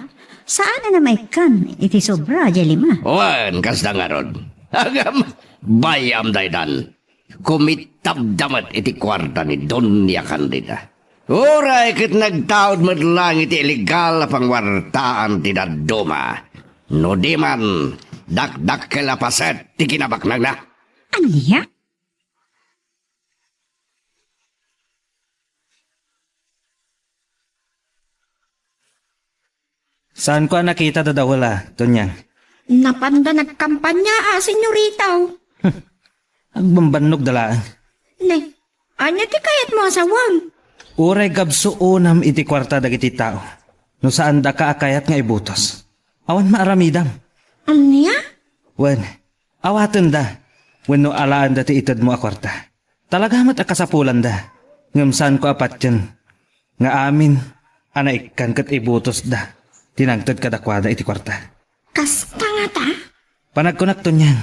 saan a maikkan iti sobra diay lima. Wen, kasta ngarud. Agam, bay-am daytan. Kumitabda met iti kuarta ni Doña Candida. Uray ket nagtaud met laeng iti illegal a pangwartaan ti dadduma. No di man, dakdakkel a paset ti kinabaknangna. Ania? Saanko a nakita da Dawal a, Tonyang. Napanda nagkampanya a, senyorita. Agbambannog da laeng. Ne, ania ti kayatmo a sawen? Uray gabsuonam iti kuarta dagiti tao. No saandaka a kayat nga ibutos, awan maaramidam. Ania? Wen, awatenda wenno alaenda ti itedmo a kuarta. Talaga met a kasapulanda, ngem saanko a patien nga amin a naikkan ket ibutosda ti nangted kadakuada iti kuarta. Kasta ngata? Panagkunak, Tonyang,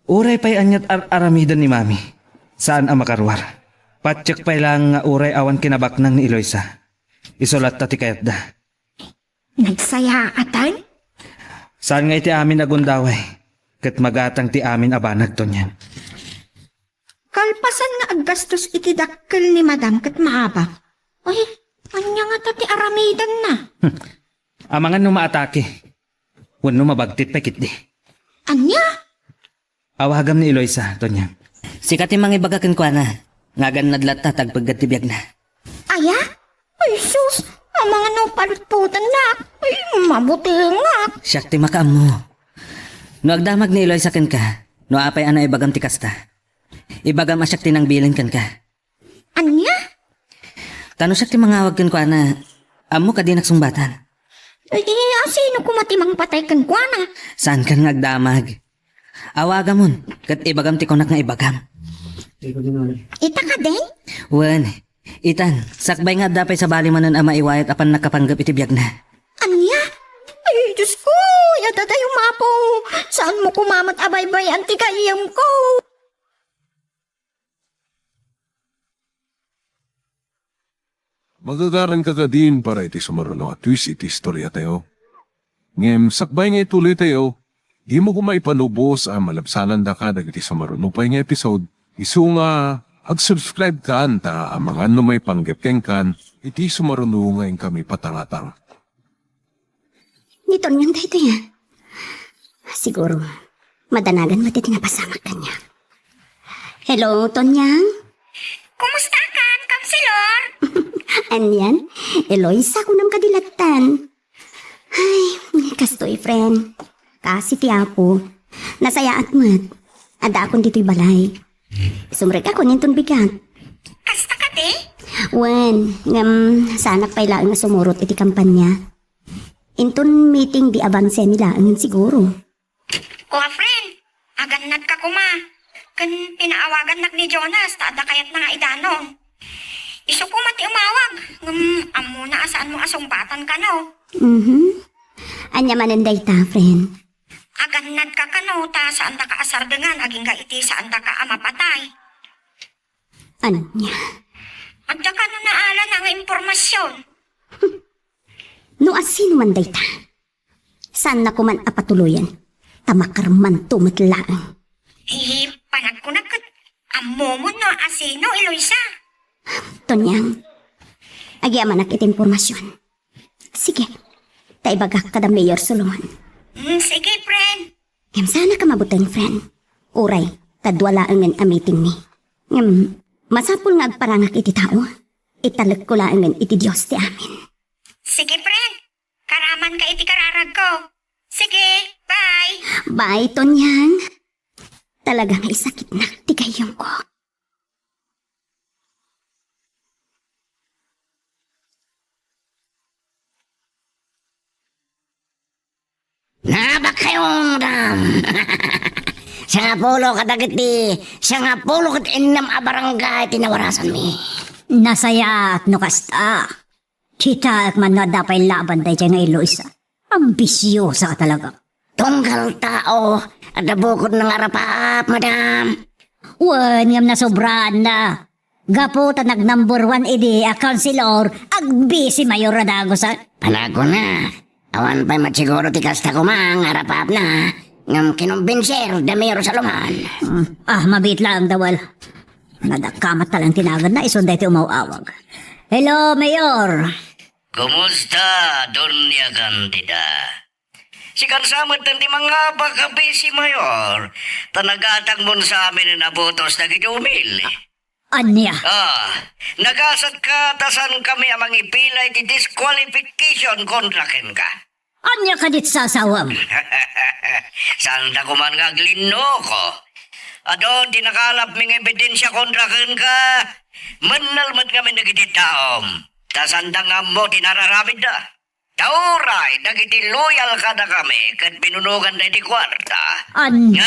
uray pay aniat ar-aramiden ni Mami, saan a makaruar. Patiek pay laeng nga uray awan kinabaknang ni Eloisa, isulatta ti kayatda. Nagsayaatan? Saan nga iti amin a gundaway, ket magatang ti amin a banag, Tonyang. Kalpasan nga aggastos iti dakkel ni Madam ket maabak. Ay, ania ngata ti aramidenna? Amangan no maatake wenno mabagtit pay ketdi. Ania? Awagam ni Eloisa, Tonyang. Sika ti mangibaga kenkuana nga agannad latta ti agpeggad ti biagna. Aya? Ay, sus! Amangan no palutpotennak! Ay, mabutengak! Siak ti makaammo. No agdamag ni Eloisa kenka, no apay a naibagam ti kasta, ibagam a siak ti nangbilin kenka. Ania? Ta no siak ti mangawag kenkuana, ammo kadi naksungbatan? Ay, a, sino koma ti mangpatay kenkuana? Saankan nga agdamag. Awagamon, ket ibagam ti kunak nga ibagam. Ita kadi? Wen, itan, sakbay nga adda pay sabali manen a maiwayat a pannakapanggep iti biagna. Ania? Ay, Diosko, ay, adda tayo mapo. Saanmo koma met a baybay-an ti gayyemko? Magagaranka kadin para iti sumaruno a twist iti istoriatayo. Ngem sakbay nga ituloytayo, dimo koma ipalubos a malabsanandaka dagiti sumaruno pay nga episode, isu nga ag-subscribe kan ta amangan no maipanggep kenkan iti sumaruno nga inkami patangatang. Ni Tonyang daytoy, a. Siguro, madanagan met iti napasamak kaniak. Hello, Tonyang? Kumusta kan, Kamsi Anian? Eloisa, kunam kadi lattan. Ay, kastoy, friend. Kasi ti Apo. Nasayaat met. Addaakon ditoy balay. Sumrekakon inton bigat. Kasta kadi? Wen, ngem saanak pay laeng nga sumurot iti kampanya. Inton meeting di abanse ni laengen siguro. Kua, friend, agannadka koma. Ken pinaawagannak ni Jonas ta adda kayatna nga idanum. Isu koma ti umawag, ngem ammona a saanmo a sungbatan kano. Mhm. Ania manen dayta, friend? Agannadka kano ta saandaka a sardengan agingga iti saandaka a mapatay. Ania? Adda kano naalana nga impormasion? No asino man dayta, saanna koman a patuloyen, ta makarmanto met laeng. Eh, panagkunak ket ammomon no asino, Eloisa. Tonyang, agyamanak iti impormasion. Sige, ta ibagak kada Mayor Solomon. Mm, sige, friend. Ngem saannak a mabuteng, friend. Uray, ta dua laengen a meeting mi. Ngem, masapul nga agparangak iti tao. Italekko laengen iti Dios ti amin. Sige, friend. Karamanka iti kararagko. Sige, bye. Bye, Tonyang. Talaga nga isakitnak ti gayyemko. Nabakkayon, madam. Sangapulo kadagiti, sangapulo ket innem a barangay ti nawarasanmi. Nasayaat no kasta. Kitaek man no adda pay laban daydiay nga Eloisa. Ambisiosa a talaga. Tunggal tao, adda bukodna nga arapaap, madam. Wen, ngem nasobraanna. Gapu ta nag-number one idi a councilor, agbisi mayor a dagusan. Panagkuna, awan pay met siguro ti kasta koma nga arapaapna, ngem kinumbinser da Mayor Solomon. Mm. Ah, mabiit laeng, Dawal. Nadakkamat talaga ti naganna, isu daytoy umaw-awag. Hello, Mayor. Kumusta, Doña Candida? Sikan sa met ti mangabak a bisi, Mayor, ta nagatangmon sa amin a botos dagiti umili. Ania? Ah, nagasatka ta saankami a mangipila iti disqualification kontra kenka. Ania kadit sasawam? Saanda koman nga aglinnoko. Adun ti nakalapmi nga ebidensia kontra kenka. Mennel met ngamin dagiti taom. Ta saanda nga ammo ti nararamidda. Ta uray dagiti loyal kadakami ket binunoganda iti kuarta. Ania?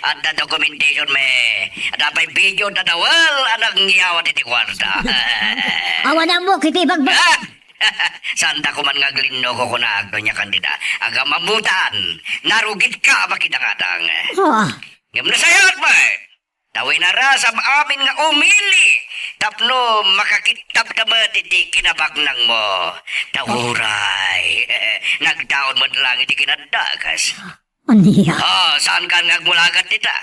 Adda documentation mi. Adda pay video da Dawal a nangyawat iti kuarta. Awan ammo iti ibagbaga. Ah! Saanda koman nga aglinnoko kunak, Doña Candida. Agamamutan, narugitka a makidangadang. Ah. Ngem nasayaat pay. Ta winarasam amin nga umili tapno makakittabda met iti kinabaknangmo. Ta uray, nagdaon met laeng iti kinaddakas. Ania? Ah, saankan nga agmulagat dita?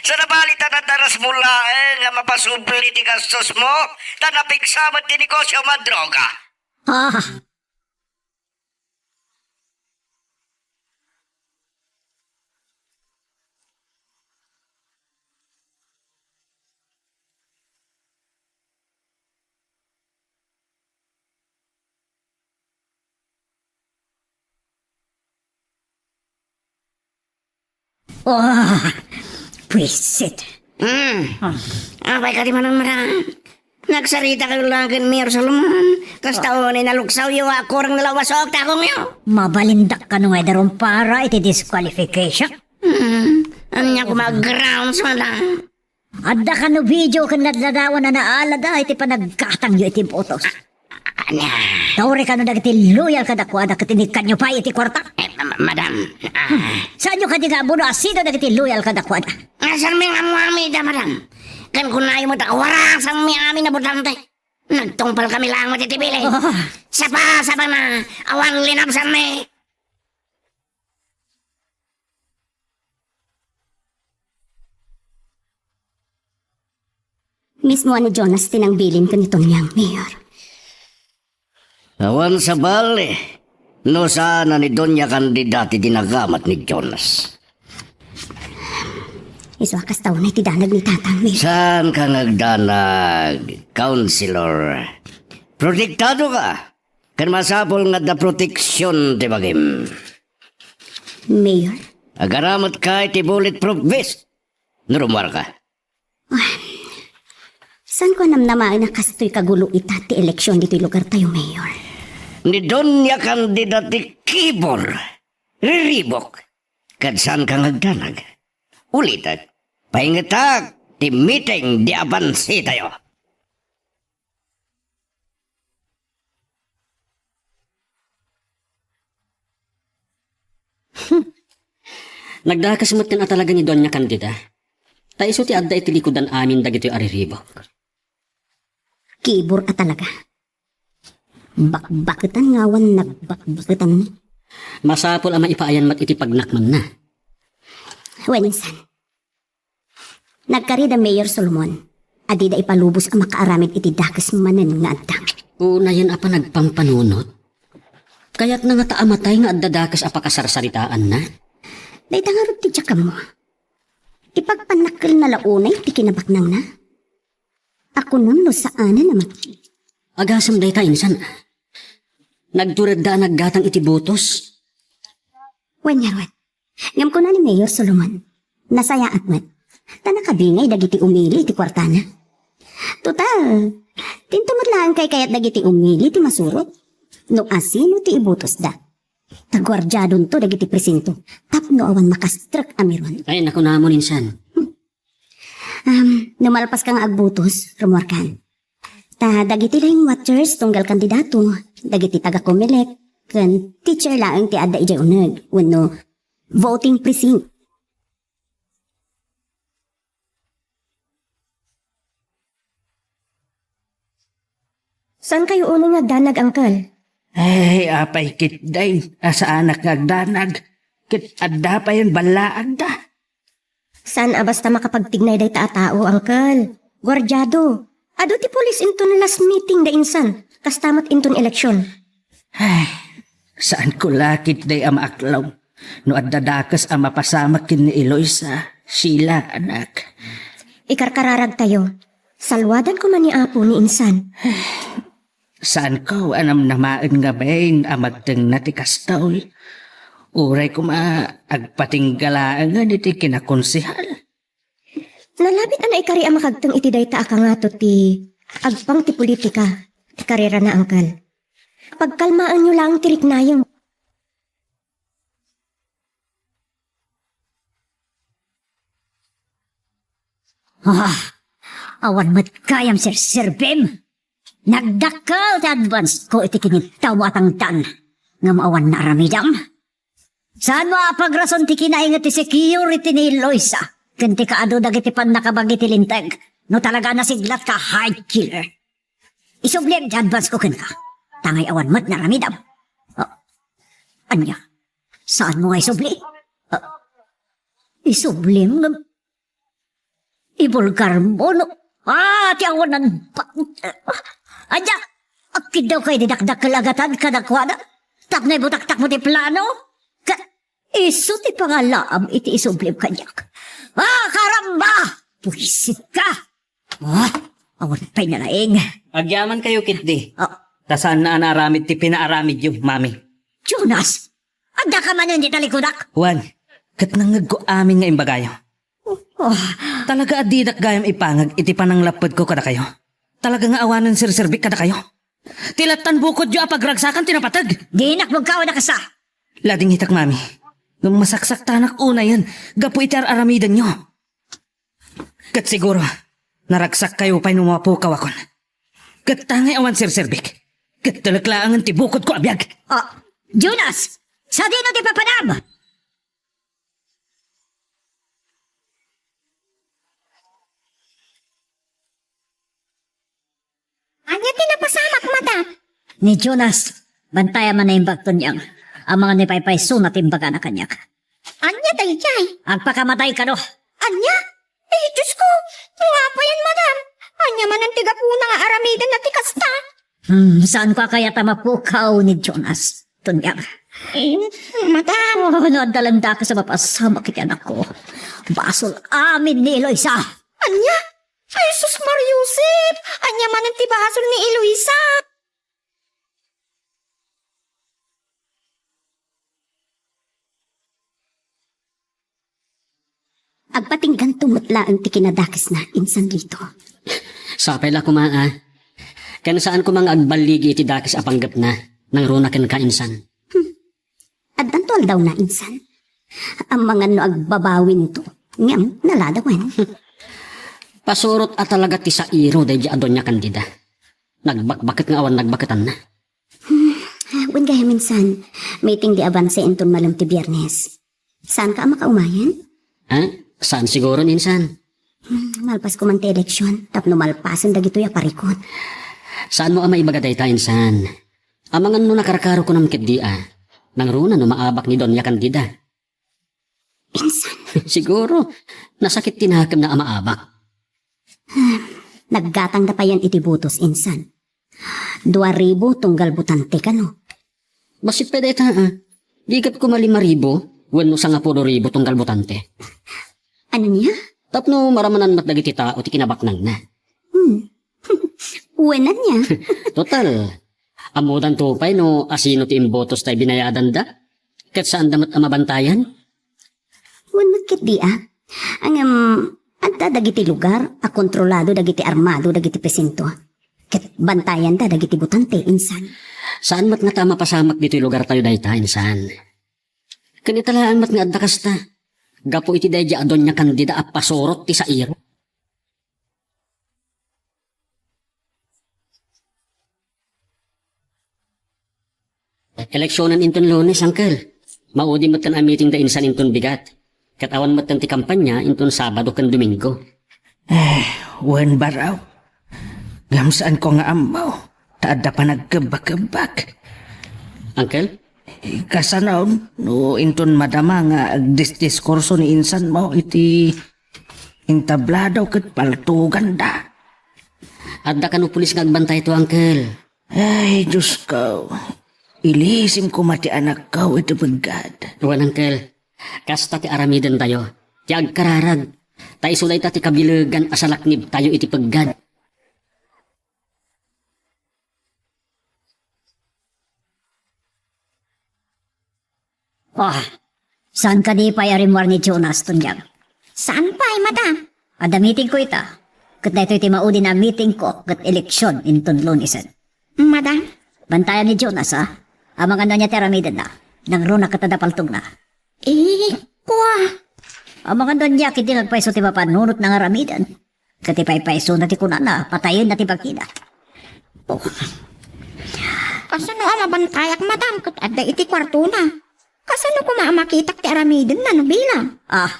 Sa nabali ta nadarasmo laeng nga mapasubli ti gastosmo, ta napigsa met ti negosio a droga. Ah. Oh, pwisit. Hmm. Ah. Apay kadi manen, madam? Nagsaritakayo laeng ken Mayor Solomon. Kasta unay naluksawyo a kurang nalawas o agtagongyo. Mabalindak kano nga idarumpara iti disqualification? Hmm. Ania koma a grounds, madam? Adda kano video ken ladladawan a naalada iti panaggatangyo iti botos? Ania? Ta uray kano dagiti loyal kadakuada ket inikkanyo pay iti kuarta? Eh, ma-, ma-, madam, ah. Saanyo kadi nga ammo no asino dagiti loyal kadakuada? Nga, saan mi nga ammo amida, madam? Ken kunayo met a warasanmi amin a botante. Nagtungpal kami laeng met iti bilin. Oh. Sapa, sapa na, awan linabsanmi. Mismo a ni Jonas ti nangbilin ken ni Tonyang, Mayor. Awan sabali no saan a ni Doña Candida ti dinagamat ni Jonas. Isu a kasta unay ti danag ni Tatang, Mayor. Saanka nga agdanag, Councilor Protektado ka. Ken masapul nga adda proteksion ti bagim. Mayor? Agaramat ka iti bulletproof vest no rummuar ka. Saan ko a namnamaen a kastoy kagulo ita ti eleksion ditoy lugar tayo, Mayor? Ni Doña Candida ti kibor, riribok, ket saan ka nga agdanag. Ulitek, paingetak ti meeting di abansi tayo. Nagdakes met ken a talaga ni Doña Candida. Ta isu ti adda iti likudan amin dagitoy a riribok. Kibor a talaga. Bakbaketan nga awan nagbakbaketan. Masapul a maipaayan met iti pagnakmanna. Wen, insan. Nagkarida Mayor Solomon a dida ipalubos a makaaramid iti dakes manen nga addang. Unayen a panagpampanunot? Kayatna ngata a matay nga adda dakes a pakasarsaritaanna? Dayta ngarud ti diak ammo. Ipagpannakkelna la unay ti kinabaknangna? Akunam no saanen a matay? Agasem dayta, insan. Nagturedda a naggatang iti butos. Wen ngarud. Ngem kuna ni Mayor Solomon, nasayaat met, ta nakabingay dagiti umili iti kuartana. Total, dinto met laeng kaykayat dagiti umili ti masurot no asino ti ibutosda. Ta guardiadonto dagiti presinto tapno awan makastrek a miron. Ay, nakunamon, insan. Um, no malpaska nga agbutos, rummuarkan. Ta dagiti line watchers tunggal kandidato, dagiti taga-Comelec, ken teacher laeng ti adda idiay uneg wenno voting precinct. Saan kayo unay nga agdanag, Uncle? Ay, apay ketdi a saanak nga agdanag. Ket adda payen ballaagda. Saan a basta makapagtignay dayta a tao, Uncle. Guardiado. Adu ti pulis inton last meeting da insan. Kasta met inton eleksyon. Ay, saanko la ketdi a maaklong no adda dakes a mapasamak ken ni Eloisa, Sheila, anak. Ikarkararagtayo. Salwadan koma ni Apo ni insan. Saanko a namnamaen ngamin a magtengna ti kastoy. Uray koma agpatingga laengen iti kinakonsehal. Nalabit a naikari a makagteng iti dayta a kangato ti agpang ti politika ti karerana, Uncle. Pagkalmaenyo laeng ti riknayo. Ah, awan met gayam serserbim. Nagdakkel ti advance ko iti kinitawatangtan. Ngem awan naaramidam. Saanmo a pagrason ti kinainget ti security ni Eloisa ken ti kaadu dagiti pannakabagi ti linteg no talaga nasiglat ka, hide killer. Isublim ti advance ko kenka. Tangay awan met naaramidam. Ah, ania? Saanmo nga isubli? Ah, isublim ngem ibulgarmo no. Ah, ti awanan. Ania? Agkiddawka idi dakdakkel a gatad kadakuada tapno ibutaktakmo ti plano? Ka-, isu ti pangalaam iti isublim kaniak. Ah, karamba! Buisitka! Ah, awan pay nalaing. Agyamankayo ketdi. Ah. Ta saanna a naaramid ti pinaaramidyo, Mami. Jonas! Addaka manen dita likudak? Wen, ket nangngegko amin nga imbagayo. Ah. Talaga a didak gayam ipangeg iti pananglappedko kadakayo. Talaga nga awanen serserbik kadakayo. Ti lattan bukodyo a pagragsakan ti napateg. Dinak magkawa a kasta. Ladingitak, Mami. Ngem masaksaktanak unayen gapu iti ar-aramidenyo. Ket siguro, naragsakkayo pay no mapukawakon. Ket tangay awan serserbik, ket telek laengen ti bukodko a biag. Ah, Jonas! Sadino ti papanam? Ania ti napasamak, madam? Ni Jonas, bantayam a naimbag Tonyang. Amangan ni paypaysona ti imbagana kaniak. Ania daydiay? Agpakamatay kano. Ania? Ay, Diyos ko! Nga payan, madam? Ania manen ti gapuna nga aramidenna ti kasta? Hmm, saanko a kayat a mapukaw ni Jonas, Tonyang. Eh, madam. Oh, no adda lang dakes a mapasamak iti anakko, basol amin ni Eloisa. Ania? Ay, sus, Maria Josep! Ania manen ti basol ni Eloisa? Agpatingganto met laeng ti kinadakesna, insan Lito. Sapay la koma, a. Ken saan koma nga agballigi iti dakes a panggepna, nangruna kenka, insan. Hmm. Addanto aldawna, insan. Amangan no agbabawinto, ngem naladawen. Pasurot a talaga ti sairo daydi a Doña Candida. Nagbakbaket nga awan nagbaketanna. Hmm, wen gayam, insan, meeting de avance inton malem ti Biernes. Saanka a makaumayen? Ha? Saan siguro, insan. Hmm, malpas koma ti eleksion, tapno malpasen dagitoy a parikut. Saanmo a maibaga dayta, insan? Amangan no nakarkaro kunam ketdi a. Nangruna no maabak ni Doña Candida. Insan. Siguro, nasakit ti nakemna a maabak. Naggatangda payen iti botos, insan. Dua ribu tunggal botante kano. Bassit pay dayta, a. Di ket koma lima ribu wenno sangapulo ribu tunggal botante. Ania? Tapno maramanan met dagiti tao ti kinabaknangna. Hmm. Wen ania? Total, ammodanto pay no asino ti imbotos tay binayadanda. Ket saanda met a mabantayan? Wen met ketdi a. Ngem, adda dagiti lugar a kontrolado dagiti armado dagiti presinto. Ket bantayanda dagiti botante, insan. Saan met ngata a mapasamak ditoy lugartayo dayta, insan. Ken ita laeng met nga adda kasta. Gapu iti daydi a Doña Candida a pasurot ti sairo. Eleksionen inton Lunes, Uncle. Maudi metten a meeting da insan inton bigat. Ket awan metten ti kampanya inton Sabado ken Domingo. Eh, wen baraw. Ngem saanko nga ammo, ta adda panagkebbakebbak. Uncle? Kasano no inton madama nga agdisdiskurso ni insanmo iti entablado ket paltoganda? Adda kano pulis nga agbantayto, Uncle. Ay, Diosko, ilisim koma ti anakko iti peggad. Wen, Uncle, kasta ti aramidentayo, ti agkararag, ta isu dayta ti kabilegan a salaknibtayo iti peggad. Ah, saan kadi pay a rimmuar ni Jonas, Tonyag? Saan pay, madam? Adda meetingko ita. Ket daytoy ti maudin a meetingko ket eleksion inton Lunesen. Madam? Bantayan ni Jonas, a. Amangan no ania ti aramidenna. Nangruna ket adda paltogna. Eh, kua. Amangan no ania ketdi nga agpayso ti mapanunotna nga aramiden. Ket ipaypaysona ti kunana, patayenna ti bagina. Oh. Kasano a mabantayak, madam, ket adda iti kuartona? Kasano koma a makitak ti aramidenna no bilang? Ah.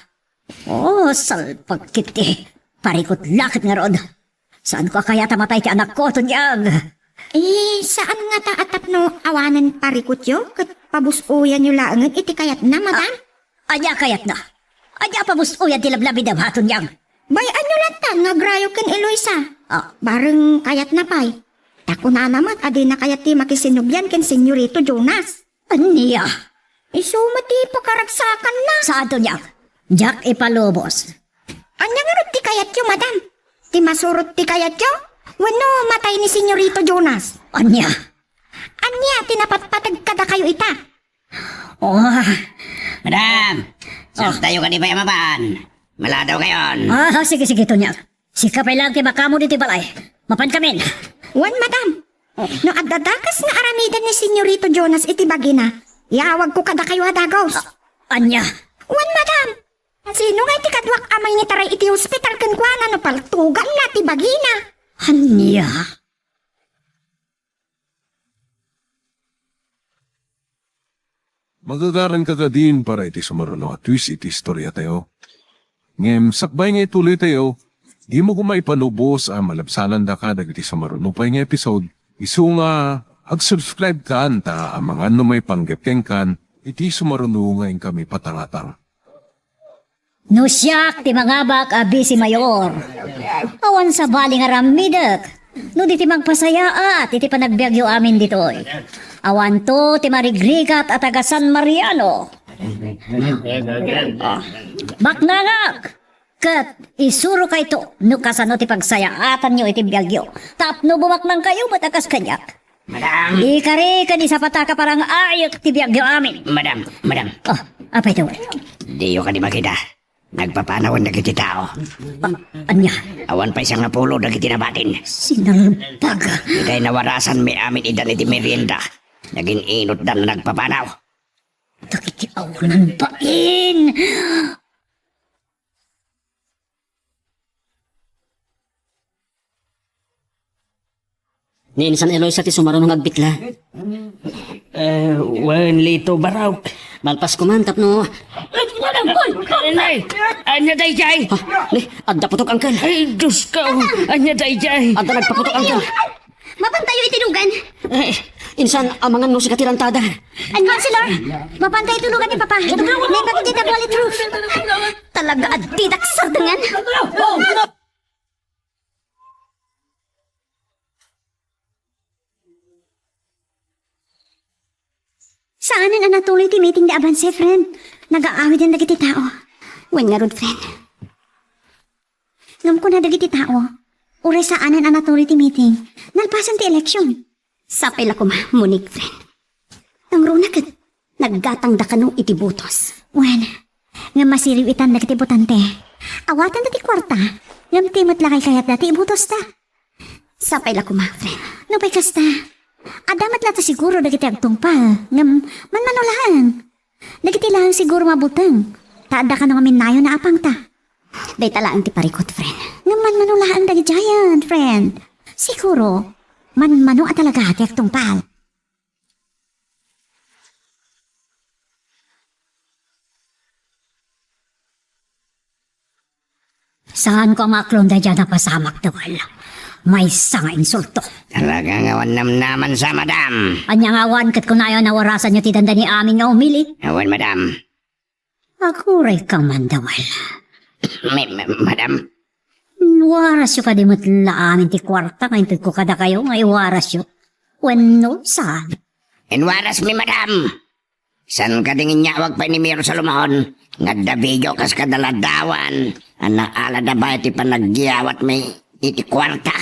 Oh, salpag ketdi. Parikut la ket ngarud. Saanko a kayat a matay ti anakko, Tonyag. Eh, saan ngata a tapno awanen parikutyo ket pabus-oyanyo laengen iti kayatna, madam? Ah, ania kayatna? Ania a pabus-oyan ti lablabida, Tonyag? Bay-anyo latta nga agrayo ken Eloisa. Ah. Bareng kayatna pay. Ta kunana met a dina kayat ti makisinobian ken Senyorito Jonas. Ania? Isu met ti pakaragsakanna. Saan, Tonyag? Diak ipalubos. Ania ngarud ti kayatyo, madam? Ti masurot ti kayatyo? Wenno matay ni Senyorito Jonas? Ania? Ania ti napatpateg kadakayo ita? Oh. Madam, oh, saltayo kadi pay a mapan. Maladawkayon. Ah, sige, sige, Tonyag. Sika pay laeng ti makaammo ditoy balay. Mapankamin. Wen, madam. No adda dakes nga aramiden ni Senyorito Jonas iti bagina, iawagko kadakayo a dagus. A-, ania? Wen, madam. Sino ngay ti kaduak a mangitaray iti hospital kenkuana no paltoganna ti bagina? Ania? Magagaranka kadin para iti sumaruno a twist iti istoriatayo. Ngem sakbay nga ituloytayo, dimo koma ipalubos a malabsanandaka dagiti sumaruno pay nga episode. Isu nga, ag-subscribe kan ta amangan no maipanggep kenkan iti sumaruno nga inkami patangatang. No siak ti mangabak a bisi mayor, awan sabali nga aramidek no di ti mangpasayaat iti panagbiagyo amin ditoy. Awanto ti marigrigat a taga San Mariano. Ah, baknangak! Ket isurokayto no kasano ti pagsayaatanyo iti biagyo tapno bumaknangkayo met a kas kaniak. Madam. Ikari ken isapataka parang ayek ti biagyo amin. Madam, madam. Oh, apay to? Diyo kadi makita. Nagpapanawen dagiti tao. A-, ania? Awan pay sangapulo dagiti nabatin. Sinalbag. Idiay nawarasanmi amin idan iti merienda. Nagin-inutdan nagpapanaw. Dagiti awanan bain. Ni insan Eloisa ti sumaruno nga agbitla. Eh, wen, Lito, barok. Malpas ko man tapno. Nay, ania daydiay? Ha? Ni, adda putok, Uncle. Ay, Diyos ko, ania daydiay? Adda nagpaputok, Uncle. Mapantayo iti lugan. Eh, insan, amangan no sika ti rantada. Counselor, mapantayo iti lugan ni Papa. Naipakita iti bullet proof. Talaga, additak sardengan. Saanen a natuloy ti meeting da Avance, friend. Nagaawiden dagiti tao. Wen ngarud, friend. Ngem kuna dagiti tao, uray saanen a natuloy ti meeting, nalpasen ti election. Sapay la koma, Monique, friend. Nangruna ket naggatangda kano iti botos. Wen, ngem masiriw itan dagiti botante. Awatenda ti kuarta, ngem ti met la kaykayatda ti ibotosta. Sapay la koma, friend. Nupay kasta, adda met la ti siguro dagiti agtungpal, ngem manmano laeng. Dagiti laeng siguro mabuteng, ta adda kano nga minnayon a apangta. Dayta laeng ti parikut, friend. Ngem manmano laeng dagiti giant, friend. Siguro, manmano a talaga ti agtungpal. Saanko a maaklon daydiay a napasamak, Dawal. Maysa nga insulto. Talaga nga awan namnamansa, madam. Ania nga awan ket kunayo a nawarasanyo ti dandani amin nga umili? Awan, madam. Aguray ka man, Dawal. Ma-, ma-, madam? Inwarasyo kadi met la amin ti kuarta nga intedko kadakayo nga iwarasyo? Wenno saan? Inwarasmi, madam. Saan kadi nga inyawag pay ni Mayor Salomon nga adda video kas kadaladawan a naalada pay ti panagyawatmi iti kuarta?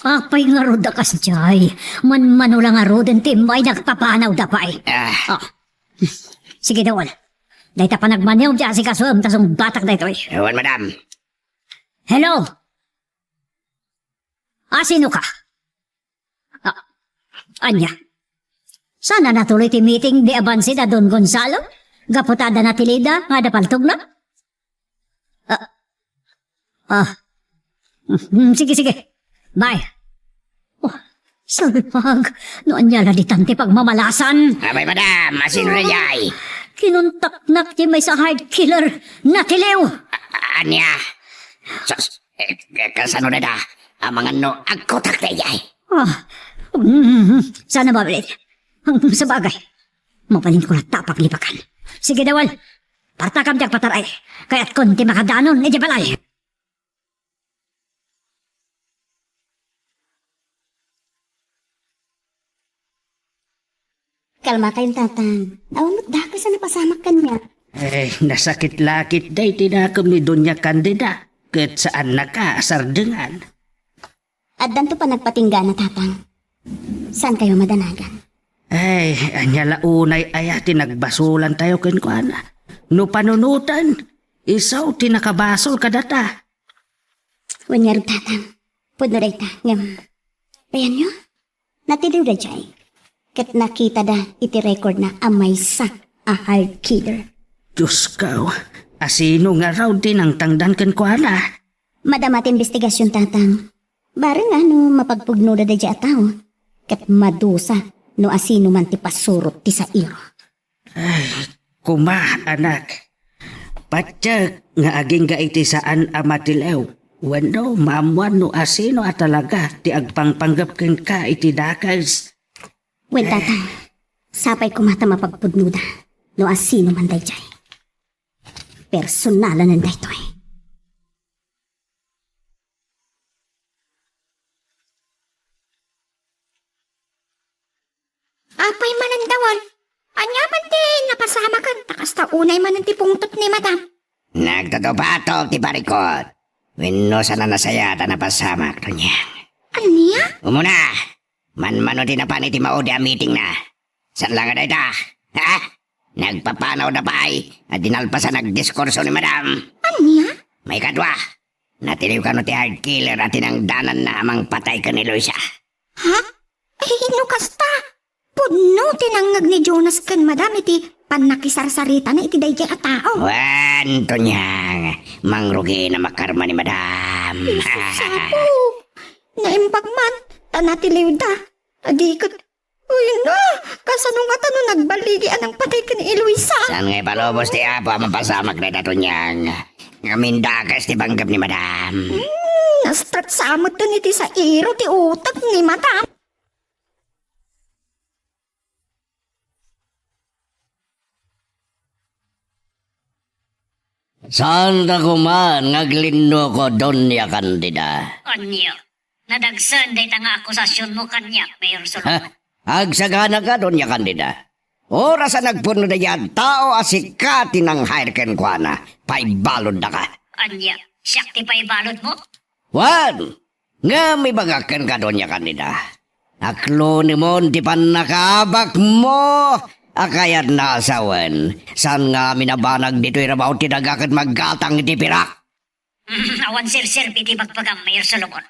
Apay ngarud a kasdiay? Manmano la ngaruden ti immay nagpapanawda pay. Ah. Ah. Sige, Dawal. Dayta panagmaneom ti asikasoem ta sungbatak daytoy. Awan, madam. Hello? Asino ka? Ah, ania? Saan a natuloy ti meeting ni Abansi da Don Gonzalo? Gapu ta adda natilida nga adda paltogna? Ah, ah. Mm, sige, sige. Bye. Oh, salpag. No ania la ditan ti pagmamalasan? Abay, madam, asino daydiay? Kinuntaknak ti maysa a heart killer. Natiliw! A-, a-, ania? Sus, eh, eh, kasano dayta? Amangan no agkutak daydiay. Ah, mm, sana mablit. Ang sabagay, mabalin ko na ta paglipakan. Sige, Dawal. Partakam ti agpataray. Kayatkon ti makadanon iti balay. Kalmakayon, Tatang. Awan met dakes a napasamak kaniak. Eh, nasakit la ketdi ti nakem ni Doña Candida, ket saannaka a sardengan. Addanto panagpatinggana, Tatang. Saankayo madanagan? Ay, ania la unay aya ti nagbasolantayo kenkuana? No panunoten, isu ti nakabasol kadata. Wen ngarud, Tatang, pudno dayta, ngem, ayanyo? Natiliw daydiay. Ket nakitada iti recordna a maysa a heart killer. Diosko, asino ngarud ti nangtangdan kenkuana? Madama ti imbestigasion, Tatang. Bareng a no mapagpugnoda daydiay a tao, ket madusa no asino man ti pasurot ti sairo. Ay, koma, anak. Patiek nga agingga iti saan a matiliw wenno maammuan no asino a talaga ti agpangpanggep kenka iti dakes. Wen, Tatang, sapay koma ta mapagpudnoda no asino man daydiay. Personalanen daytoy. Apay manen, Dawal? Ania man ti napasamakan ta kasta unay manen ti pungtot ni Madam? Nagtutupato ti parikut. Wenno saan a nasayaat a napasamak, Doñang. Ania? Umuna, manmano ti napan iti maudi a meetingna. Saan la nga dayta? Ha? Nagpapanawda pay a di nalpasan agdiskurso ni Madam. Ania? Maikadua, natiliw kano ti hard killer a tinangdananna a mangpatay ken ni Luisa? Ha? Ay, no kasta, pudno ti nangngeg ni Jonas ken Madam iti pannakisarsaritana iti daydiay a tao. Wen, Tonyang, mangrugina makarma ni Madam. Jesus, Apo! Naimbag man, ta natiliwda. Adi ket, uy, no! Kasano ngata no nagballigi a nangpatay ken ni Eloisa? Saan nga ipalubos ti Apo a mapasamak dayta, Tonyang? Ngamin dakes ti panggep ni Madam. Hmm, na-stretch sa met iti sairo ti utek ni Madam. Saanda koma nga aglinnuko, Doña Candida. Ania? Nadagsen dayta nga akusasionmo kaniak, Mayor Solomon. Ha? Agsaganaka, Doña Candida. Oras a nagpudno daydiay a tao a sika ti nang-hire kenkuana, paibaluddaka. Ania? Siak ti paibaludmo? Wen, ngem ibagak kenka, Doña Candida, aklonemon ti pannakaabakmo a kayatna a sawen. Saan nga amin a banag ditoy rabaw ti daga ket maggatang iti pirak? Mm, awan serserbi ti bagbagam, Mayor Solomon.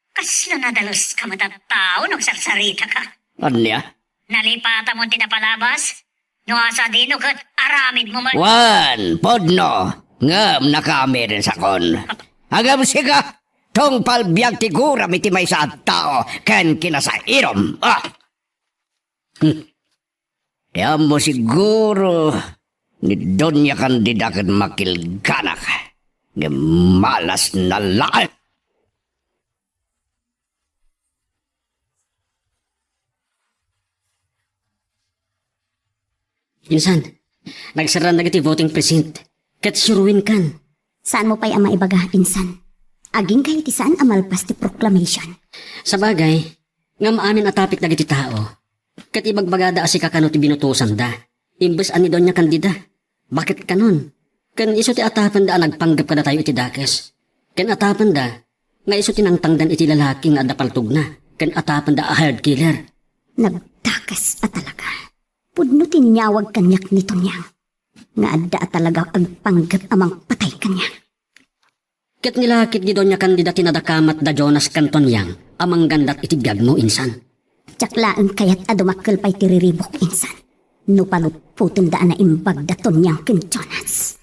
Kasla nadaleska met a tao no agsarsaritaka. Ania? Nalipatamon ti napalabas? No asa dino ket aramidmo met. Wen, pudno, ngem nakaamiden sakon. Ngem sika, tungpal biag ti guram iti maysa a tao ken kinasairom. Ah! Hmm. Ti ammo siguro ni Doña Candida ket makilganak. Ngem malasna laeng. Insan, nagserraan dagiti voting precinct. Ket suruenkan. Saanmo pay a maibaga, insan? Agingga iti saan a malpas ti proclamation. Sabagay, ngem amin a tapik dagiti tao. Ket ibagbagada a sika kano ti binutosanda, imbes a ni Doña Candida. Baket kanon? Ken isu ti atapenda a nagpanggep kadatayo iti dakes. Ken atapenda nga isu ti nangtangdan iti lalaki nga adda paltogna. Ken atapenda a hired killer. Nagdakes a talaga. Pudno ti inyawag kaniak ni Tonyang nga adda a talaga agpanggep a mangpatay kaniak. Ket ni lakit ni Doña Candida ti nadakamat da Jonas ken Tonyang a manggandat iti biagmo, insan. Diak laeng kayat a dumakkel pay ti riribuk, insan, no palutpotenda a naimbag da Tonyang ken Jonas.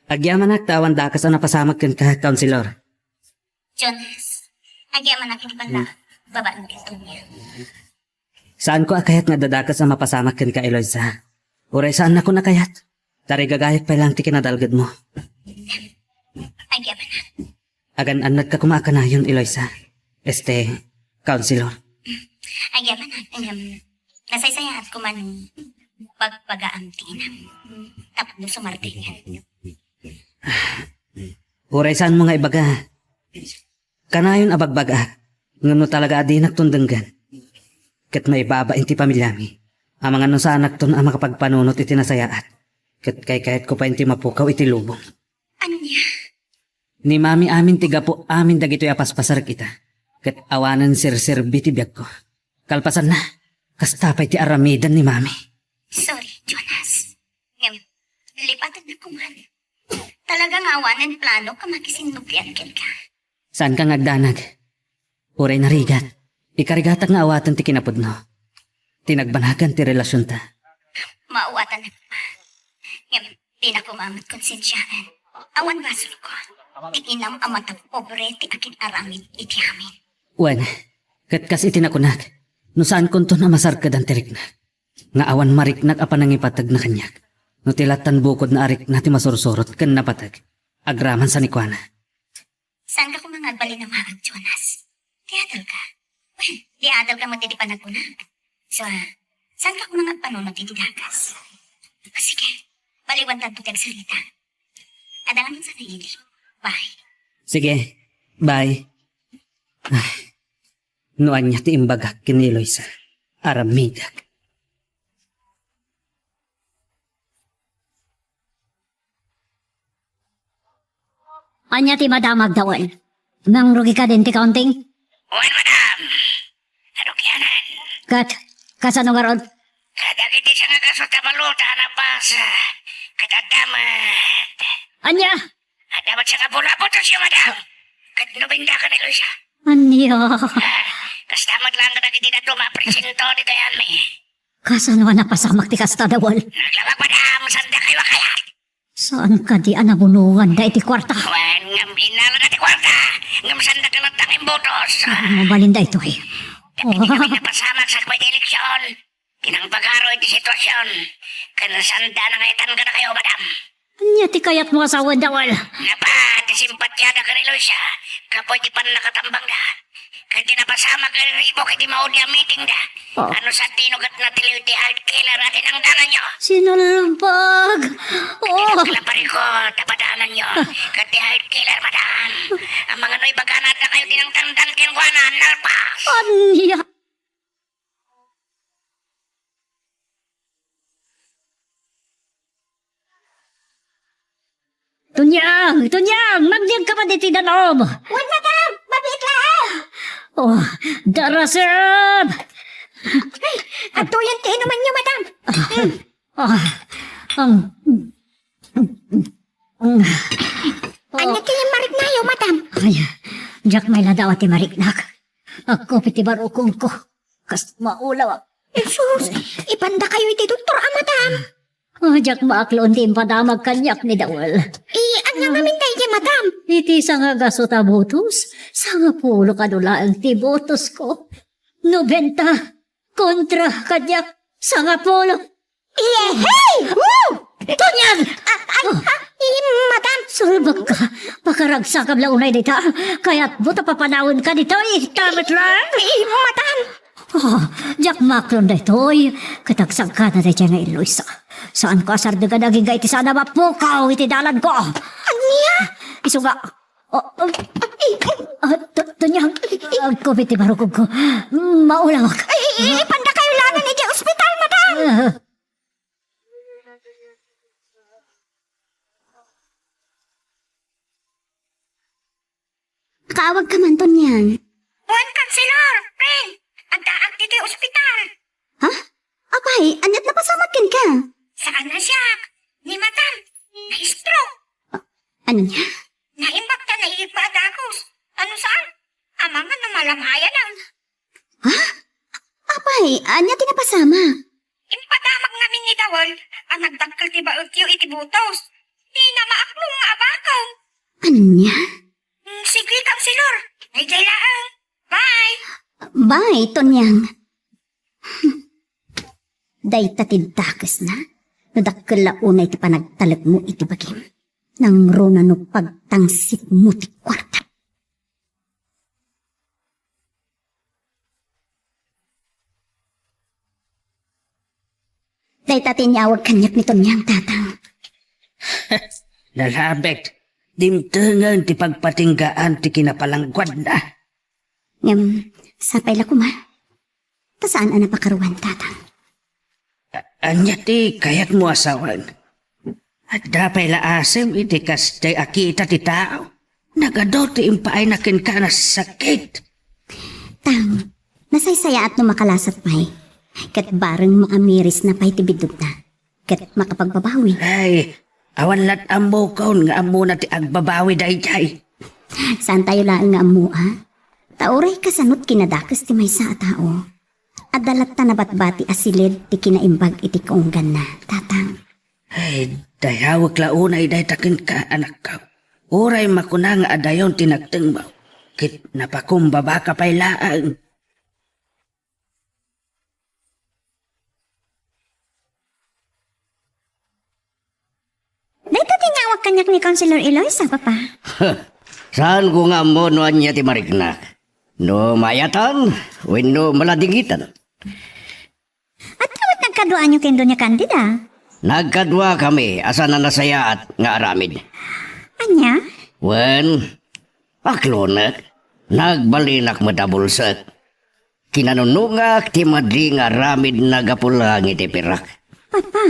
Agyamanak ta awan dakes a napasamak kenka, Councilor. Jonas, agyamanak iti panda-, babaen ken Tonyang. Saanko a kayat nga adda dakes a mapasamak kenka, Eloisa. Uray saannakon a kayat. Tarigagayak pay laeng ti kinadalgedmo. Agyamanak. Agan-annadka koma a kanayon, Eloisa. Este, Councilor. Agyamanak, ngem, nasaysayaat koma no bagbagaam ti inam. Tapno sumardengngem. Uray saanmo nga ibaga. Kanayon a bagbagaak, ngem no talaga a dinakton denggen, ket maibabain ti pamiliami, amangan no saanakton a makapagpanunot iti nasayaat, ket kaykayatko pay ti mapukaw iti lubong. Ania? Ni Mami amin ti gapu amin dagitoy a paspasarek ita, ket awanen serserbi ti biagko. Kalpasanna, kasta pay ti aramiden ni Mami. Sorry, Jonas. Ngem, lipatennak koma. Talaga nga awanen plano a makisinnublian kenka. Saanka nga agdanag. Uray narigat, ikarigatak nga awaten ti kinapudno. Ti nagbanagan ti relasionta. Maawatan koma. Ngem, dina koma met konsensiaen. Awan basolko. Ti inam a matapobre ti akin-aramid iti amin. Wen, ket kas iti nakunak, no saankonton a masarkedan ti riknak. Nga awan mariknak a panangipategna kaniak. No ti lattan bukodna a rikna ti masursurot ken napateg, agraman sanikuana. Saanka koma nga agbalin a maag, Jonas? Ti adalka. Wen, ti adalka met iti panagkunak. So, saanka koma nga agpanunot iti dakes? Ah, sige, baliwantanto ti agsarita. Adda nga sa kaili. Bye. Sige, bye. Ay, no ania ti imbagak ken ni Eloisa, aramidek. Ania ti madam agdawen? Mangrugi kadin ti counting? Wen, madam. Adu kianan? Ket, Kasano ngarud? Kadagiti sangagaso ta balota a napas, ket adda met. Ania? Adda met sangapulo a butosyo, madam. Ket nobenta ken ni Luisa. Ania? Ah, kasta met laeng kadagiti dadduma a porsiento ditoy amin. Kasano a napasamak ti kasta, Dawel? Naglabak, madam, saan dakayo a kayat? Saan kadi a nabunongan da iti kuarta? Wen, ngem innala da ti kuarta. Ngem saan dakayo latta nga imbutos? Ah, mabalin daytoy. Dapiti kami napasamak sakbay ti eleksion. Kinangbagaro iti situasion. Ken saan da nangayatan kadakayo, madam. Ania ti kayatmo a sawen, Dawel? Napan ti simpatiada ken ni Luisa. Gapu iti pannakatambangda. Ket ti napasamak nga riribuk iti maudi a meetingda. Oh. Ano sa tino ket natiliw ti heart killer a tinangdananyo? Sinulbag! Oh! Ket ti nagkalaparikot a padananyo. Ket ti heart killer, madam. Amangan no ibagana dakayo tinangdandan kenkuana, nalpas! Ania? Tonyang! Tonyang! Magdiag ka pa ditoy danum! Wen, madam! Mabiit laeng! Oh, darasem! Ay, adtoyen ti inumanyo, madam. Ah, ang, ang, Ania ti mariknayo, madam? Ay, diak mailadaw ti mariknak. Agkupit ti barukongko. Kas maulaw. Jesus, ipandakayo iti doktor a, madam. Oh, diak maakloon ti impadamag kaniak ni Dawel. Eh, ania ngamin daydi, madam? Iti sangagaso ta butos, sangapulo kano laeng ti butosko. Nobenta kontra kaniak sangapulo. Yehey! Woo! Tonyang! Ah, ay, ah, eh, madam. Sulbak ka. Pakaragsakam la unay dita. Kayatmo ta papanawen ka dita. Eh, damet lang. Eh, madam. Oh, diak maklon daytoy. Ket agsagana daytoy nga Eloisa. Saanko a sardegan agingga iti sana mapukaw iti dalanko. Ania? Isu nga. Oh, oh, eh, eh, ah, to-, Tonyang, agkupit ti barukongko. Maulawak. Ay, ay, ay, ipandakayo laeng iti ospital, madam. Ah. Kaawag ka man, Tonyang. Wen, Kanselor, friend. Addaak ditoy ospital. Ha? Apay, ania't napasamak kenka? Saan a siak. Ni madam, na-stroke. Ah, ania? Naimbag ta naiibba a dagus. Ano saan? Amangan no malamayan ang Ha? Apay, ania ti napasamak? Impadamag ngamin ni Dawel a nagdakkel ti baetyo iti butos. Dina maaklon nga abakom. Ania? Mm, sige, Kanselor. Daydiay laeng. Bye! Bye, Tonyang. Dayta ti dakesna, no dakkel la unay ti panagtalekmo iti bagim. Nangruna no pagtangsitmo ti kuarta. Dayta ti inyawag kaniak ni Tonyang, Tatang. Nalabek, dimtengen ti pagpatinggaan ti kinapalangguadna. Ngem, sapay la koma. Ta saan a napakaruan, Tatang. A-, ania ti kayatmo a sawen? Adda pay la asem iti kasdiay a kita ti tao. Nagadu ti impaayna kenka a sakit. Tang, nasaysayaat no makalasat pay. Ket bareng maamirisna pay ti biddutna. Ket makapagbabawi. Ay, awan lat ammokon nga ammona ti agbabawi daydiay. Saantayo laeng nga ammo, a? Ta uray kasano't kinadakes ti maysa a tao, adda latta nabatbati a siled ti kinaimbag iti kaungganna, Tatang. Ay, dayawek la unay dayta kenka, anakko. Uray makuna nga adayon ti nagtengbaw, ket napakumbabaka pay laeng. Dayta ti inyawag kaniak ni Councilor Eloisa, Papa. Saanko nga ammo no ania ti mariknak. No maayatan wenno maladingitan. Adda met nagkaduaanyo ken Doña Candida? Nagkaduakami a saan a nasayaat nga aramid. Ania? Wen, aklonek, nagbalinak met a bulsek. Kinanunongak ti madi nga aramidna gapu laeng iti pirak. Papa.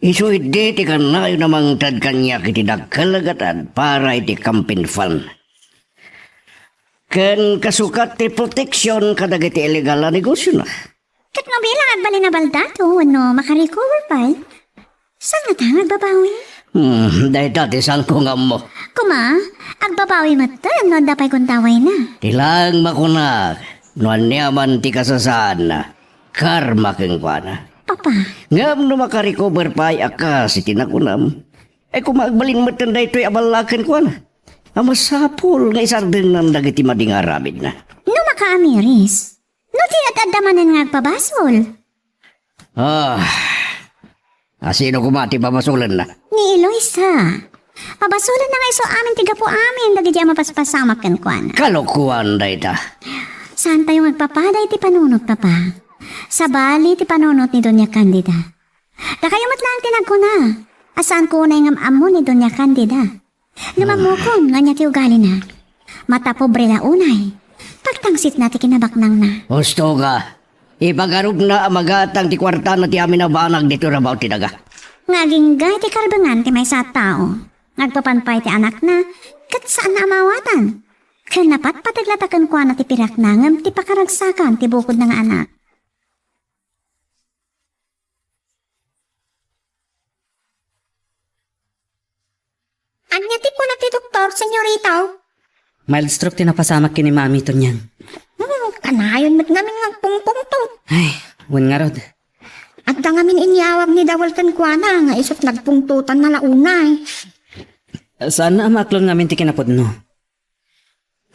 Isu idi ti kannayon a mangted kaniak iti dakkel a gatad para iti campaign fund. Ken kasukat ti proteksion kadagiti illegal a negosiona. Ket no bilang agbalin a baldato wenno makarecover pay, saan ngata nga agbabawi? Hmm, dayta ti saanko nga ammo. Kuma, agbabawi metten no adda pay gundawayna. Ti laeng makunak, no ania man ti kasasaadna, karma kenkuana. Papa. Ngem no makarecover pay a kas iti nakunam, ay kuma agbalin metten daytoy a balla kenkuana. A masapul nga isardengnan dagiti madi nga aramidna. No makaamiris, no di ad-adda manen nga agpabasol. Ah, asino kuma ti pabasolenna? Ni Eloisa. Pabasolenna nga isu amin ti gapu amin dagiti a mapaspasamak kenkuana. Kalokoan dayta. Saantayo nga agpapada iti panunot, Papa. Sabali ti panunot ni Doña Candida. Dakayo met laeng ti nagkuna a saanko unay ngem ammo ni Doña Candida. Ngem ammokon nga ania ti ugalina. Mata pobre la unay. Pagtangsitna ti kinabaknangna. Husto ka. Ipagarupna a magatang ti kuartana ti amin a banag ditoy rabaw ti daga. Nga agingga iti karbengan ti maysa a tao. Nga agpapan pay ti anakna, ket saanna a maawatan. Ken napatpateg la ta kenkuana ti pirakna ngem ti pakaragsakan ti bukodna nga anak. Ania ti kuna ti doktor, senyorita? Mild stroke ti napasamak ken ni Mami, Tonyang. Hmm, kanayon met ngamin nga agpungpungtot. Ay, wen ngarud. Adda ngamin inyawag ni Dawel kenkuana nga isut nagpungtotanna la unay. Saanna a maaklon ngamin ti kinapudno.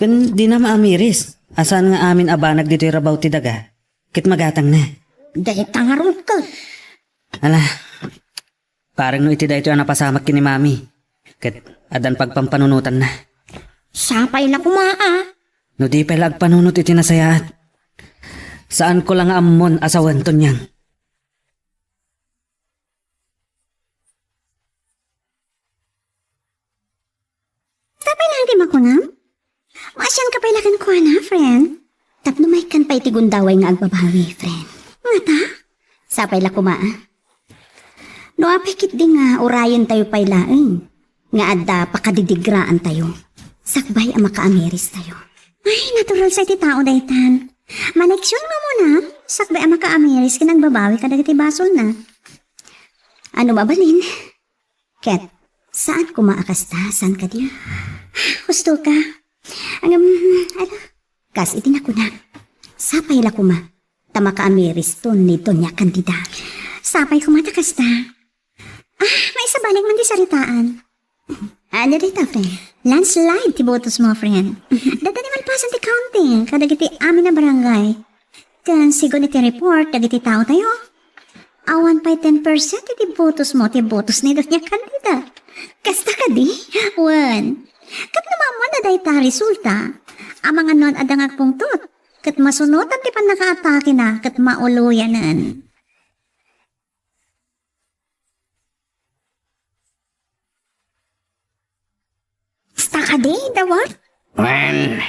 Ken dina maamiris a saan nga amin a banag ditoy rabaw ti daga ket magatangna. Dayta ngarud ket. Ala, parang no iti daytoy a napasamak ken ni Mami, ket addan pagpampanunotanna. Sapay la koma a. No di pay la agpanunot iti nasayaat. Saanko la nga ammon a sawen, Tonyang. Sapay laeng ti makunam? Maasianka pay la kenkuana, friend? Tapno maikkan pay ti gundaway nga agbabawi, friend. Ngata? Sapay la koma, a. No apay ketdi nga urayentayo pay laeng nga adda pakadidigraantayo, sakbay a makaamiristayo. Ay, natural sa iti tao daytan. Maleksion nga umuna, sakbay a makaamiris ken agbabawi kadagiti basolna. Ano mabalin? Ket, saan koma a kasta, saan kadi? Husto ka. Ngem, ala, kas iti nakuna. Sapay la koma, ta makaamiriston ni Doña Candida. Sapay koma ta kasta. Ah, maisabalik man ti saritaan. Ano dayta, friend? Landslide ti botos mo, friend. Dayta ni malpasan ti counting kadagiti amin a barangay. Ken sigun iti report dagiti taotayo, awan pay ten percent iti botos mo ti botos ni Doña Candida. Kasta kadi? Wen, ket no maammuanna dayta a resulta, amangan no adda nga agpungtot, ket masunotan ti pannakaatakena ket mauloyanen. Kasta kadi, Dawel? Wen,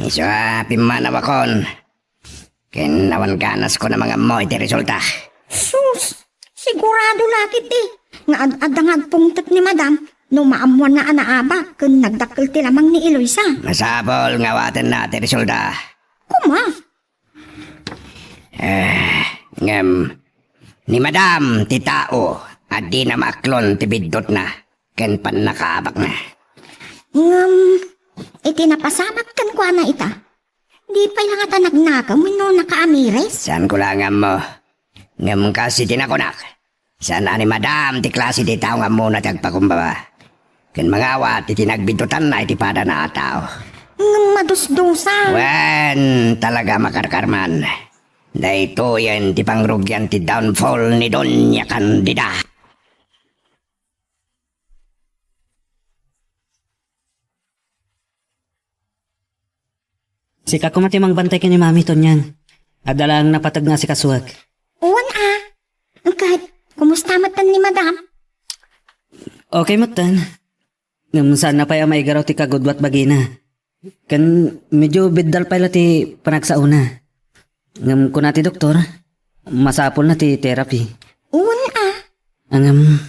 isu a pimmanawakon. Ken awan ganasko a mangammo iti resulta. Sus, sigurado la ketdi nga ad-adda nga agpungtot ni Madam no maammoanna a naabak ken nagdakkel ti lamang ni Eloisa. Masapul nga awatenna ti resulta. Koma, Eh, ngem, ni Madam ti tao a dina maaklon ti biddutna ken pannakaabakna. Ngem, iti napasamak kenkuana ita, di pay la ngata nagnaka wenno nakaamiris? Saanko la nga ammo. Ngem kas iti nakunak, saan a ni Madam ti klase ti tao nga ammona ti agpakumbaba ken mangawat iti nagbiddutanna iti padana a tao. Ngem madusdusa. Wen, talaga makarkarman. Daytoyen ti pangrugian ti downfall ni Doña Candida. Sika koma ti mangbantay ken ni Mami, Tonyang. Adda laeng napateg nga asikasuek. Wen a. Ket, kumusta metten ni Madam? Okay metten. Ngem saanna pay a maigaraw ti kagudua ti bagina. Ken medyo biddal pay la ti panagsaona. Ngem kuna ti doktor, masapulna ti therapy. Wen a. Ngem,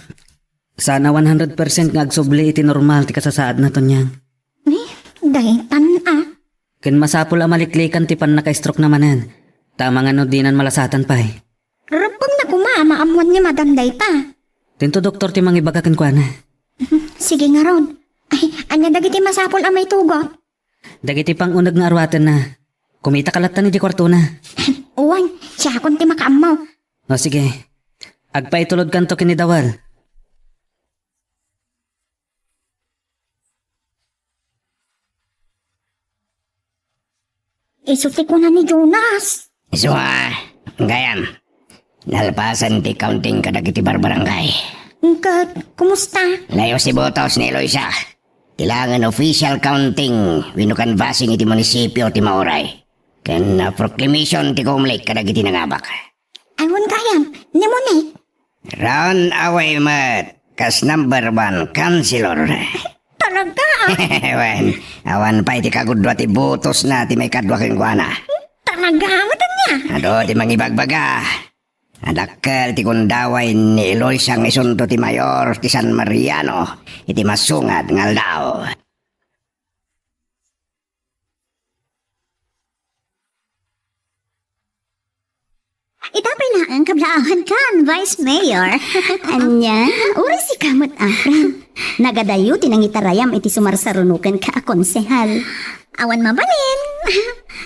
saan a one hundred percent nga agsubli iti normal ti kasasaadna, Tonyang. Eh, daytan a. Ken masapul a maliklikan ti pannaka-stroke-na manen. Ta amangan no dinan malasatan pay. Rebbengna koma a maammoan ni Madam dayta. Dinto doktor ti mangibaga kenkuana. Sige ngarud. Ay, ania dagiti masapul a maitugot? Dagiti panguneg nga aruatenna. Kumitaka latta idiay kuartona. Wen, siakon ti makaammo. O, sige. Agpaitulodkanto ken ni Dawal. Isu ti kuna ni Jonas. Isu a, gayam. Nalpasen ti counting kadagiti barbarangay. Ket, kumusta? Layus ti butos ni Eloisa. Kailangan official counting wenno canvassing iti munisipio ti mauray. Ken, ah, proclamation ti Comelec kadagiti nangabak. Ay, wen gayam, ni Monique. Run away met, kas number one counselor. Talaga? Wen, awan pay ti kagudua ti butosna ti maikadua kenkuana. Talaga? Wen ania? Adu ti mangibagbaga. Adakkel ti gundaway ni Eloisa nga isunto ti mayor ti San Mariano iti masunga nga aldaw. Ita pay laeng kablaawankan, Vice Mayor. Ania? Uray sika met, a, friend. Nagadayo ti nangitarayam iti sumarsarunokenka a konsehal. Awan mabalin.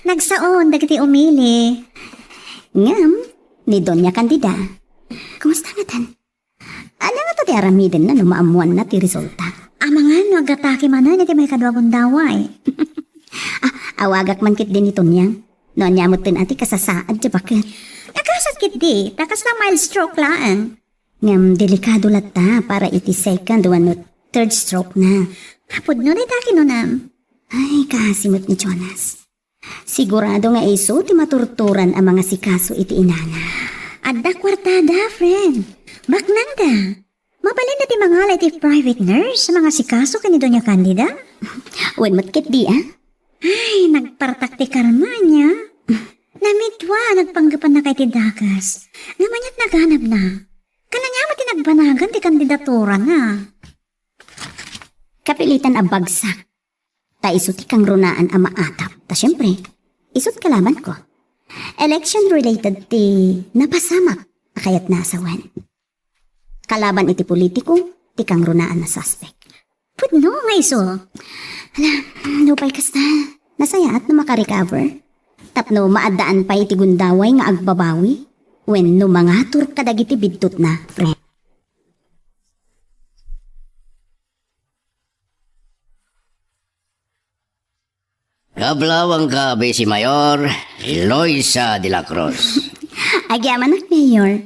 Nagsaon dagiti umili. Ngem, ni Doña Candida, kumusta ngatan? Ania ngata ti aramidenna no maammoanna ti resulta? Amangan no agatake manen iti maikadua gundaway. Ah, awagak man ketdi ni Tonyang. No ania metten a ti kasasaad ti baket. Nakasat ketdi, ta kasla mild stroke laeng. Ngem delikado latta para iti second wenno third stroke na. Pudno dayta kinunam. Ay, kaasi met ni Jonas. Sigurado nga isu ti maturturan a mangasikaso iti inana. Adda kuartada, friend. Baknangda. Mabalinda ti mangala iti private nurse a mangasikaso ken ni Doña Candida. Wen met ketdi, a? Ay, nagpartak ti karma ania. Namidua, nagpanggepannaka iti dakes. Ngem aniat naganabna? Ken ania met ti nagbanagan ti kandidaturana? Kapilitan a bagsak. Ta isu ti kangrunaan a maatap. Ta siempre, isut kalabanko. Election-related ti napasamak a kayatna a sawen. Kalaban iti politiko, ti kangrunaan a suspek. Pudno nga isu. Hala, no pay kasta, nasayaat no makarecover. Tapno maaddaan pay iti gundaway nga agbabawi. Wenno mangatur kadagiti biddutna, friend. Kablaawanka, Vice Mayor Eloisa de la Cruz. Agyamanak, Mayor.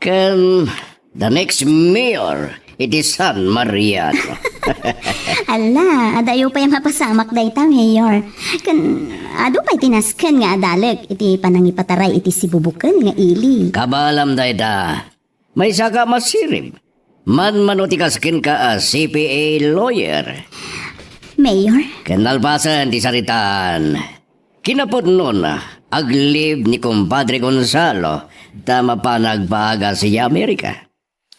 Ken the next mayor iti San Mariano. Ala, adayo pay a mapasamak dayta, Mayor. Ken adu pay ti nasken nga adalek iti panangipataray iti sibubuken nga ili. Kabaelam dayta. Maysaka a masirib. Manmano ti kas kenka a C P A lawyer. Mayor? Ken nalpasen ti saritaan, kinapudnona, aglib ni Compadre Gonzalo ta mapan agpaagas idiay Amerika.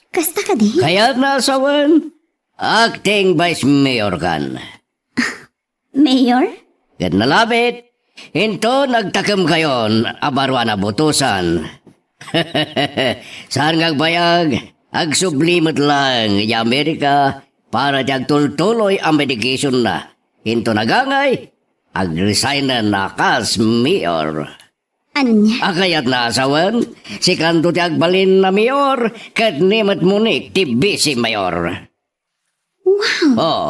Kasta kadi? Kayatna a sawen, acting vice mayor kan. Mayor? Ket nalabit, inton agtakemkayon a baro a nabutosan. Saan nga agbayag, agsubli met laeng idiay Amerika para ti agtultuloy a medicationna. Inton agangay, agresignen a kas mayor. Ania? A kayatna a sawen, sikanto ti agbalin a mayor, ket ni met Monique ti vice mayor. Wow! Oh,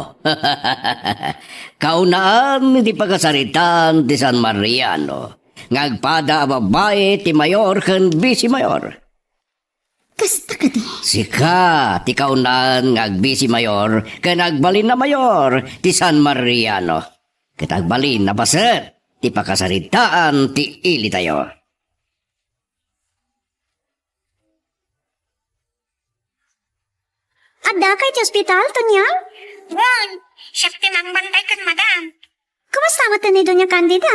kaunaan iti pakasaritaan ti San Mariano nga agpada a babbai ti mayor ken vice mayor. Kasta kadi? Sika ti kaunaan nga agvice mayor ken agbalin a mayor ti San Mariano. Ket agbalin a paset ti pakasaritaan ti ilitayo. Addaka iti ospital, Tonyang? Wen, siak ti mangbantay ken madam. Kumusta met ni Doña Candida?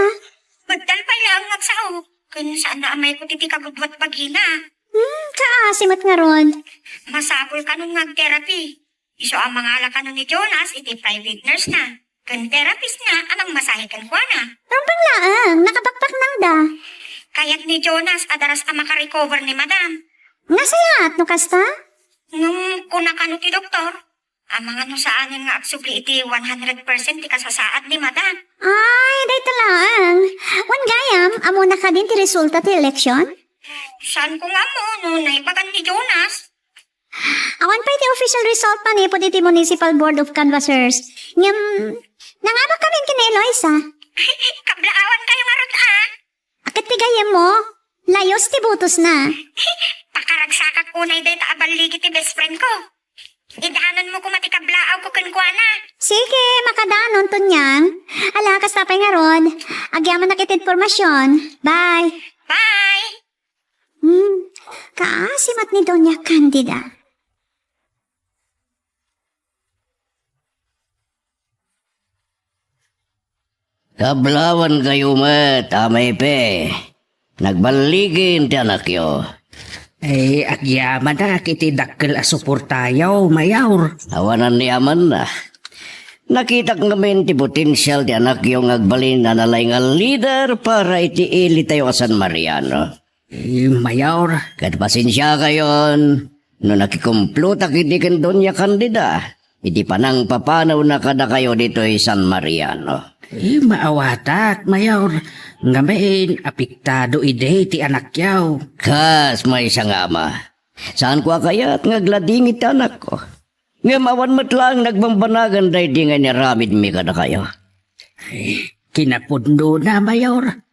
Magdal pay laeng nga agsao, ken saan a maikut iti kagudua ti bagina. Hmm, kaasi met ngarud. Masapul kanon nga ag-therapy. Isu a mangala kanon ni Jonas iti private nurse na ken therapist na a mangmasahe kenkuana. Rumbeng laeng, nakabakbaknangda. Kayat ni Jonas a daras a makarecover ni Madam. Nasayaat no kasta? Ngem kuna kano ti doktor, amangan no saanen nga agsubli iti one hundred percent ti kasasaad ni Madam. Ay, dayta laeng. Wen gayam, ammona kadin ti resulta ti eleksyon? Saanko nga ammo no naibagan ni Jonas. Awan pay ti official result manipud iti Municipal Board of Canvassers. Ngem, nangabak kami ken ni Eloisa. Kablaawan kayo ngarud, a? Ket ti gayyemmo, layus ti botosna. Pakaragsakak unay dayta a balligi ti best friend ko. Idanon mo koma ti kablaaw ko kenkuana. Sige, makadanon, Tonyang. Ala, kasta pay ngarud. Agyamanak iti impormasyon. Bye. Bye. Hmm, kaasi met ni Doña Candida. Kablaawan kayo met, Amay Pe. Nagballigen ti anakyo. Ay, agyamanak iti dakkel a suportayo, Mayor. Awan aniamanna. Nakitak ngamin ti potensial ti anakyo nga agbalin a nalaing a leader para iti elitayo a San Mariano. Eh, Mayor. Ket pasensiakayon no nakikumplotak idi ken Doña Candida iti panangpapanawna kadakayo ditoy San Mariano. Eh, maawatak, Mayor. Ngamin, apektado idi ti anakyo. Kas maysa nga ama, saanko a kayat nga agladingit ti anakko. Ngem awan met laeng nagbambanagan daydi nga inaramidmi kadakayo. Eh, kinapudnona, Mayor.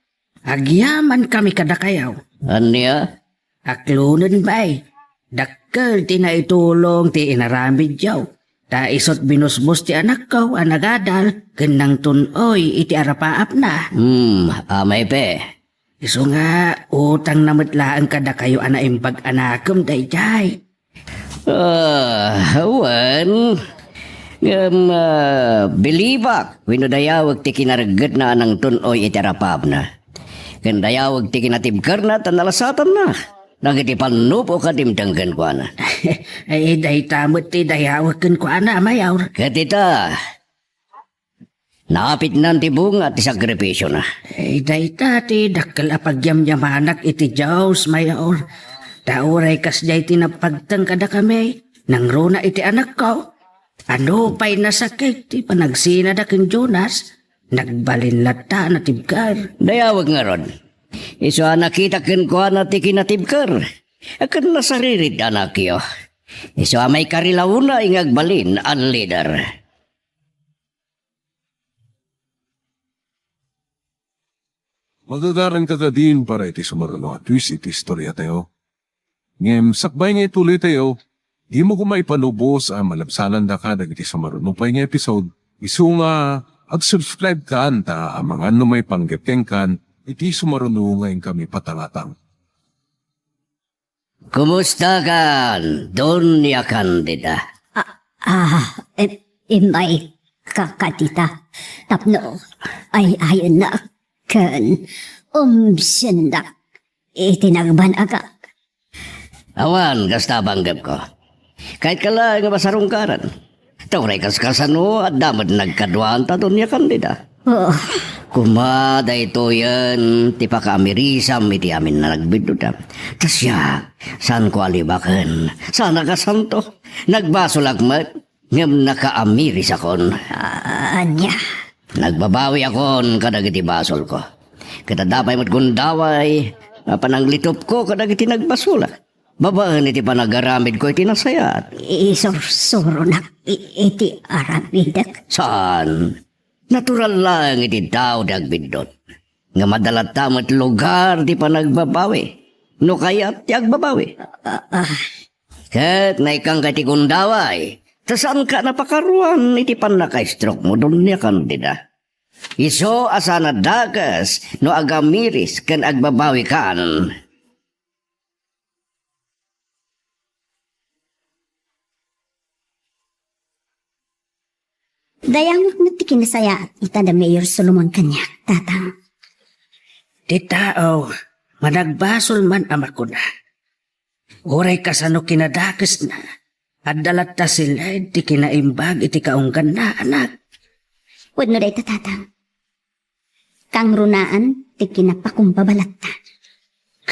Agyamankami kadakayo. Ania? Aklonen bay, dakkel ti naitulong ti inaramidyo. Ta isut' binusbos ti anakko a nagadal ken nangtun-oy iti arapaapna. Hmm, Amay Pe. Isu nga, utangna met laeng kadakayo a naimbag a nakem daydiay. Ah, wen, ngem, ah, bilibak wenno dayawek ti kinareggetna a nangtun-oy iti arapaapna. Ken dayawek ti kinatibkerna ta nalasatanna dagiti pannubo a dimteng kenkuana. Ay, dayta met ti dayawek kenkuana, Mayor. Ket ita, naapitnan ti bunga ti sakripisiona. Eh, dayta ti dakkel a pagyamyamanak iti Dios, Mayor. Ta uray kasdiay ti napagteng kadakami, nangruna iti anakko. Ano pay nasakit ti panagsinada ken Jonas, nagbalin latta a natibker. Dayawek ngarud. Isu a nakita kenkuana ti kinatibker. Ket nasaririt anakyo. Isu a maikarilauna nga agbalin a leader. Magagaran kadin para iti sumaruno a twist iti istoriatayo. Ngem sakbay nga ituloytayo, dimo koma ipalubos a malabsanandaka dagiti sumaruno pay nga episode. Isu nga, ag-subscribe kan ta amangan no maipanggep kenkan iti sumaruno nga inkami patangatang. Kumustakan, Doña Candida? Ah, ah, em-, immay ka, kadita. Tapno ay-ayannak ken umsendak iti nagbanagak. Awan kasta a panggepko. Kayatko laeng a masarungkaran. Ta uray kaskasano, adda met nagkaduanta, Doña Candida. Oh. Koma, daytoyen ti pakaamirisam iti amin a nagbiddutam. Ta siak, saanko a libaken. Saanak a santo. Nagbasolak met, ngem nakaamirisakon. Ah, ania? Nagbabawiakon kadagiti basolko. Ket adda pay met gundaway a pananglitupko kadagiti nagbasolak. Babaen iti panagaramidko iti nasayaat. Isursuronak i-, iti aramidek. Saan? Natural laeng iti tao ti agbiddut. Ngem adda latta met lugar ti panagbabawi. No kayat ti agbabawi. Ah, ah. Ket naikkanka iti gundaway. Ta saanka a napakaruan iti pannakastrokmo, Doña Candida. Isu a saan a dakes no agamiris ken agbabawikan. Dayawek met ti kinasayaat ita da Mayor Solomon kaniak, Tatang. Ti tao, managbasol man a makuna, uray kasano kinadakesna, adda latta siled ti kinaimbag iti kaungganna, anak. Wenno dayta, Tatang. Kangrunaan ti kinapakumbaba latta.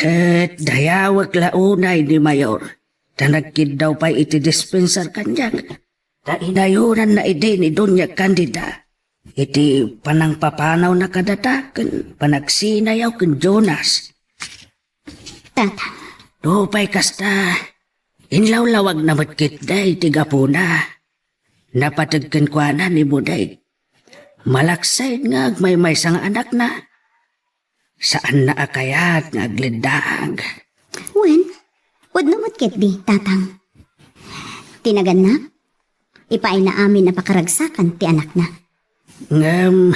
Ket dayawek la unay ni Mayor, ta nagkiddaw pay iti dispenser kaniak. Ta inayonanna idi ni Doña Candida iti panangpapanawna kadata ken panagsinayaw ken Jonas. Tata. Nupay kasta, inlawlawagna met ketdi ti gapuna. Napateg kenkuana ni Budeg. Malaksid nga agmaymaysa nga anakna. Saanna a kayat nga agleddaag. Wen, pudno met ketdi, Tatang. Ti nagannak, ipaayna amin a pakaragsakan ti anakna. Ngem,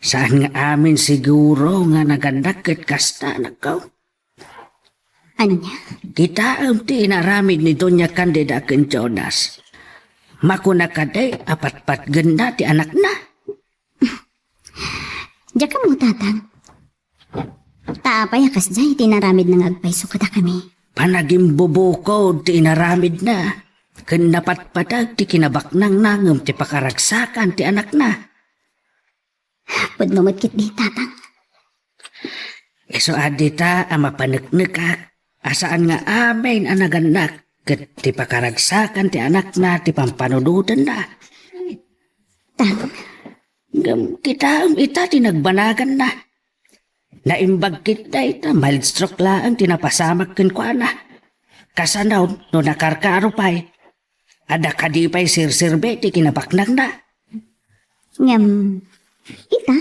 saan nga amin siguro nga nagannak ket kasta, anakko? Ania? Kitaem ti inaramid ni Doña Candida ken Jonas. Makuna kadi a patpatgenna ti anakna? Diak ammo, Tatang. Ta apay a kasdiay ti inaramidna nga agpayso kadakami? Panagimbubukod ti inaramidna, ken napatpateg ti kinabaknangna ngem ti pakaragsakan ti anakna. Pudno met ketdi, Tatang. Isu a dita a mapaneknekak a saan nga amin a nagannak ket ti pakaragsakan ti anakna ti pampanunotenna. Tang. Ngem kitaem ita ti nagbanaganna. Naimbag ketdi ta mild stroke laeng ti napasamak kenkuana. Kasano no nakarkaro pay? Adda kadi pay serserbi ti kinabaknangna? Ngem, ita,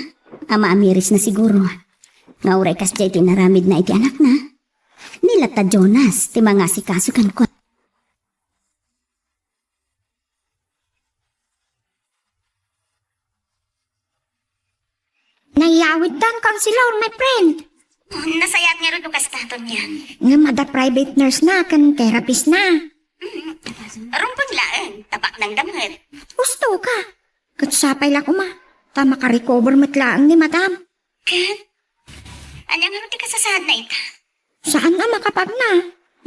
a maamirisna siguro. Nga uray kasdiay ti inaramidna iti anakna. Ni latta Jonas ti mangasikaso kenkuana. Nayawidtan, Counselor, my friend. Nasayaat ngarud no kasta, Tonya. Ngem adda private nurse na ken therapist na. Mm. Rumbeng laeng, ta baknangda met. Husto ka. Ket sapay la koma, ta makarecover met laeng ni Madam. Ken? Ania ngarud ti kasasaadna ita? Saan a makapagna,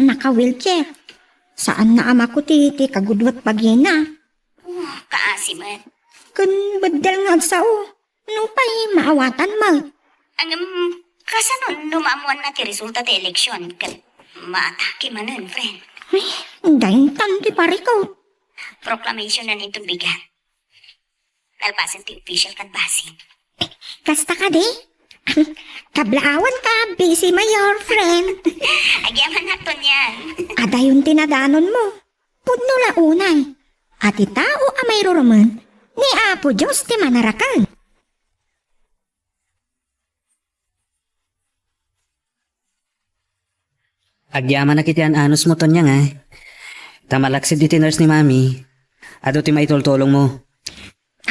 naka-wheelchair. Saanna a makuti ti kagudua ti bagina. Oh, kaasi met. Ken beddel nga agsao, nupay maawatan met. Ngem, kasano no maammoanna ti resulta ti eleksyon ket maatake manen, friend? Ay, daintan ti parikut. Proclamation na inton bigat. Nalpasen ti official canvassing. Kasta kadi? Kablaawan ka, busy mayor, friend. Agyamanak, Tonya. Adayon ti nadanonmo. Pudno la unay. A ti tao a mairurumen, ni Apo Dios ti manaraken. Agyamanak iti an-anusmo, Tonya, nga. Ta malaksid iti nurse ni Mami, adu ti maitultulongmo.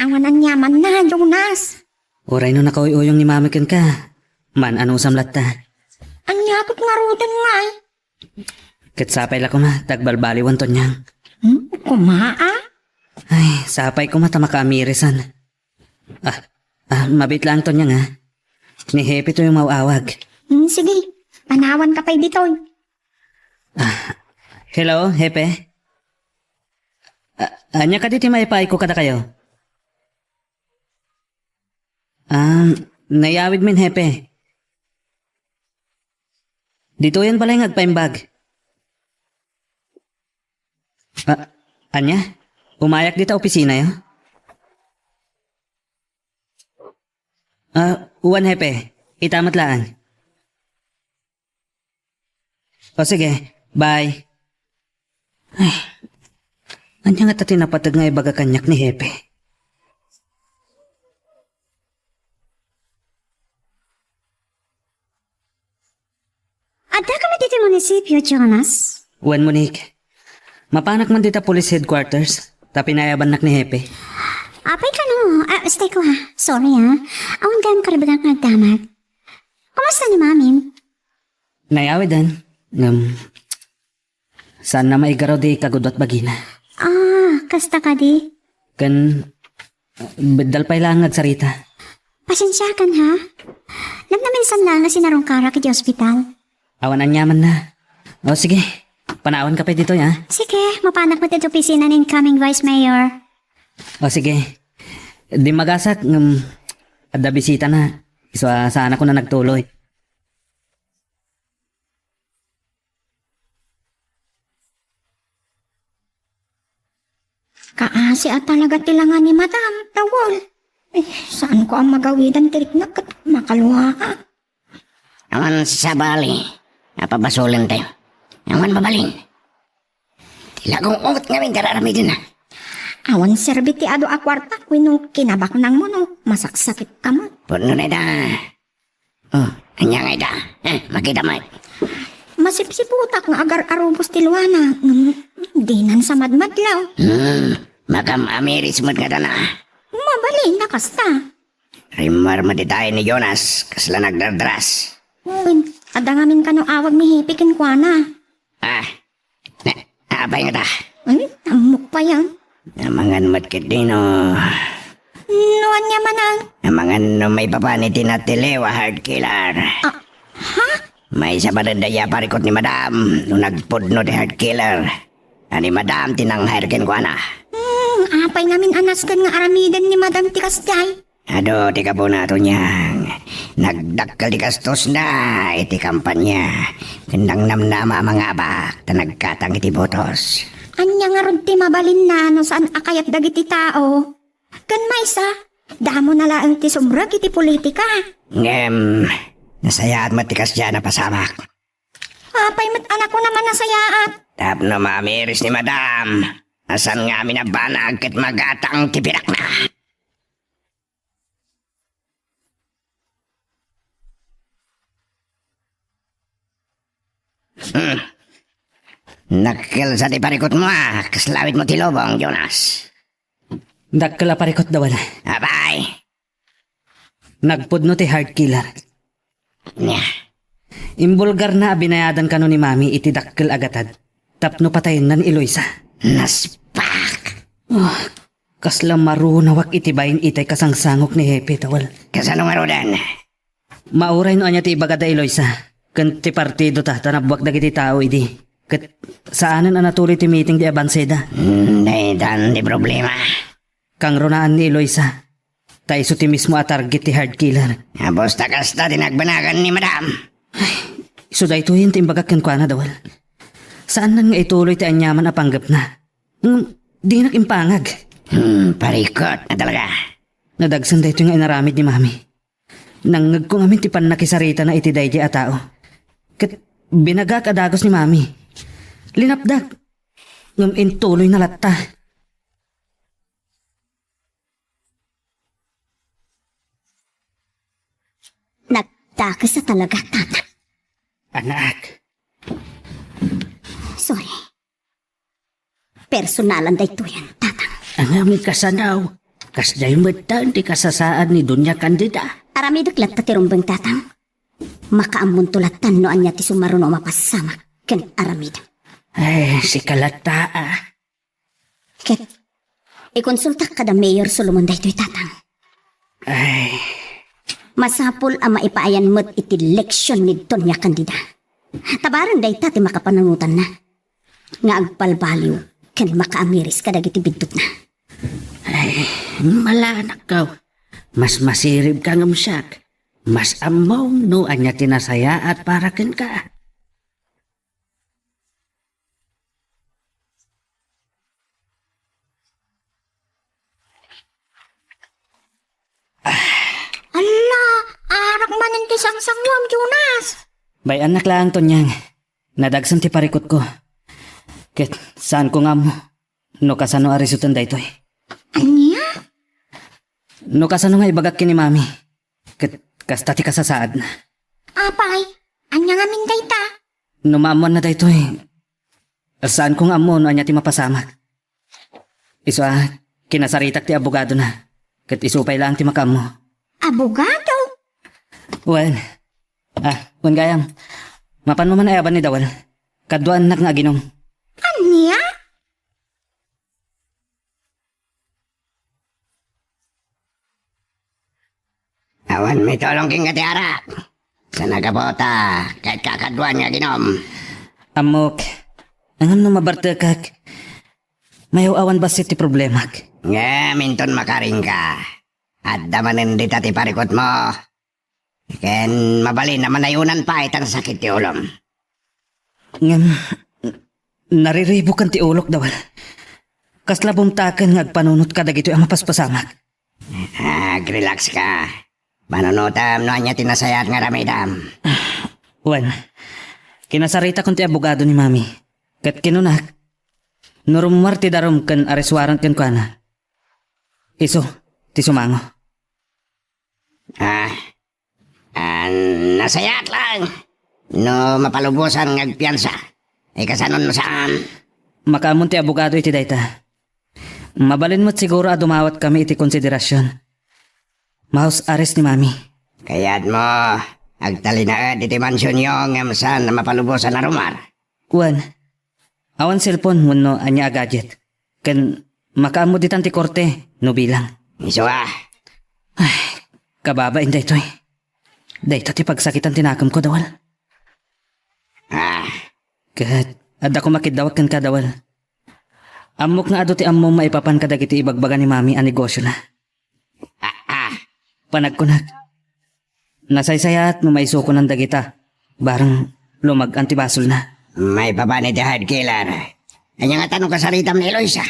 Awan aniamanna, Jonas. Uray no nakauyuyong ni Mami kenka, man-anusam latta. Ania ket ngaruden ngay? Ket sapay la koma, ta agbalbaliwan, Tonyang. Hmm? Koma, a? Ay, sapay koma ta makaamirisan. Ah, ah, mabiit laeng, Tonyang, a. Ni Hepe toy umaw-awag. Hmm, sige. Panawan ka pay ditoy. Ah, hello, Hepe. Ah, ania kadi ti maipaayko kadakayo? Ah, nayawidmin, Hepe. Ditoyen balay nga agpaimbag. Ah, ania? Umayak dita opisinayo? Ah, wen, Hepe. Ita met laeng. O sige, bye. Ay, ania ngata ti napateg nga ibaga kaniak ni Hepe? Adda kami ditoy munisipyo, Jonas? Wen, Monique. Mapanak man dita police headquarters, ta pinayabannak ni Hepe. Apay kano? Ah, stay ko ha. Sorry ha. Awan gayam karibagak nga agdamag. Kumusta ni Mamim? Nayawidan. Ngem, saanna maigaraw di kagudua ti bagina. Ah, kasta kadi? Ken, beddal pay laeng nga agsarita. Pasensiakan, ha? Namnamasen laeng nga sinarungkarak iti ospital. Awan aniamanna. O, sige. Panawan ka pay ditoy, ha? Sige, mapanak met iti opisina ni incoming Vice Mayor. O, sige. Dimmagasak, ngem, adda bisitana. Isu a saanakon a nagtuloy. Kaasi a talaga ti langa ni Madam, Dawal. Eh, saanko a magawidan ti riknak ket makaluaka. Awan sabali a pabasolentayo. Awan mabalin. Ti lagungot ngamin ti ar-aramidenna. Awan serbi ti adu a kuarta wenno kinabaknangmo no masaksakit ka met. Pudno dayta. Oh, ania ngay da? Eh, makita met. Masipsiputak nga agar-arubos ti luana, ngem dinan sa madmadlaw. Hmm, makam-amiris met nga dana. Mabalin a kasta. Rimmuar met itay ni Jonas, kasla nagdardras. Wen, adda ngamin kano awag ni Hepe kenkuana. Ah, na, apay ngata? Ay, ammok payan. Amangan met ketdi no. No ania manen? Amangan no maipapan iti natiliw a heart killer. Ah, ha? Maysa pay dayta a parikut ni Madam no nagpudno ti heart killer. A ni Madam ti nang-hire kenkuana. Hmm, apay ngamin a nasken nga aramiden ni Madam ti kasdiay? Adu ti gapuna, Tonyang. Nagdakkel ti gastosna iti kampanya. Ken nangnamnama a mangabak ta nagkatang iti botos. Ania ngarud ti mabalinna no saan a kayat dagiti tao? Ken maysa, damona laeng ti sumrek iti politika. Ngem, nasayaat met ti kasdiay a pasamak. Apay met a nakunam a nasayaat? Tapno maamiris ni Madam a saan ngamin a banag ket magatang ti pinakna. Hmm. Dakkel sa ti parikutmo, a, kas lawitmo ti lubong, Jonas. Dakkel a parikut, Dawal. Apay? Nagpudno ti heart killer. Nia? Imbulgarna a binayadan kano ni Mami iti dakkel a gatad tapno patayenna ni Eloisa. Naspak! Oh, kasla marunawak iti bain itay kasangsangok ni Hepe, Dawal. Kasano ngaruden? Mauray no ania ti ibaga da Eloisa ken ti partido ta, ta nabbuak dagiti tao idi. Ket saanen a natuloy ti meeting di abanse da. Hmm, daytan ti problema. Kangrunaan ni Eloisa. Ta isu ti mismo a target ti heart killer. Apos ta kasta ti nagbanagan ni Madam. Ay, isu daytoyen ti imbagak kenkuana, Dawal. Saannan nga ituloy ti aniaman a panggepna. Ngem dinak impangag. Hmm, parikut a talaga. Nadagsen daytoy nga inaramid ni Mami. Nangngegko ngamin ti pannakisaritana iti daydiay a tao. Ket binagak a dagus ni Mami. Linapdak. Ngem intuloyna latta. Nagdakes a talaga, Tatang. Anak. Sorry. Personalan daytoyen, Tatang. Ngem kasano? Kasdiay metten ti kasasaad ni Doña Candida. Aramidek latta ti rumbeng, Tatang. Makaammonto latta no ania ti sumaruno a mapasamak ken aramidek. Ay, sika latta, a. Ket ikonsultak kada Mayor Solomon daytoy, Tatang. Ay. Masapul a maipaayan met iti leksion ni Doña Candida. Ta bareng dayta ti makapanunotanna nga agbalbaliw ken makaamiris kadagiti biddutna. Ay, malanakkaw. Mas masiribka ngem siak. Mas ammom no ania ti nasayaat para kenka. Alla, arak manen ti sangsanguam, Jonas. Bay-annak laeng, Tonyang. Nadagsen ti parikutko. Ket saanko nga ammo no kasano a resultan daytoy. Ania? No kasano nga ibagak ken ni Mami. Ket kasta ti kasasaadna. Apay, ania ngamin dayta? No maammoanna daytoy, saanko nga ammo no ania ti mapasamak. Isu a, kinasaritak ti abogadona, ket isu pay laeng ti makaammo. Abogado? Wen. Ah, wen gayam. Mapanmo man ayaban ni Dawal. Kaduaennak nga aginom. Ania? Awan mitulong kenka ti arak. Sa nagapota, ket kakaduan nga aginom. Ammok, ngem no mabartekak, mayaw-awan bassit ti problemak. Ngem inton makarinka, adda manen dita ti parikutmo. Ken mabalin a manayonan pay ta nasakit ti ulom. Ngem, nariribukan ti ulok, Dawal. Kasla bumtaken nga agpanunot kadagitoy a mapaspasamak. Agrelax ka. Panunotam no ania ti nasayaat nga aramidem. Wen, kinasaritakon ti abogado ni Mami. Ket kinunak, no rummuar ti darum ken arrest warrant kenkuana, isu ti sumango. Ah, ah, nasayaat lang. No mapalubosan nga agpiansa, ikasanon no saan? Makaammon ti abogado iti dayta. Mabalin met siguro a dumawatkami iti konsiderasion. Maus ares ni Mami. Kayatmo, agtalinaed iti mansionyo ngem saan a mapalubosan a rummuar? Wen, awan cellphone wenno ania a gadget. Ken makaammo ditan ti korte no bilang. Isu a. Ay, kababain daytoy. Dayta ti pagsakitan ti nakemko, Dawal. Ah. Ket adda koma kiddawag kenka, Dawal. Ammok nga adu ti ammom maipapan kadagiti ibagbaga ni Mami a negosiona. Ah, ah. Panagkunak, nasaysayaat no maisukonan dagita, bareng lumag-an ti basolna. Maipapan iti hard killer. Ania ngata no kasaritam ni Eloisa?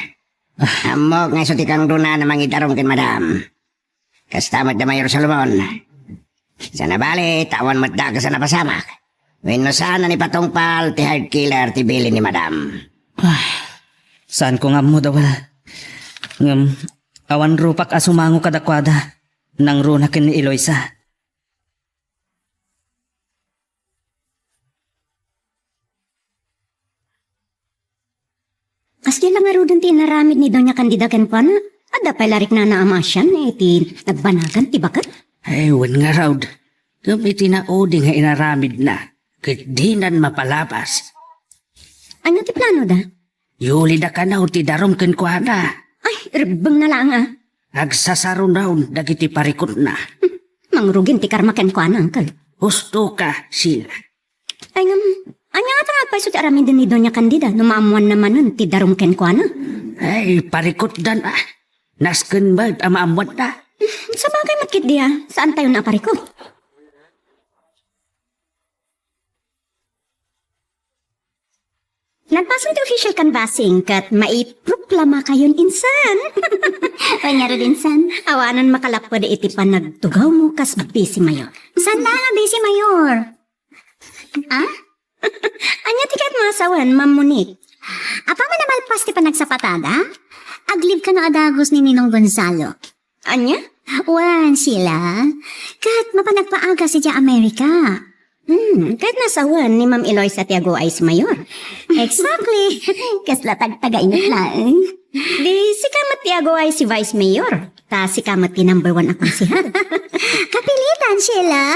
Ah. Ammok nga isu ti kangruna a mangidarum ken madam. Kasta met da Mayor Solomon. Saan a bale, ta awan met dakes a napasamak. Wenno saan a naipatungpal ti hard killer ti bilin ni madam. Ah, saanko nga ammo, Dawal. Ngem, awan rupak a sumango kadakuada, nangruna ken ni Eloisa. Kasdi la ngaruden ti inaramid ni Doña Candida kenkuana? Adda pay la riknana a maasian iti nagbanagan ti baket? Ay, wen ngarud. Ngem iti naudi nga inaramidna, ket dinan mapalabas. Ania ti planoda? Yulida kano ti darum kenkuana. Ay, rebbengna laeng a. Agsasarunaon dagiti parikutna. Mangrugin ti karma kenkuana, uncle. Husto ka, Sheila. Ay, ngem, ania ngata nga agpayso ti aramiden ni Doña Candida no maammoanna manen ti darum kenkuana? Ay, parikutdan a. Nasken met a maammoanna. Sabagay met ketdi a, saantayon a parikut. Nagpasen ti official canvassing ket maiproklamakayon insan. Wen ngarud insan. Awanen makalapped iti panagtugawmo kas vice mayor. Saan la nga vice mayor? Ah? Ania ti kayatmo a sawen, Ma'am Monique? Apaman a malpas ti panagsapatada, aglib kano a dagus ni Ninong Gonzalo. Ania? Wen, Sheila. Ket mapan agpaagas idiay Amerika. Hmm, ket nasawen ni Ma'am Eloisa ti aguay ti mayor. Exactly. Kasla tagtagainat laeng. Di, sika met ti aguay ti vice mayor. Ta sika met ti number one a konsehal. Kapilitan, Sheila.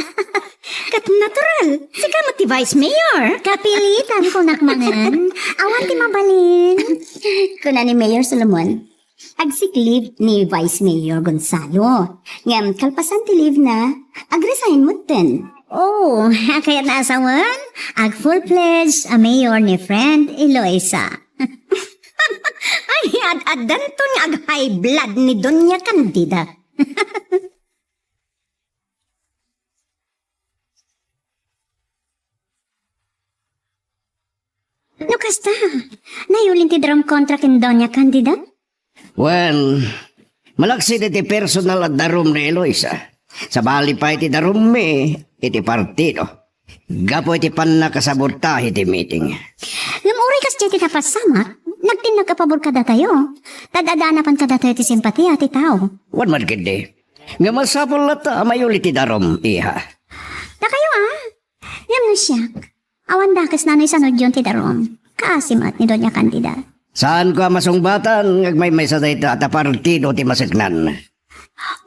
Ket natural, sika met ti vice mayor. Kapilitan, kunak manen. Awan ti mabalin. Kuna ni Mayor Solomon, agsick leave ni Vice Mayor Gonzalo. Ngem kalpasan ti leave na, agresign metten. Oh, kayatna a sawen, ag full-fledged a mayor ni friend Eloisa. Ay, ad-addanton nga ag-high blood ni Doña Candida. No kasta, nayulin ti darum kontra ken Doña Candida? Wen, malaksid iti personal a darum ni Eloisa. Sabali pay ti darummi iti partido. Gapu iti pannakasabotahe ti meeting. Ngem uray kasdiay ti napasamak, nagtinnag a pabor kadatayo. Ta ad-adda napan kadatayo ti simpatia ti tao. Wen met ketdi. Ngem masapul latta a mayuli ti darum, iha. Dakayo, a? Ngem no siak, awan dakes no isanudyon ti darum. Kaasi met ni Doña Candida. Saanko a masungbatan nga agmaymaysa dayta ta partido ti maseknan.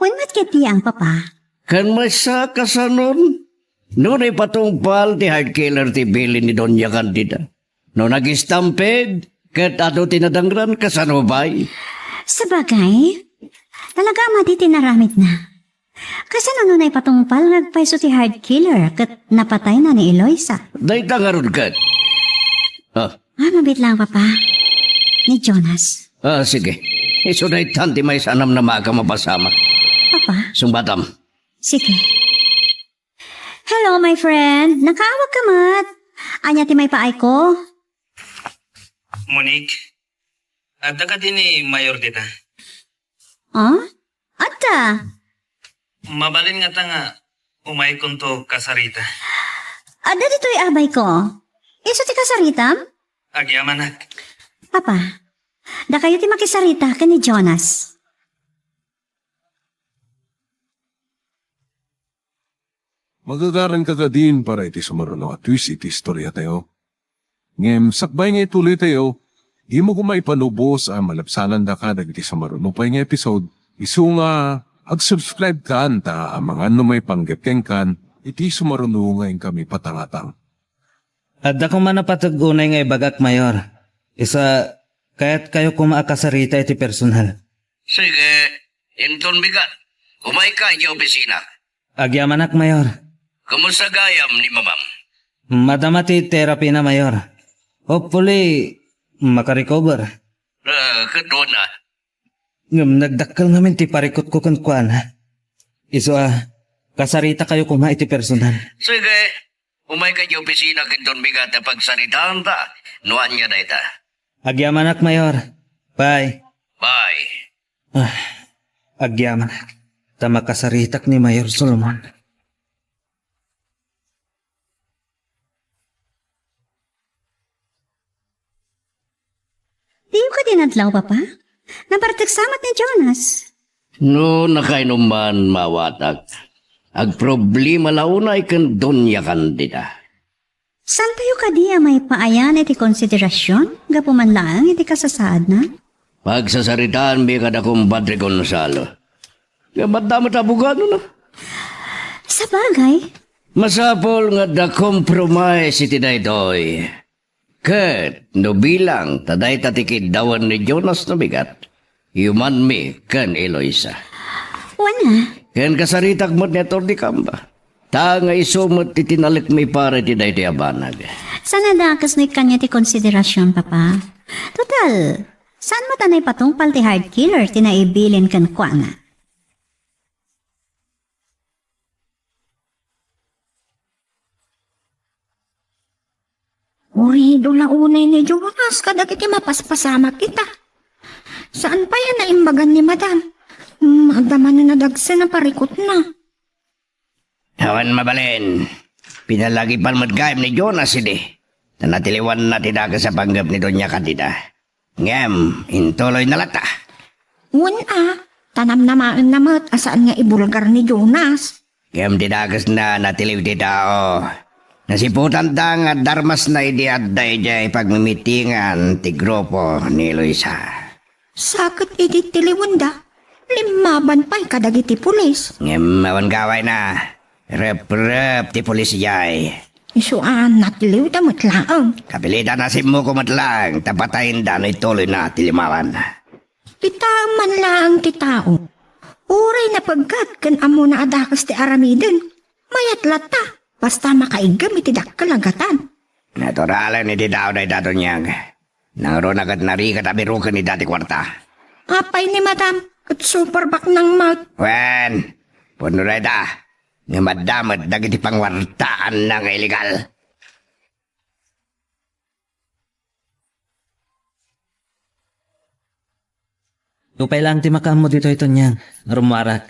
Wen met ketdi a, Papa. Ken maysa kasanon, no naipatungpal ti hard killer ti bilin ni Doña Candida. No nag-stampede, ket adu ti nadangran, kasano pay? Sabagay, talaga a madi ti inaramidna. Kasano no naipatungpal nga agpayso ti hard killer ket napatayna ni Eloisa? Dayta ngarud ket. Ah. Ah, mabiit lang, Papa. Ni Jonas. Ah, sige. Isu daytan ti maysa a namnama a mapasamak. Papa? Sungbatam. Sige. Hello, my friend. Nakaawag ka met. Ania ti maipaayko? Monique, Adda kadi ni Mayor dita? Ah? Adda. Mabalin ngata nga umaykonto kasarita. Adda ditoy abayko. Isu ti kasaritam? Agyamanak. Papa, dakayo ti makisarita ken ni Jonas. Magagaranka kadin para iti sumaruno a twist iti istoriatayo. Ngem sakbay nga ituloytayo, dimo koma ipanubos a malabsanandaka dagiti sumaruno pay nga episode, isu nga ag-subscribe kan ta amangan no maipanggep kenkan iti sumaruno nga inkami patangatang. Adda koma napateg unay nga ibagak, Mayor. Isu a, kayatkayo koma a kasarita iti personal. Sige, inton bigat, umayka idiay opisina. Agyamanak, Mayor. Kumusta gayam ni Mamam? Madama ti therapy na, Mayor. Hopefully, makarecover. Ah, ket una. Ngem nagdakkel ngamin ti parikutko kenkuana. Isu a, kasaritakayo koma iti personal. Sige, umayka idiay opisina ket inton bigat a pagsaritaanta no ania dayta. Agyamanak, Mayor. Bye. Bye. Ah, agyamanak. Ta makasaritak ni Mayor Solomon. Diyo kadi nadlaw, Papa? Nabartek sa met ni Jonas. No nakainuman maawatak, agproblema la unay ken Doña Candida. Saantayo kadi a maipaayan iti konsiderasion gapu man laeng iti kasasaadna? Pagsasaritaanmi kadakuada, Padre Gonzalo. Nga madda met a abogadona. Sabagay. Masapul nga adda compromise iti daytoy. Ket no bilang ta dayta ti kiddawen ni Jonas no bigat, yumanmi ken Eloisa. Wen a. Ken kasaritak met ni Attorney Camba. Ta nga isu met ti tinalekmi para iti daytoy a banag. Saan a dakes no ikkanyo ti konsiderasion, Papa? Total, saan met a naipatungpal ti heart killer ti naibilin kenkuana? Urido la unay ni Jonas kadagiti mapaspasamak ita. Saan pay a naimbagan ni Madam. Hmm, adda manen a dagsen a parikutna. Awan mabalin. Pinalagipan met gayam ni Jonas idi. Ta natiliwanna ti dakes a panggep ni Doña Candida. Ngem, intuloyna latta. Wen a, ta namnamaenna met a saan nga ibulgar ni Jonas. Ngem ti dakesna natiliw ti tao. Nasiputanda nga darmasna idi adda idiay pagmimitingan ti grupo ni Luisa. Sa ket idi tiliwenda, limmaban pay kadagiti pulis. Ngem awan gawayna. Reprep ti pulis idiay. Isu a natiliwda met laeng. Kapilitan a simmuko met laeng ta patayenda no ituloyna ti limawan. Ita man laeng ti tao. Uray napeggat ken ammona a dakes ti aramiden, mayat latta, basta makaiggem iti dakkel a gatad. Naturalen iti tao dayta, Tonyag. Nangruna ket narigat a biroken ida ti kuarta. Apay ni Madam, ket super baknang met. Wen, pudno dayta, nga madda met dagiti panguartaanna nga illegal. Nupay laeng ti makaammo ditoy, Tonyag, rummuarak.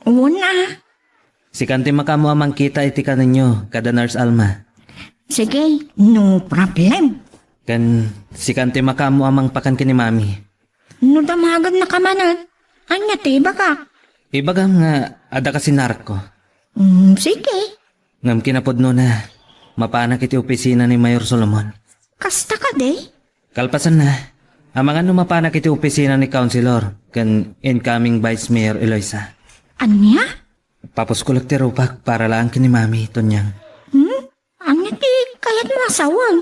Wen a. Sikan ti makaammo a mangkita iti kanenyo kada Nurse Alma. Sige, no problem. Ken sikan ti makaammo a mangpakan ken ni Mami. No damagennaka manen, ania ti ibagak? Ibagam nga adda kasinarakko. Mm, sige. Ngem kinapudnona, mapanak iti opisina ni Mayor Solomon. Kasta kadi? Kalpasanna, amangan no mapanak iti opisina ni Councilor ken incoming Vice Mayor Eloisa. Ania? Papuskol ti rupak para laeng ken ni Mami, Tonyag. Hmm? Ania ti kayatmo a sawen?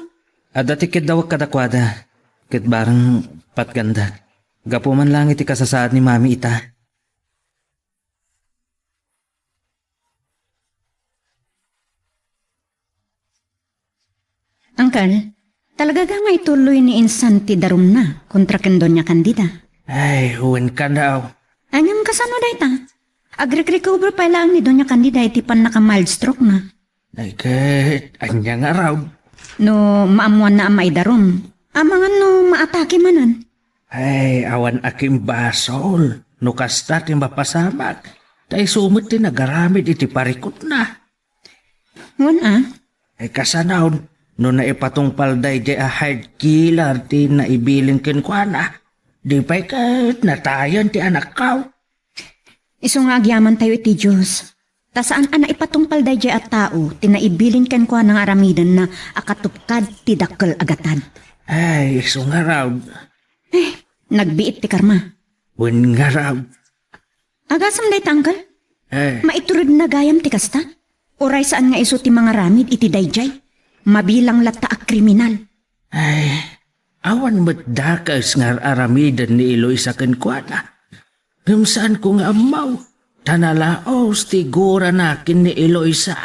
Adda ti keddawek kadakuada, ket bareng patgandak. Gapu man laeng iti kasasaad ni Mami ita. Uncle, talaga nga ituloy ni insan ti darumna kontra ken Doña Candida? Ay, wen ka daw. Ay, ngem kasano dayta? Agrekrecover pay laeng ni Doña Candida iti pannaka-mild stroke na. Ay, ket ania nga raw? No maammoanna a maidarum, amangan no maatake manen. Ay, awan a kimbasol. No kasta ti mapasamak, ta isu met ti nagaramid iti parikutna. Wen a? Ay, kasano, no naipatungpal daydiay a hard killer ti naibilin kenkuana, di pay ket natayen ti anakkaw? Isu nga agyamantayo iti Dios, ta saan a naipatungpal daydiay a tao ti naibilin kenkuana nga aramidenna a katupkad ti dakkel a gatad. Ay, isu ngarud. Eh, nagbiit ti karma. Wen ngarud. Agasem dayta, Uncle? Eh. Maituredna gayam ti kasta? Uray saan nga isu ti mangaramid iti daydiay? Mabilang latta a kriminal. Ay, awan met dakes nga ar-aramiden ni Eloisa kenkuana. Ngem saanko nga ammo, ta nalaos ti gurana ken ni Eloisa.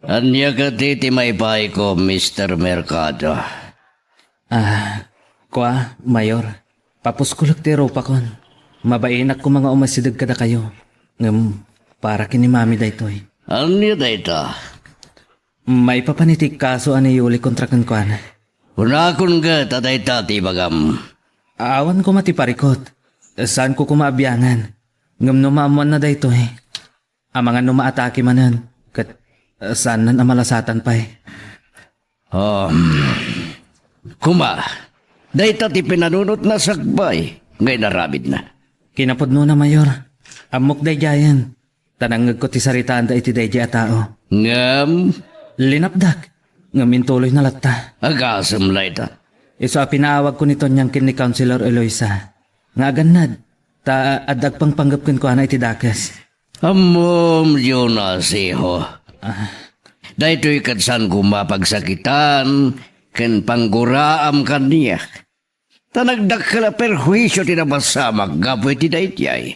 Ania kadi ti maipayko, Mister Mercado? Ah, kua, Mayor, papuskolek ti rupakon. Mabainak koma nga umasideg kadakayo. Ngem, para ken ni Mami daytoy. Ania dayta? Maipapan iti kaso a ni Yuli kontra kenkuana. Kunakon ket a dayta ti ibagam. Awan koma ti parikut. Saanko koma a biangan. Ngem no maammoanna daytoy, amangan no maatake manen, ket, eh, saannan a malasatan pay. Um, koma, dayta ti pinanunotna sakbay nga inaramidna. Kinapudnona, Mayor. Ammok daydiayen. Ta nangngegko ti saritaanda iti daydiay a tao. Ngem? Linapdak, ngem intuloyna latta. Agasem layta. Isu a pinaawagko ni Tonyang ken ni Councilor Eloisa nga agannad, ta adda agpangpanggep kenkuana iti dakes. Ammom, Jonas, iho. Ah. Daytoy ket saan koma pagsakitan ken pangguraam kaniak. Ta nagdakkel a perhuisio ti napasamak gapu iti daydiay.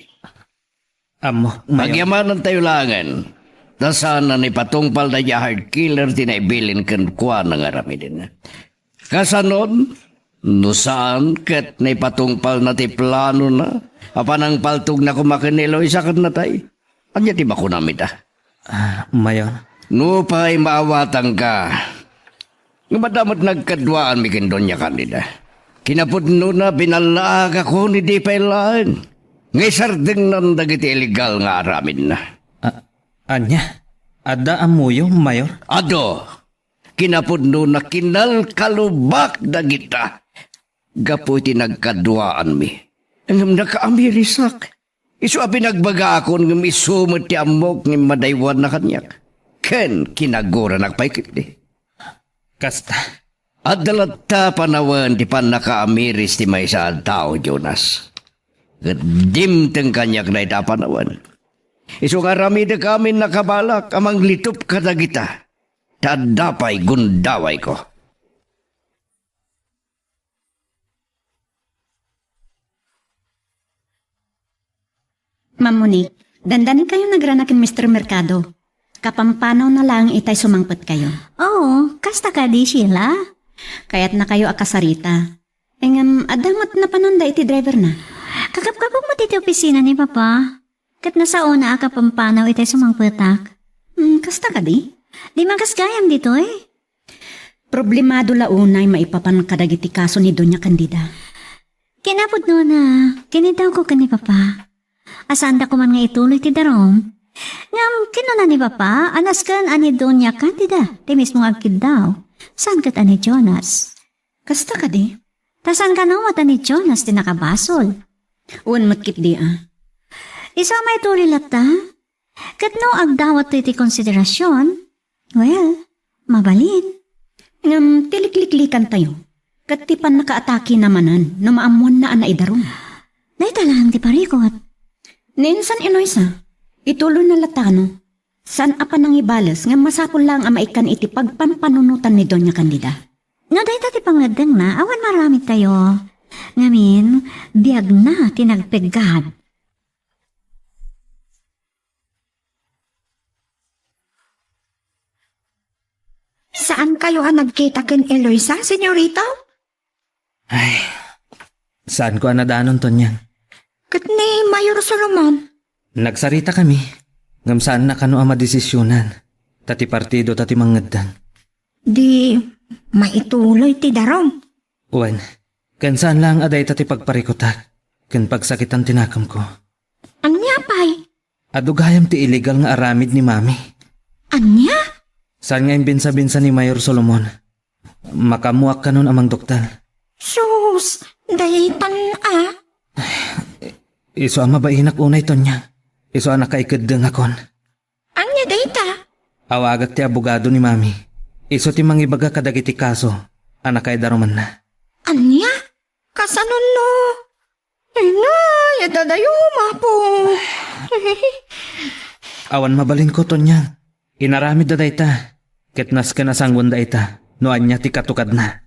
Ammo, Mayor. Agyamanantayo laengen, ta saan a naipatungpal daydiay a hard killer ti naibilin kenkuana nga aramiden. Kasanon, no saan ket naipatungpalna ti planona a panangpaltogna koma ken ni Eloisa ken natay? Ania ti makunam ita? Ah, Mayor. Nupay maawatanka, ngem adda met nagkaduaanmi ken Doña Candida. Kinapudnona, binallaagakon idi pay laeng nga isardengnan dagiti illegal nga aramidna. Ah, ania? Adda ammoyo, Mayor? Adu. Kinapudnona, kinalkalubak dagita gapu iti nagkaduaanmi. Ngem nakaamirisak. Isu a binagbagaakon ngem isu met ti ammok nga immadaywanna kaniak ken kinaguranak pay ketdi. Kasta. Adda latta panawen ti pannakaamiris ti maysa a tao, Jonas. Ket dimteng kaniak dayta a panawen. Isu nga aramidek amin a kabalak a manglitup kadagita, ta adda pay gundawayko. Ma'am Monique, dandanikayo nagrana ken Mister Mercado. Kapampanawna laeng itay sumangpetkayo. Oo, kasta kadi, Sheila? Kayatnakayo a kasarita. Ngem, adda met napananda iti driverna? Kakapkapok met iti opisina ni Papa. Ket nasaona a kapampanaw itay sumangpetak. Hmm, kasta kadi? Di magas gayam ditoy? Problemado la unay maipapan kadagiti kaso ni Doña Candida. Kinapudnona, kinidawko ken ni Papa a saanda koman nga ituloy ti darum. Ngem kinuna ni Papa a nasken a ni Doña Candida ti mismo nga agkiddaw, saan ket a ni Jonas. Kasta kadi? Ta saan kano met a ni Jonas ti nakabasol? Wen met ketdi a. Isu a maituloy latta? Ket no agdawatto iti konsiderasion, well, mabalin. Ngem ti likliklikantayo, ket ti pannakaatakena manen no maammoanna a naidarum. Dayta laeng ti parikut. Ni insan Eloisa, ituloyna latta kano? Saan a panangibales ngem masapul laeng a maikkan iti pagpampanunotan ni Doña Candida. No dayta ti pangngeddengna, awan maaramidtayo. Ngamin, biagna ti nagpeggad. Saankayo a nagkita ken Eloisa, senyorita? Ay, saanko a nadanon, Tonyang. Ket ni Mayor Solomon? Nagsaritakami, ngem saanna kano a madesisionan. ta ti partido ta ti mangngeddeng. Di maituloy ti darum. Wen, ken saan laeng a dayta ti pagparikutak ken pagsakitan ti nakemko. Ania pay? Adu gayam ti illegal nga aramid ni Mami. Ania? Saan nga imbinsa-binsa ni Mayor Solomon. Makaammoak kanon a mangduktal. Sus, daytan a. Isu a mabainak unay, Tonya. Isu a nakaikeddengakon. Ania dayta? Awagak ti abogado ni Mami. Isu ti mangibaga kadagiti kaso a nakaidarumanna. Ania? Kasanonno? Ay, nay, adadayo, mapo. Awan mabalinko, Tonya. Inaramidda dayta, ket nasken a sanguenda ita no ania ti katukadna.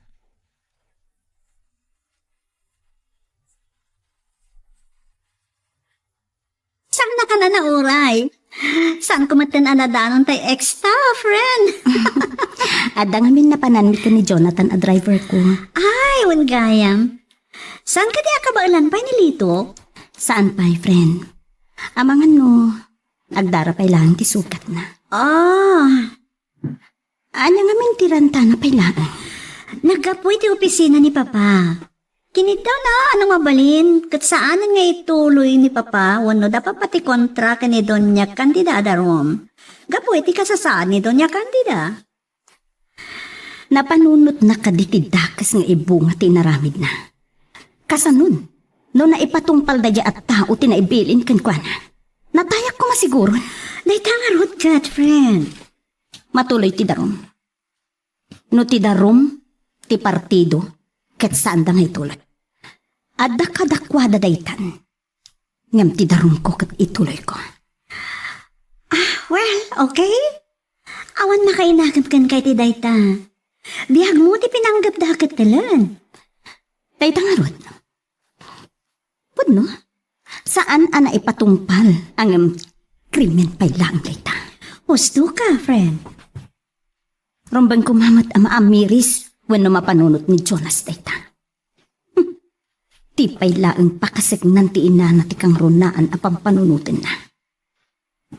Saan a kanana uray? Saan ko metten a nadanon tay extra, friend? Adda ngamin napananmi ken ni Jonathan a driver ko. Ay, wen gayam. Saan kadi a kabaelan pay ni Lito? Saan pay, friend? Amangan no, agdara pay laeng ti sugatna. Ah. Ania ngamin ti rantana pay laeng? Naggapu iti opisina ni Papa. Kiniddawna a no mabalin, ket saanen nga ituloy ni Papa wenno da Papa ti kontra ken ni Doña Candida a darum. Gapu iti kasasaad ni Doña Candida. Napanunotna kadi ti dakes nga ibunga ti inaramidna. Kasanon, no naipatungpal daydiay a tao ti naibilin kenkuana? Natayak koma siguron. Dayta ngarud ket, friend. Matuloy ti darum. No ti darum, ti partido, ket saanda nga ituloy. Adda kadakuada daytan. Ngem ti darumko ket ituloyko. Ah, well, okay. Awan makainakem kenka iti dayta. Biagmo ti pinanggepda a kettelen. Dayta ngarud. Pudno, saan a naipatungpal, ngem krimen pay laeng dayta. Husto ka, friend. Rumbeng koma met a maamiris wenno mapanunot ni Jonas dayta. Hmm. Ti pay laeng pakaseknan ti inana ti kangrunaan a pampanunotenna.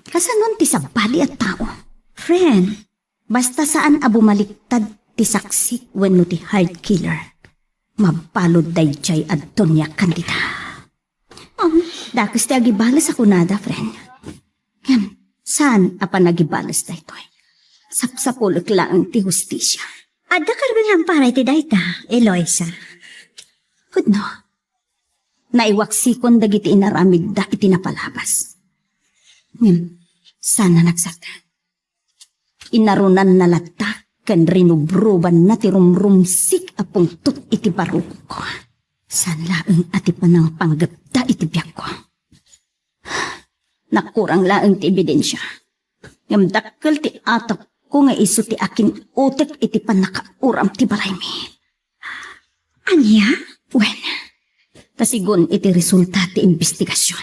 Kasanon ti sabali a tao? Friend, basta saan a bumaliktad ti saksi wenno ti hired killer, mabalud daydiay a Doña Candida. Um, dakes ti agibales a kunada, friend. Ngem, saan a panagibales daytoy? Sapsapulek laeng ti hustisia. Adda karbeng para iti dayta, Eloisa. Pudno. Naiwaksikon dagiti inaramidda iti napalabas. Ngem, saan a nagsardeng. Inarunanna latta ken rinubrubanna ti rumrumsik a pungtot iti barukongko. Saan laeng a ti panangpanggepda iti biagko. Nakurang laeng ti ebidensia. Ngem dakkel ti atepko nga isu ti akin-utek iti pannakauram ti balaymi. Ania? Wen, ta sigun iti resulta ti imbestigasion,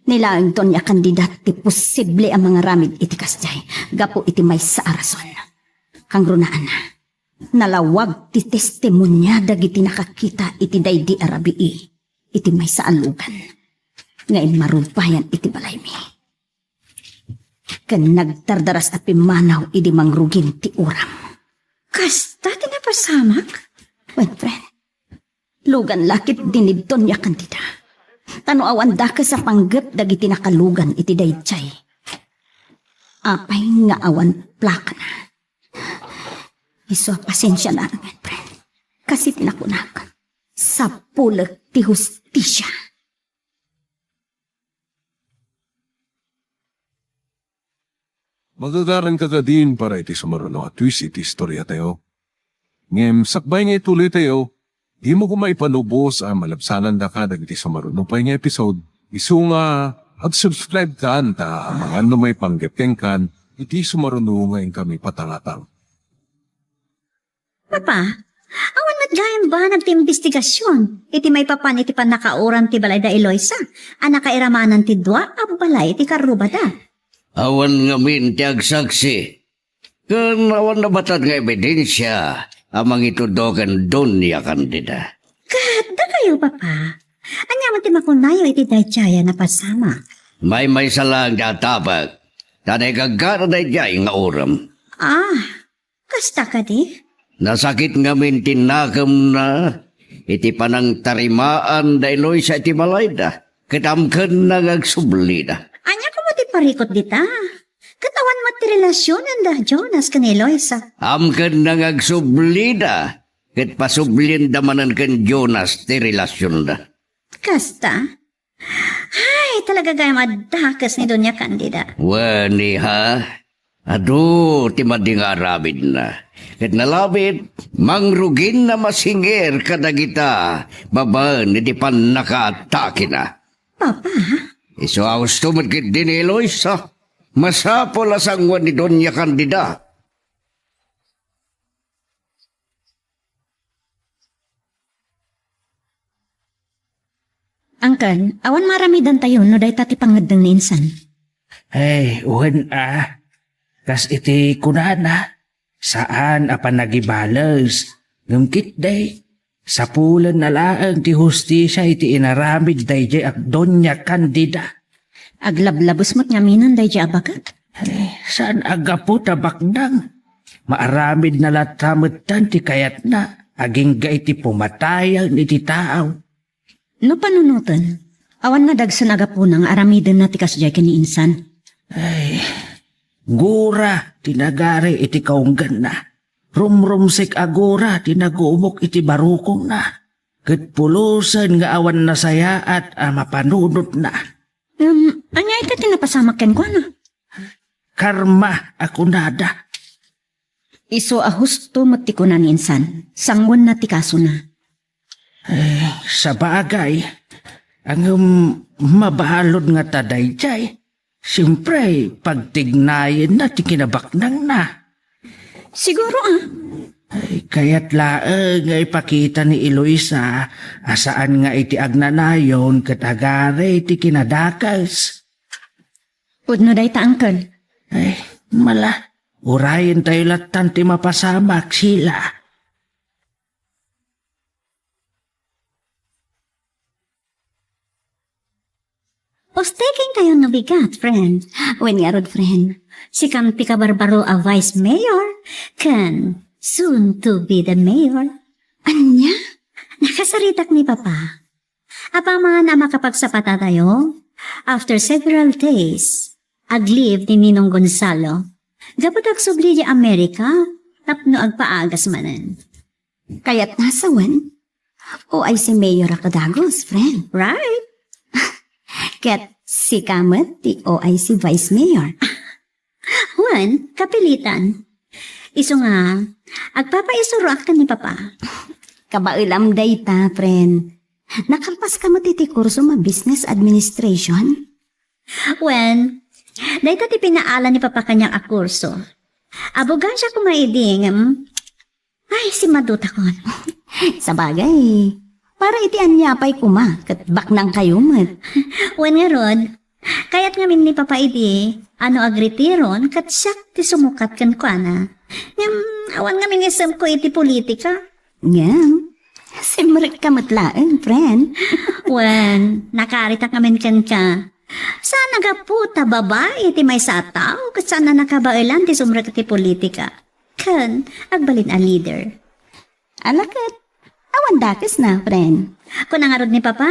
ni laeng Doña Candida ti posible a mangaramid iti kasdiay gapu iti maysa a rason. Kangrunaanna, nalawag ti testimonia dagiti nakakita iti daydi a rabii iti maysa a lugan nga immarubayan iti balaymi. Ken nagdardaras a pimmanaw idi mangrugin ti uram. Kasta ti napasamak? Wen, friend. Lugan la ketdi ni Doña Candida. Ta no awan dakes a panggep dagiti nakalugan iti daydiay, apay nga awan plakana? Isu a pasensia laengen, friend. Kas iti nakunak, sapulek ti hustisia. Magagaranka kadin para iti sumaruno a twist iti istoriatayo. Ngem sakbay nga ituloytayo, dimo koma ipalubos a malabsanandaka dagiti sumaruno pay nga episode. Isu nga ag-subscribe kan ta amangan no maipanggep kenkan iti sumaruno nga inkami patangatang. Papa, awan met gayam banag ti imbestigasion iti maipapan iti pannakauram ti balay da Eloisa a nakairamanan ti dua a balay iti karrubada. Awan ngamin ti agsaksi, ken awan nabatad nga ebidensia a mangitudno ken Doña Candida. Ket dakayo, Papa, ania man ti makunayo iti daydiay a napasamak? Maymaysa laeng ti atapek, ta naigagana daydiay nga uram. Ah, kasta kadi? Nasakit ngamin ti nakemna iti panangtarimaan da Eloisa iti balayda, ket amkenna nga agsublida. Ania komo ti parikut dita? Ket awan met ti relasionenda Jonas ken Eloisa. Amkenna nga agsublida, ket pasublienda manen ken Jonas ti relasionda. Kasta? Ay, talaga gayam a dakes ni Doña Candida. Wen, iha, adu ti madi nga aramidna. Ket nalabit, mangruginna masingir kadagita babaen iti pannakaatakina. Papa? Isu a husto met ketdi ni Eloisa. Masapul a sangoen ni Doña Candida. Angkel, awan maaramidantayo no dayta ti pangngeddeng ni insan. Ay, wen a. Kas iti kunana, saan a panagibales. Ngem ketdi, sapulenna laeng ti hustisia iti inaramid daydiay a Doña Candida. Aglablabes met ngaminen daydiay a baket. Ay, saan a gapu ta baknang? Maaramidna latta metten ti kayatna, agingga iti pumatayen iti tao. No panunoten, awan nadagsen a gapuna nga aramidenna ti kasdiay ken ni insan. Ay, gura ti nagari iti kaungganna. Rumrumsek a gura ti nagumok iti barukongna. Ket pulosen nga awan nasayaat a mapanunotna. Em, ania ita ti napasamak kenkuana? Karma a kunada. Isu a husto met ti kuna ni insan, sangoenna ti kasona. Eh, sabagay, ngem mabalud ngata daydiay. Siempre, pagtignayenna ti kinabaknangna. Siguro, ah. Ay, kayat laeng nga ipakita ni Eloisa a saan nga iti agnanayon ket agari ti kinadakes. Pudno dayta, Uncle. Ay, mala, urayentayo lattan ti mapasamak, Sheila. Ustekenkayo no bigat, friend. Wen ngarud, friend, sikam ti kabarbaro a vice mayor, ken soon to be the mayor. Ania? Nakasaritak ni Papa. Apaman a makapagsapatatayo, after several days, ag-leave ni Ninong Gonzalo. Gapu ta agsubli di Amerika, tapno agpaagas manen. Kayat na sawen? O I C mayor a kadagus, friend. Right. Ket sika met ti O I C vice mayor. Wen, kapilitan. Isu nga, agpapaisuroak ken ni Papa. Kabaelam dayta, friend. Nakalpaska met iti kurso a business administration? Wen, dayta ti pinaala ni Papa kaniak a kurso. Abogasia koma idi ngem, ay, simmadutakon. Sabagay, para iti ania pay koma, ket baknangkayo met. Wen ngarud, kayat ngamin ni Papa idi, a no agretiron, ket siak ti sumukat kenkuana. Ngem, awan ngamin isemko iti politika. Ngem, simrekka met laeng, friend. Wen, nakaritak ngamin kenka. Saan a gapu ta babai ti maysa a tao ket saan a nakabaelan ti sumrek iti politika. Ken agbalin a leader. Ala ket, awan dakesna, friend. Kuna ngarud ni Papa,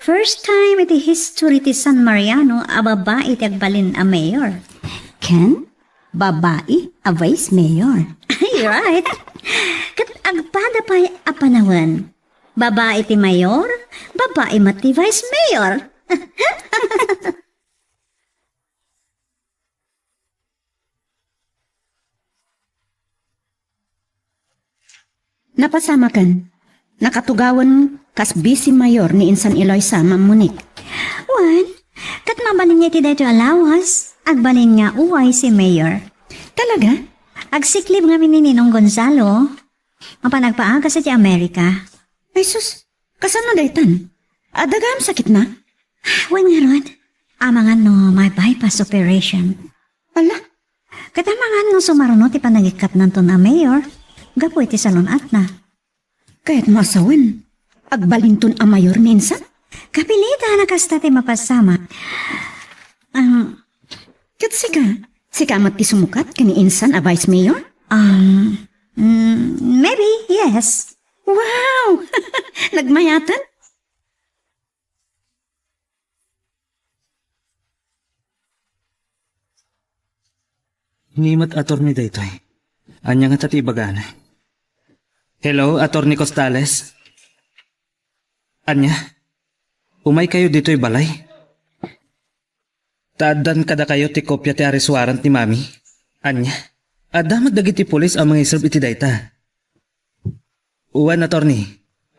first time iti history ti San Mariano a babai ti agbalin a mayor. Ken babai a vice mayor. Ay, right. Ket agpada pay a panawen. Babai ti mayor, babai met ti vice mayor. Napasamaken. Nakatugawen kas vice mayor ni insan Eloisa, Ma'am Monique. Wen, ket mabalinna iti daytoy a lawas, agbalin nga uway si mayor. Talaga? Agsiklib ngamin ni Ninong Gonzalo. Mapan agpaagas iti Amerika. Ay sus, kasano daytan? Adda gayam sakitna? Wen ngarud, amangan no may bypass operation. Ala, ket amangan no sumaruno ti panangikkatnanton a mayor gapu iti salun-atna. Kayatmo a sawen, agbalinton a mayor ni insan? Kapilitan a kasta ti mapasamak. Ang Ket sika, Sika met ti sumukat ken ni insan a vice mayor? Um, mm, maybe, yes. Wow! Nagmayaten? Ni met attorney daytoy. Ania ngata ti ibagana? Hello, Attorney Costales? Ania? Umaykayo ditoy balay? Ta addan kadakayo ti kopia ti arrest warrant ni Mami? Ania? Adda met dagiti pulis a mangiserb iti dayta. Wen, attorney.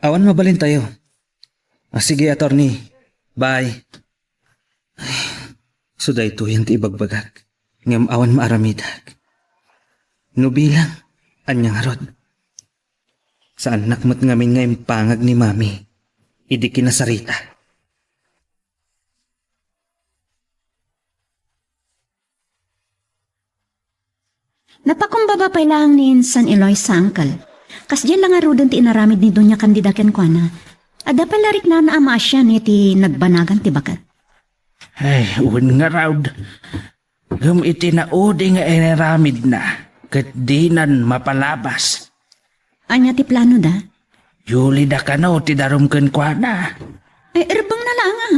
Awan mabalintayo. Ah, sige, attorney. Bye. Ay, so daytoyen ti ibagbagak. Ngem awan maaramidak. No bilang, ania ngarud? Saannak met ngamin nga impangag ni Mami idi kinasarita. Napakumbaba pay laeng ni insan Eloisa, uncle. Kasdiay la ngaruden ti inaramid ni Doña Candida kenkuana. Adda pay la riknana a maasian iti nagbanagan ti baket. Ay, wen ngarud. Ngem iti naudi nga inaramidna, ket dinan mapalabas. Ania ti planoda? Yulida kano ti darum kenkuana. Ay, erbengna laeng, a.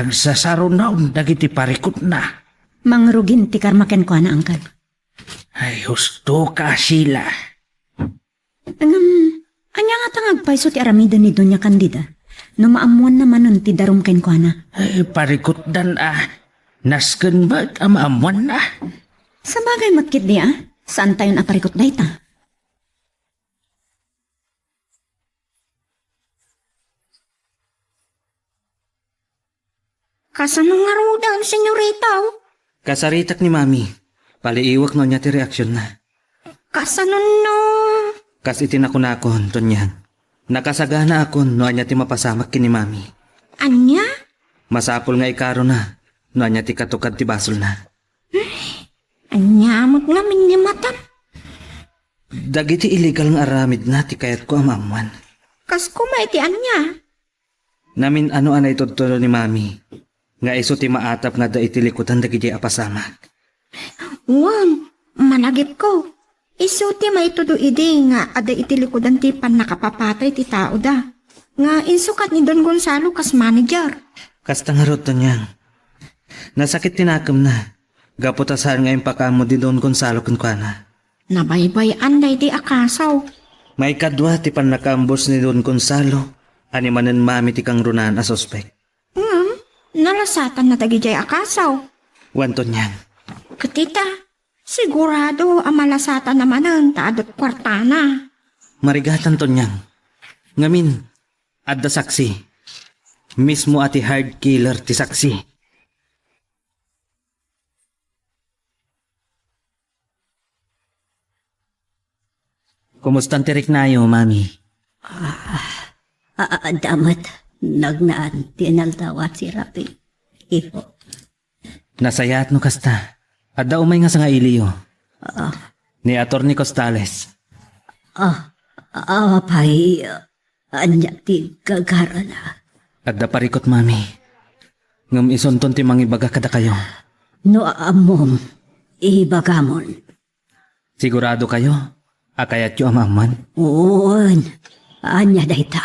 Agsasarunaon dagiti parikutna. Mangrugin ti karma kenkuana, uncle. Ay, husto ka, Sheila. Ngem, ania ngata nga agpayso ti aramiden ni Doña Candida no maammoanna manen ti darum kenkuana? Ay, parikutdan a. Nasken met a maammoanna. Sabagay met ketdi a, saantayon a parikut dayta. Kasano ngaruden, senyorita? Kasaritak ni Mami. Paliiwek no ania ti reaksionna. Kasano no? Kas iti nakunakon, Tonyang. Nakasaganaakon no ania ti mapasamak ken ni Mami. Ania? Masapul nga ikarona no ania ti katukad ti basolna. Ania met ngamin ni matan? Dagiti illegal nga aramidna ti kayatko a maammoan. Kas koma iti ania? Namin-ano a naitudtudo ni Mami nga isu ti maatap nga adda iti likudan dagidiay a pasamak. Wen, managipko. Isu ti maitudo idi nga adda iti likudan ti pannakapapatay ti taoda. Nga insukat ni Don Gonzalo kas manager. Kasta ngarud, Tonyang. Nasakit ti nakemna. Gapu ta saan nga impakaammo ni Don Gonzalo kenkuana. Nabaybay-an daydi a kaso. Maikadua ti pannakaambus ni Don Gonzalo a ni manen Mami ti kangrunaan a suspek. Ngem, nalasatanna dagidiay a kaso. Wen, Tonyang. Ket ita, sigurado a malasatanna manen ta adda kuartana. Marigatan, Tonyang. Ngamin, adda saksi. Mismo a ti hired killer ti saksi. Kumustan ti riknayo, Mami? Ah, a-, adda met. Nagnaan ti inaldaw a ti rabii, iho. Nasayaat no kasta. Adda umay nga sangailiyo. Ah. Ni Attorney Costales. Ah, apay, ania ti gagarana? Adda parikut, Mami. Ngem isunton ti mangibaga kadakayo. No ammom, ibagamon. Sigurado kayo a kayatyo a maamman? Wen, ania dayta?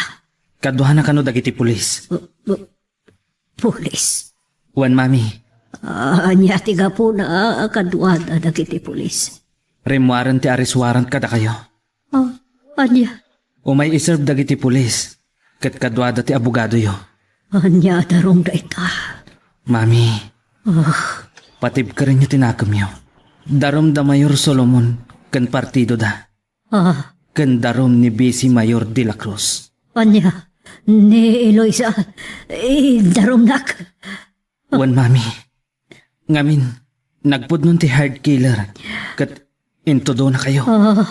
Kaduana kano dagiti pulis? Uh, uh, pulis? Wen, Mami. Ania ti gapuna a kaduada dagiti pulis? Rimmuaren ti arrest warrant kadakayo. Ah, ania? Umay iserb dagiti pulis, ket kaduada ti abogadoyo. Ania a darum dayta? Mami, ah, patibkerenyo ti nakemyo. Darum da Mayor Solomon ken partidoda. Ah. Ken darum ni Vice Mayor de la Cruz. Ania? Ni Eloisa, idarumnak? Wen, Mami. Ngamin, nagpudnon ti hired killer, ket intudonakayo. Ah,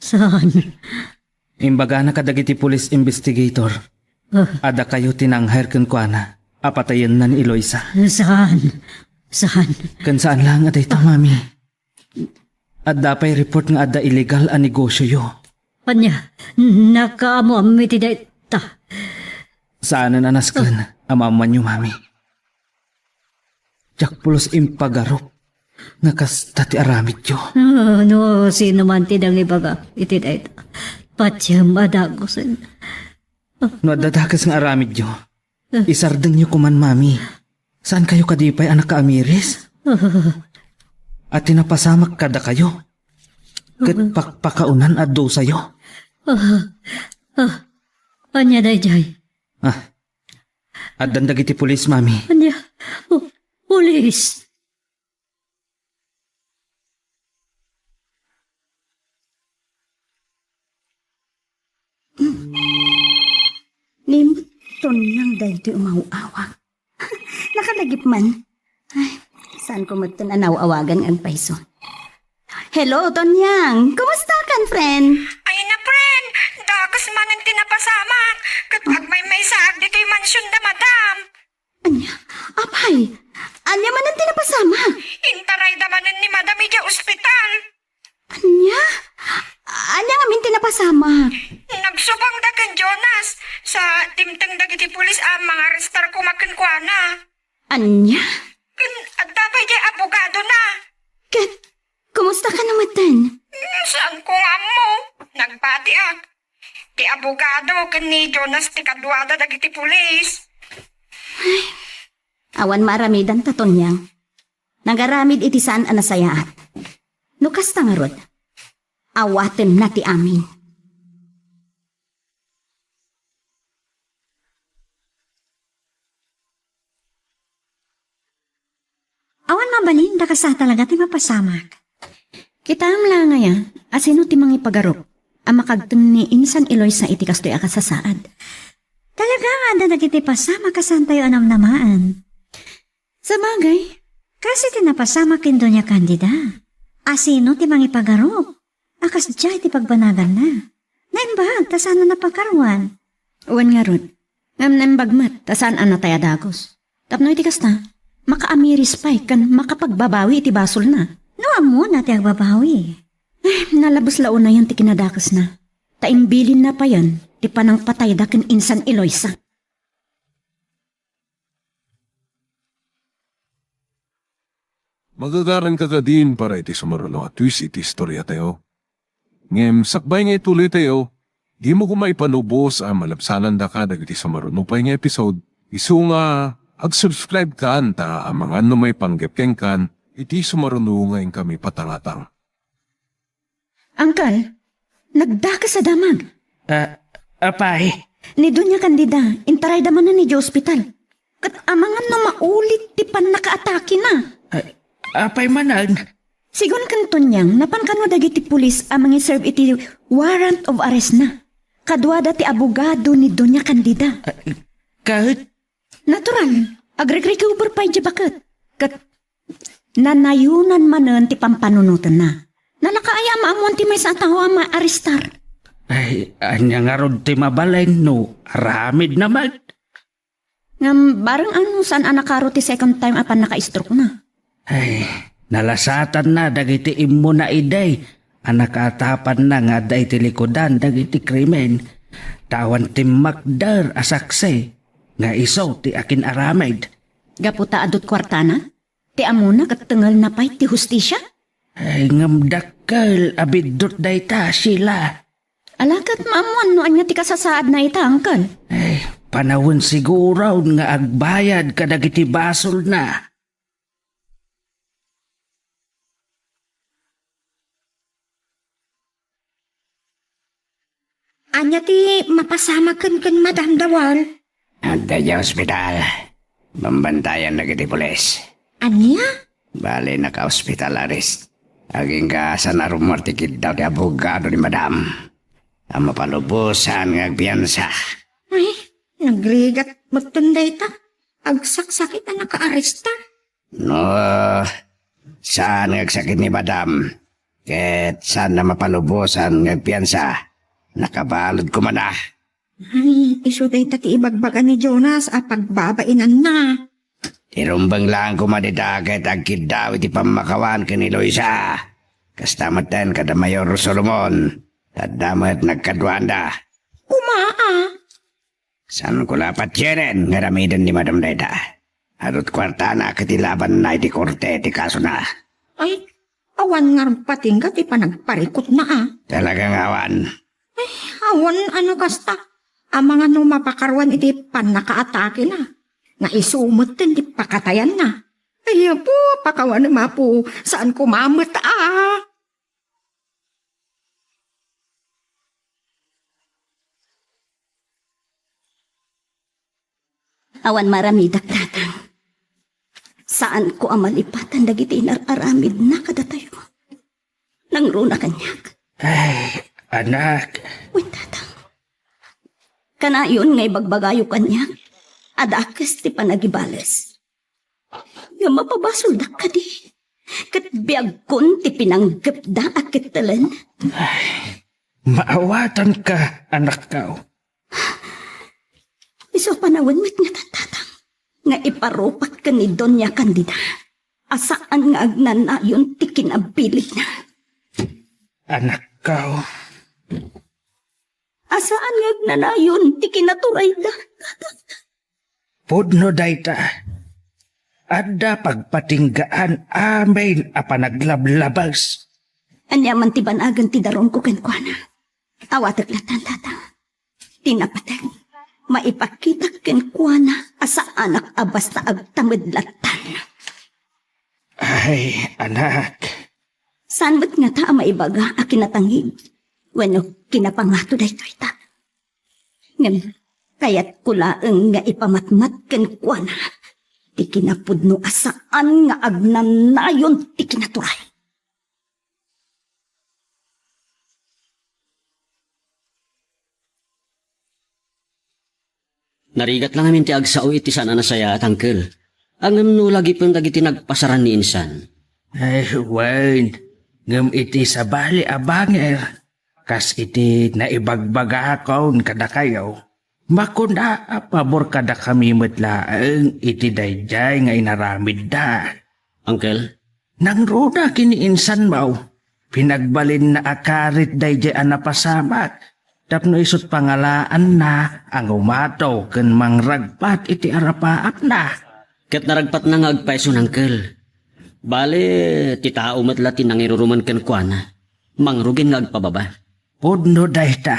saan? Imbagana kadagiti police investigator. Ah. A dakayo ti nang-hire kenkuana a patayenna ni Eloisa. Saan? Saan? Ken saan laeng a dayta, Mami. Adda pay report nga adda illegal a negosioyo. Ania, nakaammoam iti dayta? Saanen a nasken a maammoanyo, Mami. Diak pulos impagarup nga kasta ti aramidyo. Ah, no, sino man ti nangibaga iti dayta? Patiem a dagusen. No adda dakes nga aramidyo, isardengyo koman, Mami. Saankayo kadi pay a nakaamiris? Ah. A ti napasamak kadakayo, ket pakpakaonan a dusayo. Ah. Ah. Ania daydiay? Ah. Addan dagiti pulis, Mami. Ania? Pu-, pulis? Ni Tonyang daytoy umaw-awag. Nakalagip man. Ay, saanko metten a naw-awagan nga agpayso. Hello, Tonyang. Kumusta kan, friend? Ay na, friend. Dakes manen ti napasamak. Ket agmaymaysaak ditoy mansion da madam. Ania? Apay, ania manen ti napasamak? Intarayda manen ni madam idiay ospital. Ania? Ania ngamin ti napasamak? Nagsubangda ken Jonas. Sa dimteng dagiti pulis a mangarestar koma kenkuana. Ania? Ken adda pay diay abogadona. Ket kumusta kano metten? Hmm, saanko nga ammo. Nagbatiak. Ti abogado ken ni Jonas ti kaduada dagiti pulis. Awan maaramidanta, Tonyang. Nagaramid iti saan a nasayaat. No kasta ngarud, awatenna ti amin. Awan mabalin, dakes a talaga ti mapasamak. Kitaem la ngay a sino ti mangipagarup a makagteng ni insan Eloisa iti kastoy a kasasaad. Talaga nga adda dagiti pasamak a saantayo a namnamaen. Sabagay, kas iti napasamak ken Doña Candida, a sino ti mangipagarup a kasdiay ti pagbanaganna? Naimbag ta saan a napakaruan. Wen ngarud, ngem naimbag met ta saan a natay a dagus. Tapno iti kasta, makaamiris pay ken makapagbabawi iti basolna. No ammona ti agbabawi. Eh, nalabes la unayen ti kinadakesna, ta imbilinna payen ti panangpatayda ken insan Eloisa. Magagaranka kadin para iti sumaruno a twist iti istoriatayo. Ngem sakbay nga ituloytayo, dimo koma ipalubos a malabsanandaka dagiti sumaruno pay nga episode, isu nga ag-subscribe kan ta amangan no maipanggep kenkan iti sumaruno nga inkami patangatang. Angkel, nagdakes a damag. Ah, apay? Ni Doña Candida, intarayda manen idiay ospital. Ket amangan no maulit ti pannakaatakena. Ah, apay manen? Sigun ken Tonyang, napan kano dagiti pulis a mangiserve iti warrant of arrest na. Kaduada ti abogado ni Doña Candida. Ah, ket? Natural, agregrecover pay diay baket. Ket nanayonan manen ti pampanunotenna. Nalaka aya a maammoan ti maysa a tao a maarestar? Ay, ania ngarud ti mabalin no aramidna met? Ngem bareng no saan a nakaro ti second time a pannaka-stroke na. Ay, nalasatanna dagiti immuna idi a nakaatapanna nga adda iti likudan dagiti krimen. Ta awan timmakder a saksi nga isu ti akin-aramid. Gapu ta adut kuartana? Ti ammona ket tengelna pay ti hustisia? Ay, ngem dakkel a biddut dayta, Sheila. Ala ket maammoan no ania ti kasasaadna ita, angkel? Ay, panawen siguron nga agbayad kadagiti basolna. Ania ti mapasamak ken Madam Dawal? Adda idiay ospital. Bambantayan dagiti pulis. Ania? Bale, naka-hospital arrest. Agingga saan a rummuar ti kiddaw ti abogado ni Madam. A mapalubosan nga agpiansa. Ay, nagrigat metten dayta. Agsaksakit a nakaaresta. No, saan nga agsakit ni Madam, ket saan a mapalubosan nga agpiansa, nakabalud koma na. Ay, isu dayta ti ibagbaga ni Jonas a pagbabainanna. Ti rumbeng laeng koma dita ket agkiddaw iti pammakawan ken ni Luisa. Kasta metten kada Mayor Solomon, tadda met nagkaduanda. Koma a. Saanko la patienen nga aramiden ni Madam dayta. Adut kuartana ket ilabanna iti korte ti kasona. Ay, awan ngarud patingga ti panagparikutna a. Talaga nga awan. Ay, awan a no kasta. Amangan no mapakaruan iti pannakaatakena. Nga isu metten ti pakatayanna. Ay, apo, pakawanem, apo. Saan ko mamet a. Awan maaramidak, Tatang. Saanko a malipatan dagiti inar-aramidna kadatayo. Nangruna kaniak. Ay, anak. Wen, Tatang. Kanayon nga ibagbagayo kaniak a dakes ti panagibales. Nga mapabasoldak kadi. Ket biagkon ti pinanggepda a kettelen. Ay, maawatanka, anakko. Isu a panawen met nga tattatang nga iparupak ken ni Doña Candida a saan nga agnanayon ti kinabilina. Anakko. A saan nga agnanayon ti kinaturayda. Pudno dayta. Adda pagpatinggaan amin a panaglablabes. Ania man ti banagan ti darumko kenkuana? Awatek lattan, Tatang. Ti napateg, maipakitak kenkuana a saanak a basta agtamed lattan. Ay, anak. Saan met ngata a maibaga a kinatangig wenno kinapangato daytoy ta? Ngem kayatko laeng nga ipamatmat kenkuana ti kinapudno a saan nga agnanayon ti kinaturay. Narigat la ngamin ti agsao iti saan a nasayaat, Uncle. Ngem no lagipen dagiti nagpasaran ni insan. Ay, wen. Ngem iti sabali a bangir, kas iti naibagbagakon kadakayo, makuna a pabor kadakami met laeng iti daydiay nga inaramidda. Uncle? Nangruna ken ni insan, maw. Pinagbalinna a karit daydiay a napasamak tapno isut' pangalaanna a ngumato ken mangragpat iti arapaapna. Ket naragpatna nga agpayson, Uncle. Bale, ti tao met la ti nangirurumen kenkuana. Mangrugin nga agpababa. Pudno dayta.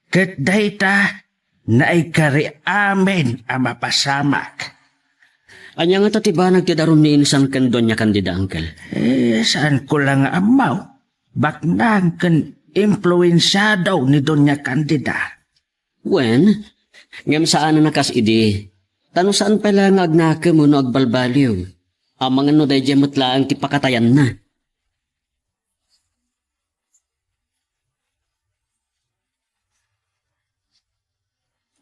Ket dayta, naikari amin a mapasamak. Ania ngata ti banag ti darum ni insan ken Doña Candida, Uncle? Eh, saanko la nga ammo. Baknang ken impluensiado ni Doña Candida. Wen, ngem saan a kas idi. Ta no saan pay la nga agnakem wenno agbalbaliw, amangan no daydiay met laeng ti pakatayanna.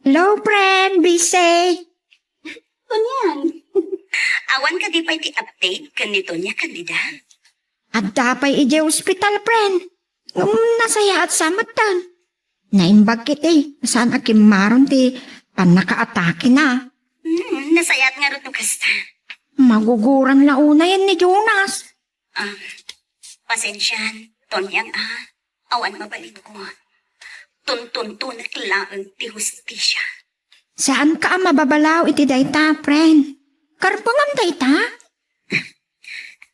Hello, friend. Busy? Kunyan. Awan kadi pay ti update ken ni Doña Candida? Adda pay idiay ospital, friend. Ngem nasayaat sa metten. Naimbag ket, eh, saan a kimmaron ti pannakaatakena. Hmm, nasayaat ngarud no kasta. Maguguran la unayen ni Jonas. Ah, pasensian, Tonyang, ah. Awan mabalinko. Tuntuntunek laeng ti hustisia. Saanka a mababalaw iti dayta, friend. Karbengam dayta?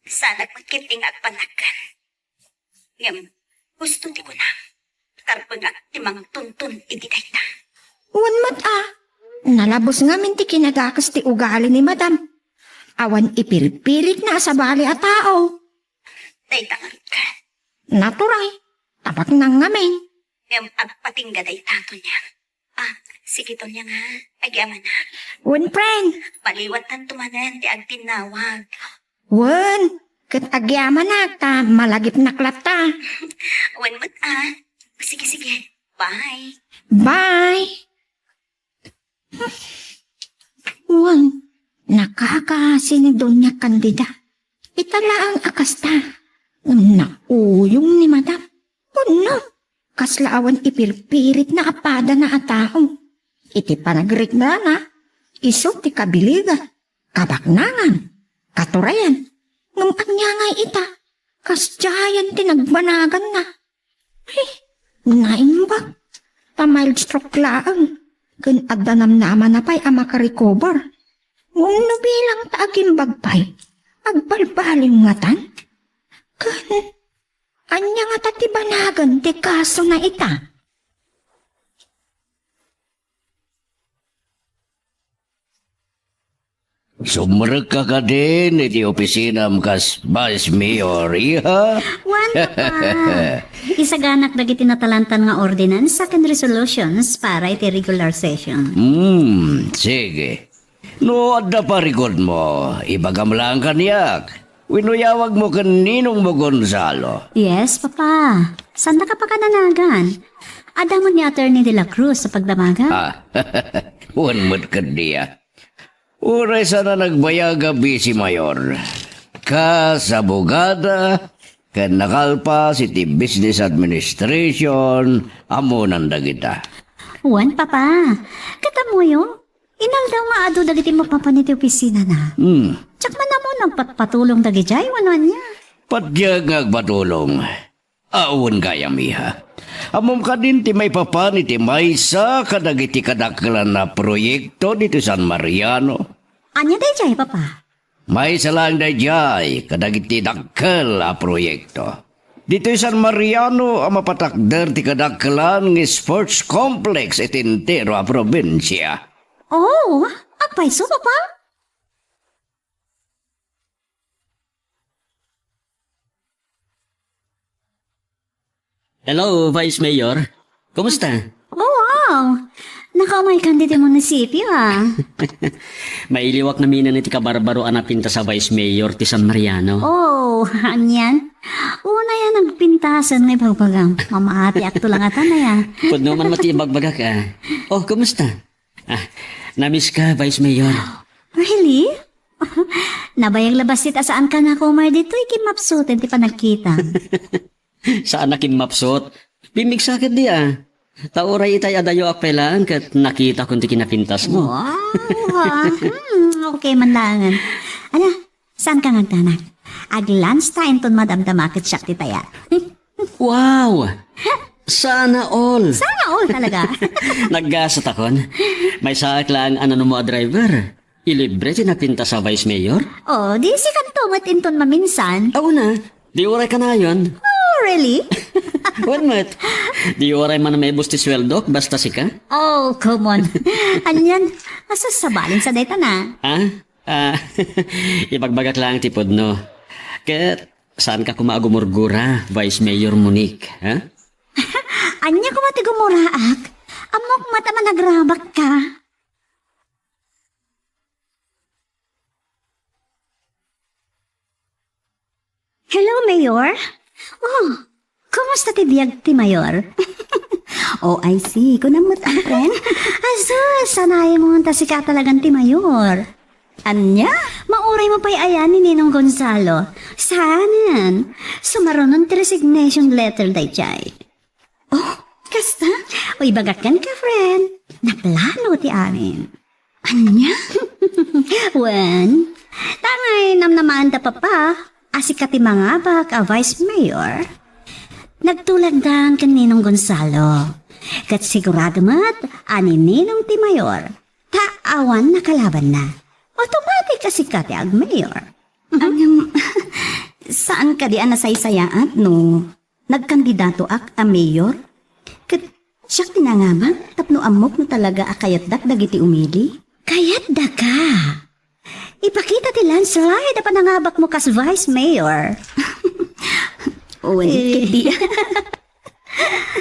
Saanak met ketdi nga agpannakkan. Ngem, husto ti kunam. Karbengak ti mangtuntun iti dayta. Wen met a, nalabes ngamin ti kinadakes ti ugali ni Madam. Awan ipirpiritna a sabali a tao. Dayta ngarud ket. Natural, tabaknang ngamin. Ngem agpatingga dayta, Tonyang. Ah, sige, Tonyang, ha? Agyamanak. Wen, friend. Baliwantanto manen ti agtinnawag. Wen, ket agyamanak ta malagipnak latta. Wen met, ah. Sige, sige. Bye. Bye. Wen, nakakaasi ni Doña Candida. Ita laeng a kasta, ngem nauyong ni Madam. Pudno, kasla awan ipirpiritna a padana a tao. Iti panagriknana, isu ti kabiligan, kabaknangan, katurayan. Ngem ania ngay ita, kasdiayen ti nagbanaganna. Ay, naimbag. Ta mild stroke laeng. Ken adda namnamana pay a makarecover. Ngem no bilang ta agimbag pay, agbalbaliw ngatan? Ken ania ngata ti banagen ti kasona ita? Sumrekka kadin iti opisinam kas Vice Mayor, iha? Wen, Papa. Isaganak dagiti natalantan nga ordinansa ken resolutions para iti regular session. Hmm, sige. No adda parikodmo, ibagam laeng kaniak. Wenno yawagmo ken ninongmo Gonzalo. Yes, Papa. Saandaka pakadanagan. Adda met ni Attorney De La Cruz a pagdamagan. Ah, wen met ketdi a. Uray saan a nagbayag a Vice Mayor, kas abogada, ken nakalpas iti business administration, ammonan dagita. Wen, Papa. Ket ammoyo, inaldaw nga adu dagiti mapapan iti opisinana. Hmm. Diak man ammo no agpatpatulong dagidiay wenno ania. Patiek nga agpatulong. Awan gayam, iha. Ammom kadin ti maipapan iti maysa kadagiti kadakkelan a proyekto ditoy San Mariano? Ania daydiay, Papa? Maysa laeng daydiay kadagiti dakkel a proyekto. Ditoy San Mariano a mapatakder ti kadakkelan nga sports complex iti entero a probinsia. Oh, apay isu, Papa? Hello, Vice Mayor. Kumusta? Oh, wow! Nakaumaykan ditoy munisipio, ah. Mailiwak naminen iti kabarbaro a napintas a Vice Mayor ti San Mariano. Oh, anian? Unay a nagpintasen nga ibagbagam. Mamatiakto la ngata, aya. Pudno man met ti ibagbagak, ah. Oh, kumusta? Ah, namiss ka, Vice Mayor. Really? Nabayag la bassit a saanka nakumar ditoy, kimmapsuten ti panagkita. Saan a kimmapsut? Pimmigsa ketdi a. Ta uray itay adayo a pay laeng ket nakitakon ti kinapintasmo. Wow! Ah, hmm, okay man laengen. Ala, saanka nga agdanag? Ag-lunch ta inton madamdama ket siak ti taya. Wow! Sana all! Sana all talaga. Naggasatakon. Maysaak laeng a nanumo a driver. Ilibre ti napintas a Vice Mayor? Oh, di sikanto met inton maminsan. Aw na, di uray kanayon. Oh, really? Wen met, di uray man maibus ti sueldok, basta sika? Oh, come on. Anian, masasabalin sa daytan a. Ha? Ah, ibagbagak laeng ti pudno. Ket, saanka koma a gumurgura, Vice Mayor Monique, ha? Ania koma ti gumuraak? Ammok met a managrabak ka. Hello, Mayor? Oh, kumusta ti biag ti Mayor? Oh, I see. Kunam met, friend. Asus, sanayem ta sika talagan ti Mayor. Ania? Mauray mo pay aya ni Ninong Gonzalo? Saanen. Sumarunon ti resignation letter daydiay. Oh, kasta? O, ibagak kenka, friend. Naplano ti amin. Ania? Wen, ta ngay namnamaanda, Papa, a sika ti mangabak a Vice Mayor. Nagtulagdan ken Ninong Gonzalo. Ket sigurado met a ni Ninong ti Mayor. Ta awan nakalabanna. Automatic a sika ti ag-mayor. Ngem, saan kadi a nasaysayaat no nagkandidatoak a mayor? Ket siak ti nangabak tapno ammok no talaga a kayatdak dagiti umili. Kayatdaka. Ipakita ti landslide a panangabakmo kas vice mayor. Wen, eh, ketdi.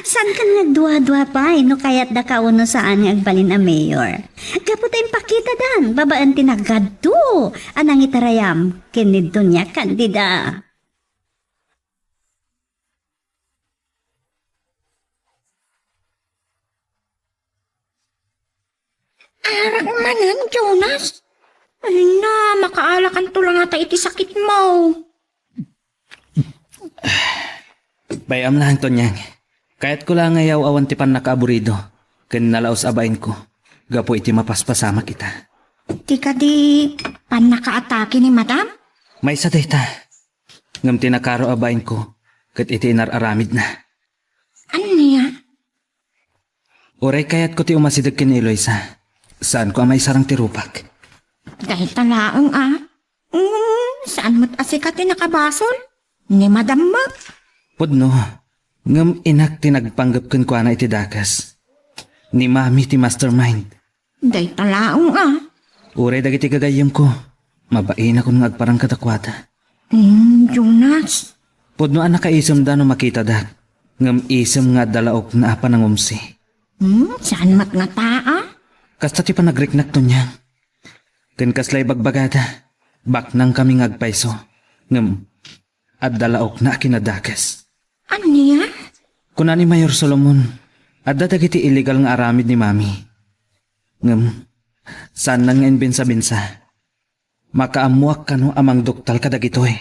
Saankan nga agduadua pay no kayatdaka wenno saan nga agbalin a mayor. Gapu ta impakitadan babaen ti nagkadto a nangitarayam ken ni Doña Candida. Arak manen, Jonas. Ay na, makaalakanto la ngata iti sakitmo. Bay-am laeng, Tonyang. Kayatko la nga yaw-awan ti pannakaaburido ken nalaus a bainko gapu iti mapaspasamak ita. Ti kadi pannakaatake ni Madam? Maysa dayta. Ngem ti nakaro a bainko ket iti inar-aramidna. Ania? Uray kayatko ti umasideg ken ni Eloisa, saanko a maisarang ti rupak. Dayta laeng a. Mm, saan met a sika ti nakabasol? Ni Madam met? Pudno, ngem inak ti nagpanggep kenkuana iti dakes. Ni Mami ti mastermind. Dayta laeng a. Uray dagiti gagayyemko, mabainakon nga agparang kadakuada. Hmm, Jonas. Pudno a nakaisemda no makitadak, ngem isem nga adda laokna a panangumsi. Hmm, saan met ngata a? Kasta ti panagriknak, Tonyang. Ken kasla ibagbagada, baknangkami nga agpayso. Ngem, adda laokna a kinadakes. Ania? Kuna ni Mayor Solomon, adda dagiti illegal nga aramid ni Mami. Ngem, saannan nga imbinsa-binsa. Makaammoak kano a mangduktal kadagitoy.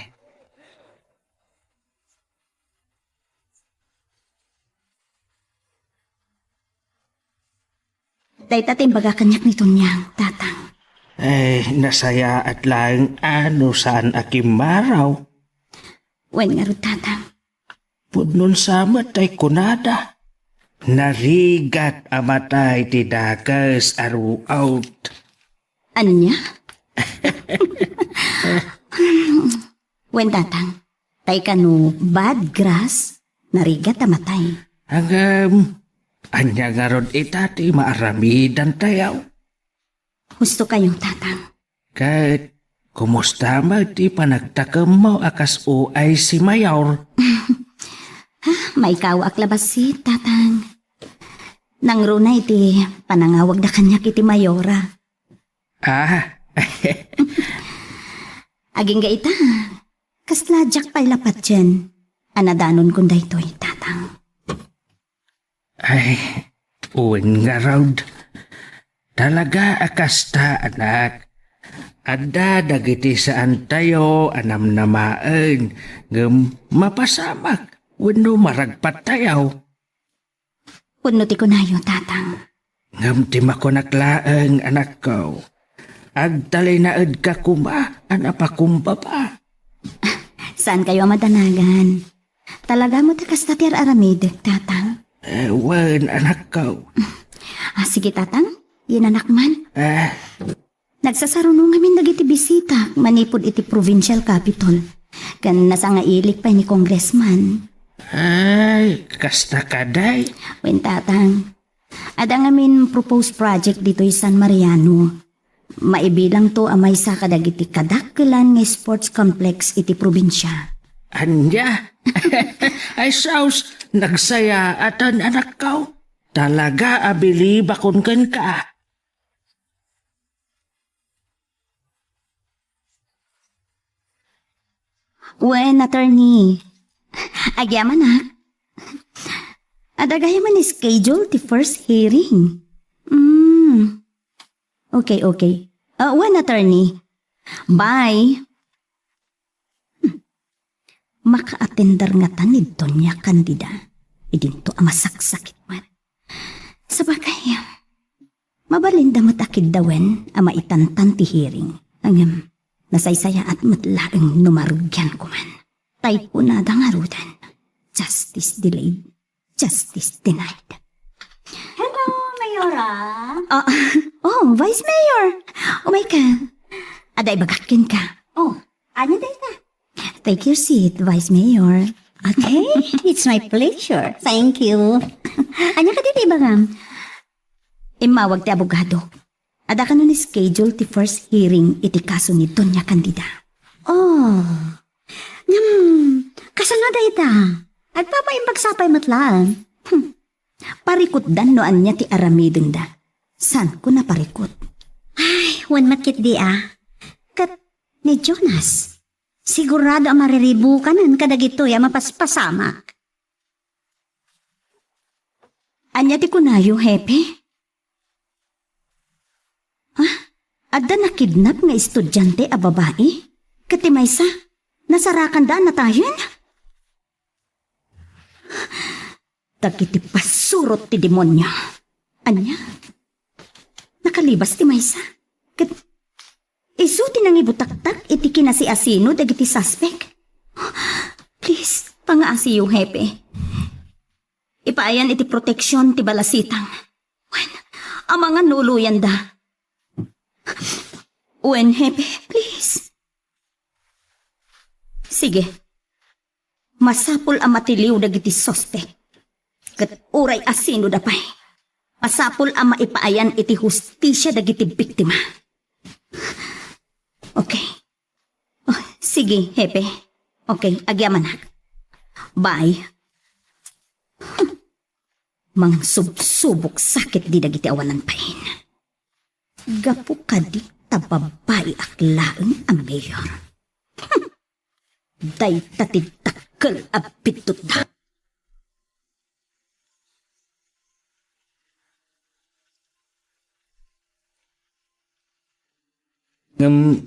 Dayta ti imbaga kaniak ni Tonyang, Tatang. Eh, nasayaat laeng a no saan a kimmaraw. Wen ngarud, Tatang. Pudno sa met tay kunada. Narigat a matay ti dakes a ruot. Ania? Wen, Tatang, tay kano bad grass, narigat a matay. Ngem, ania ngarud ita ti maaramidantayo? Husto kayo, Tatang. Ket, kumusta met ti panagtakemmo a kas O I C Mayor? Maikawaak la bassit, Tatang. Nangruna iti panangawagda kaniak iti Mayora. Ah. Agingga ita, kasla diak pay la patien a nadanon kun daytoy, Tatang. Ay, wen ngarud. Talaga a kasta, anak. Adda dagiti saantayo a namnamaen, ngem mapasamak wenno maragpattayo. Pudno ti kunayo, Tatang. Ngem ti makunak laeng, anakko, agtalinaedka koma a napakumbaba. Saan kayo a madanagan? Talaga met a kasta ti ar-aramidek, Tatang? Eh, wen, anakko. Ah, sige, Tatang. Yinanak man. Eh, Nagsasaruno ngamin dagiti bisitak manipud iti provincial capitol. Ken nasangailik pay ni Congressman. Ay, kasta kadi? Wen, Tatang. Adda ngamin proposed project ditoy San Mariano. Maibilangto a maysa kadagiti kadakkelan nga sports complex iti probinsia. Ania? Ay, sus, nagsayaatan, anakko. Talaga a bilibakon kenka. Wen, attorney. Agyamanak. Adda gayam a schedule ti first hearing. Mm. Okay, okay. Ah, wen, attorney. Bye. Hmm. Makaatender ngata ni Doña Candida. Idinto a masaksakit met. Sabagay, mabalinda met a kiddawen a maitantan ti hearing. Ngem, nasaysayaat met laeng no marugianko man. Tay kunada ngaruden, "Justice delayed, justice denied." Hello, Mayora. Ah, oh, Vice Mayor. Umayka. Adda ibagak kenka. Oh, ania dayta? Take your seat, Vice Mayor. Okay, it's my pleasure. Thank you. Ania kadi ti ibagam? Immawag ti abogado. Adda kano ni schedule ti first hearing iti kaso ni Doña Candida. Oh. Ngem, kasano dayta? Agpapaimbag sapay met laeng. Hmm. Parikutdan no ania ti aramidenda. Saanko naparikut? Ay, wen met ketdi a. Ket ni Jonas, sigurado a mariribukanen kadagitoy a mapaspasamak. Ania ti kunayo, Hepe? Ha? Adda nakidnap nga estudiante a babai? Ket ti maysa, nasarakanda a natayen? Dagiti pasurot ti demonio. Ania? Nakalibas ti maysa. Ket isu ti nangibutaktak iti kinasiasino dagiti suspek. Please, pangaasiyo, Hepe. Ipaayan iti proteksion ti balasitang. Wen, amangan no uloyanda. Wen, Hepe, please. Sige. Masapul a matiliw dagiti suspek. Ket uray asino da pay, masapul a maipaayan iti hustisia dagiti biktima. Okay. Oh, sige, Hepe. Okay, agyamanak. Bye. Mangsubsubok sakit di dagiti awanan pain. Gapu kadi ta babaiak laeng a mayor. Hmm. Dayta ti dakkel a biddutda. Ngem,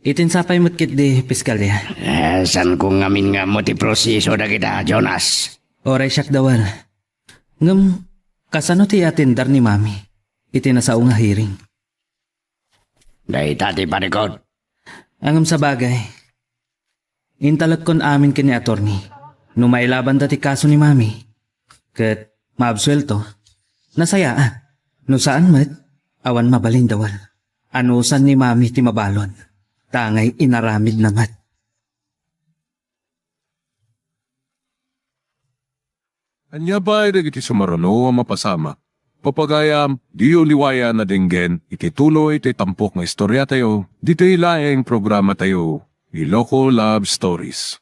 itin sapay met ketdi, Piskalya? Eh, saanko ngamin nga ammo ti proseso dagita, Jonas. Uray siak dawal. Ngem, kasano ti atender ni Mami iti nasao nga hearing? Dayta ti parikut. Ngem sabagay, intalekkon amin ken ni attorney. No mailabanda ti kaso ni Mami, ket maabsuelto, nasayaan. No saan met, awan mabalin dawal. Anusan ni Mami ti mabalon, ta ngay inaramidna met. Ania pay dagiti sumaruno a mapasamak? Pagayam, diyo liwayan a denggen iti tuloy ti tampok nga istoriatayo, ditoy laeng programatayo, Iloko Love Stories.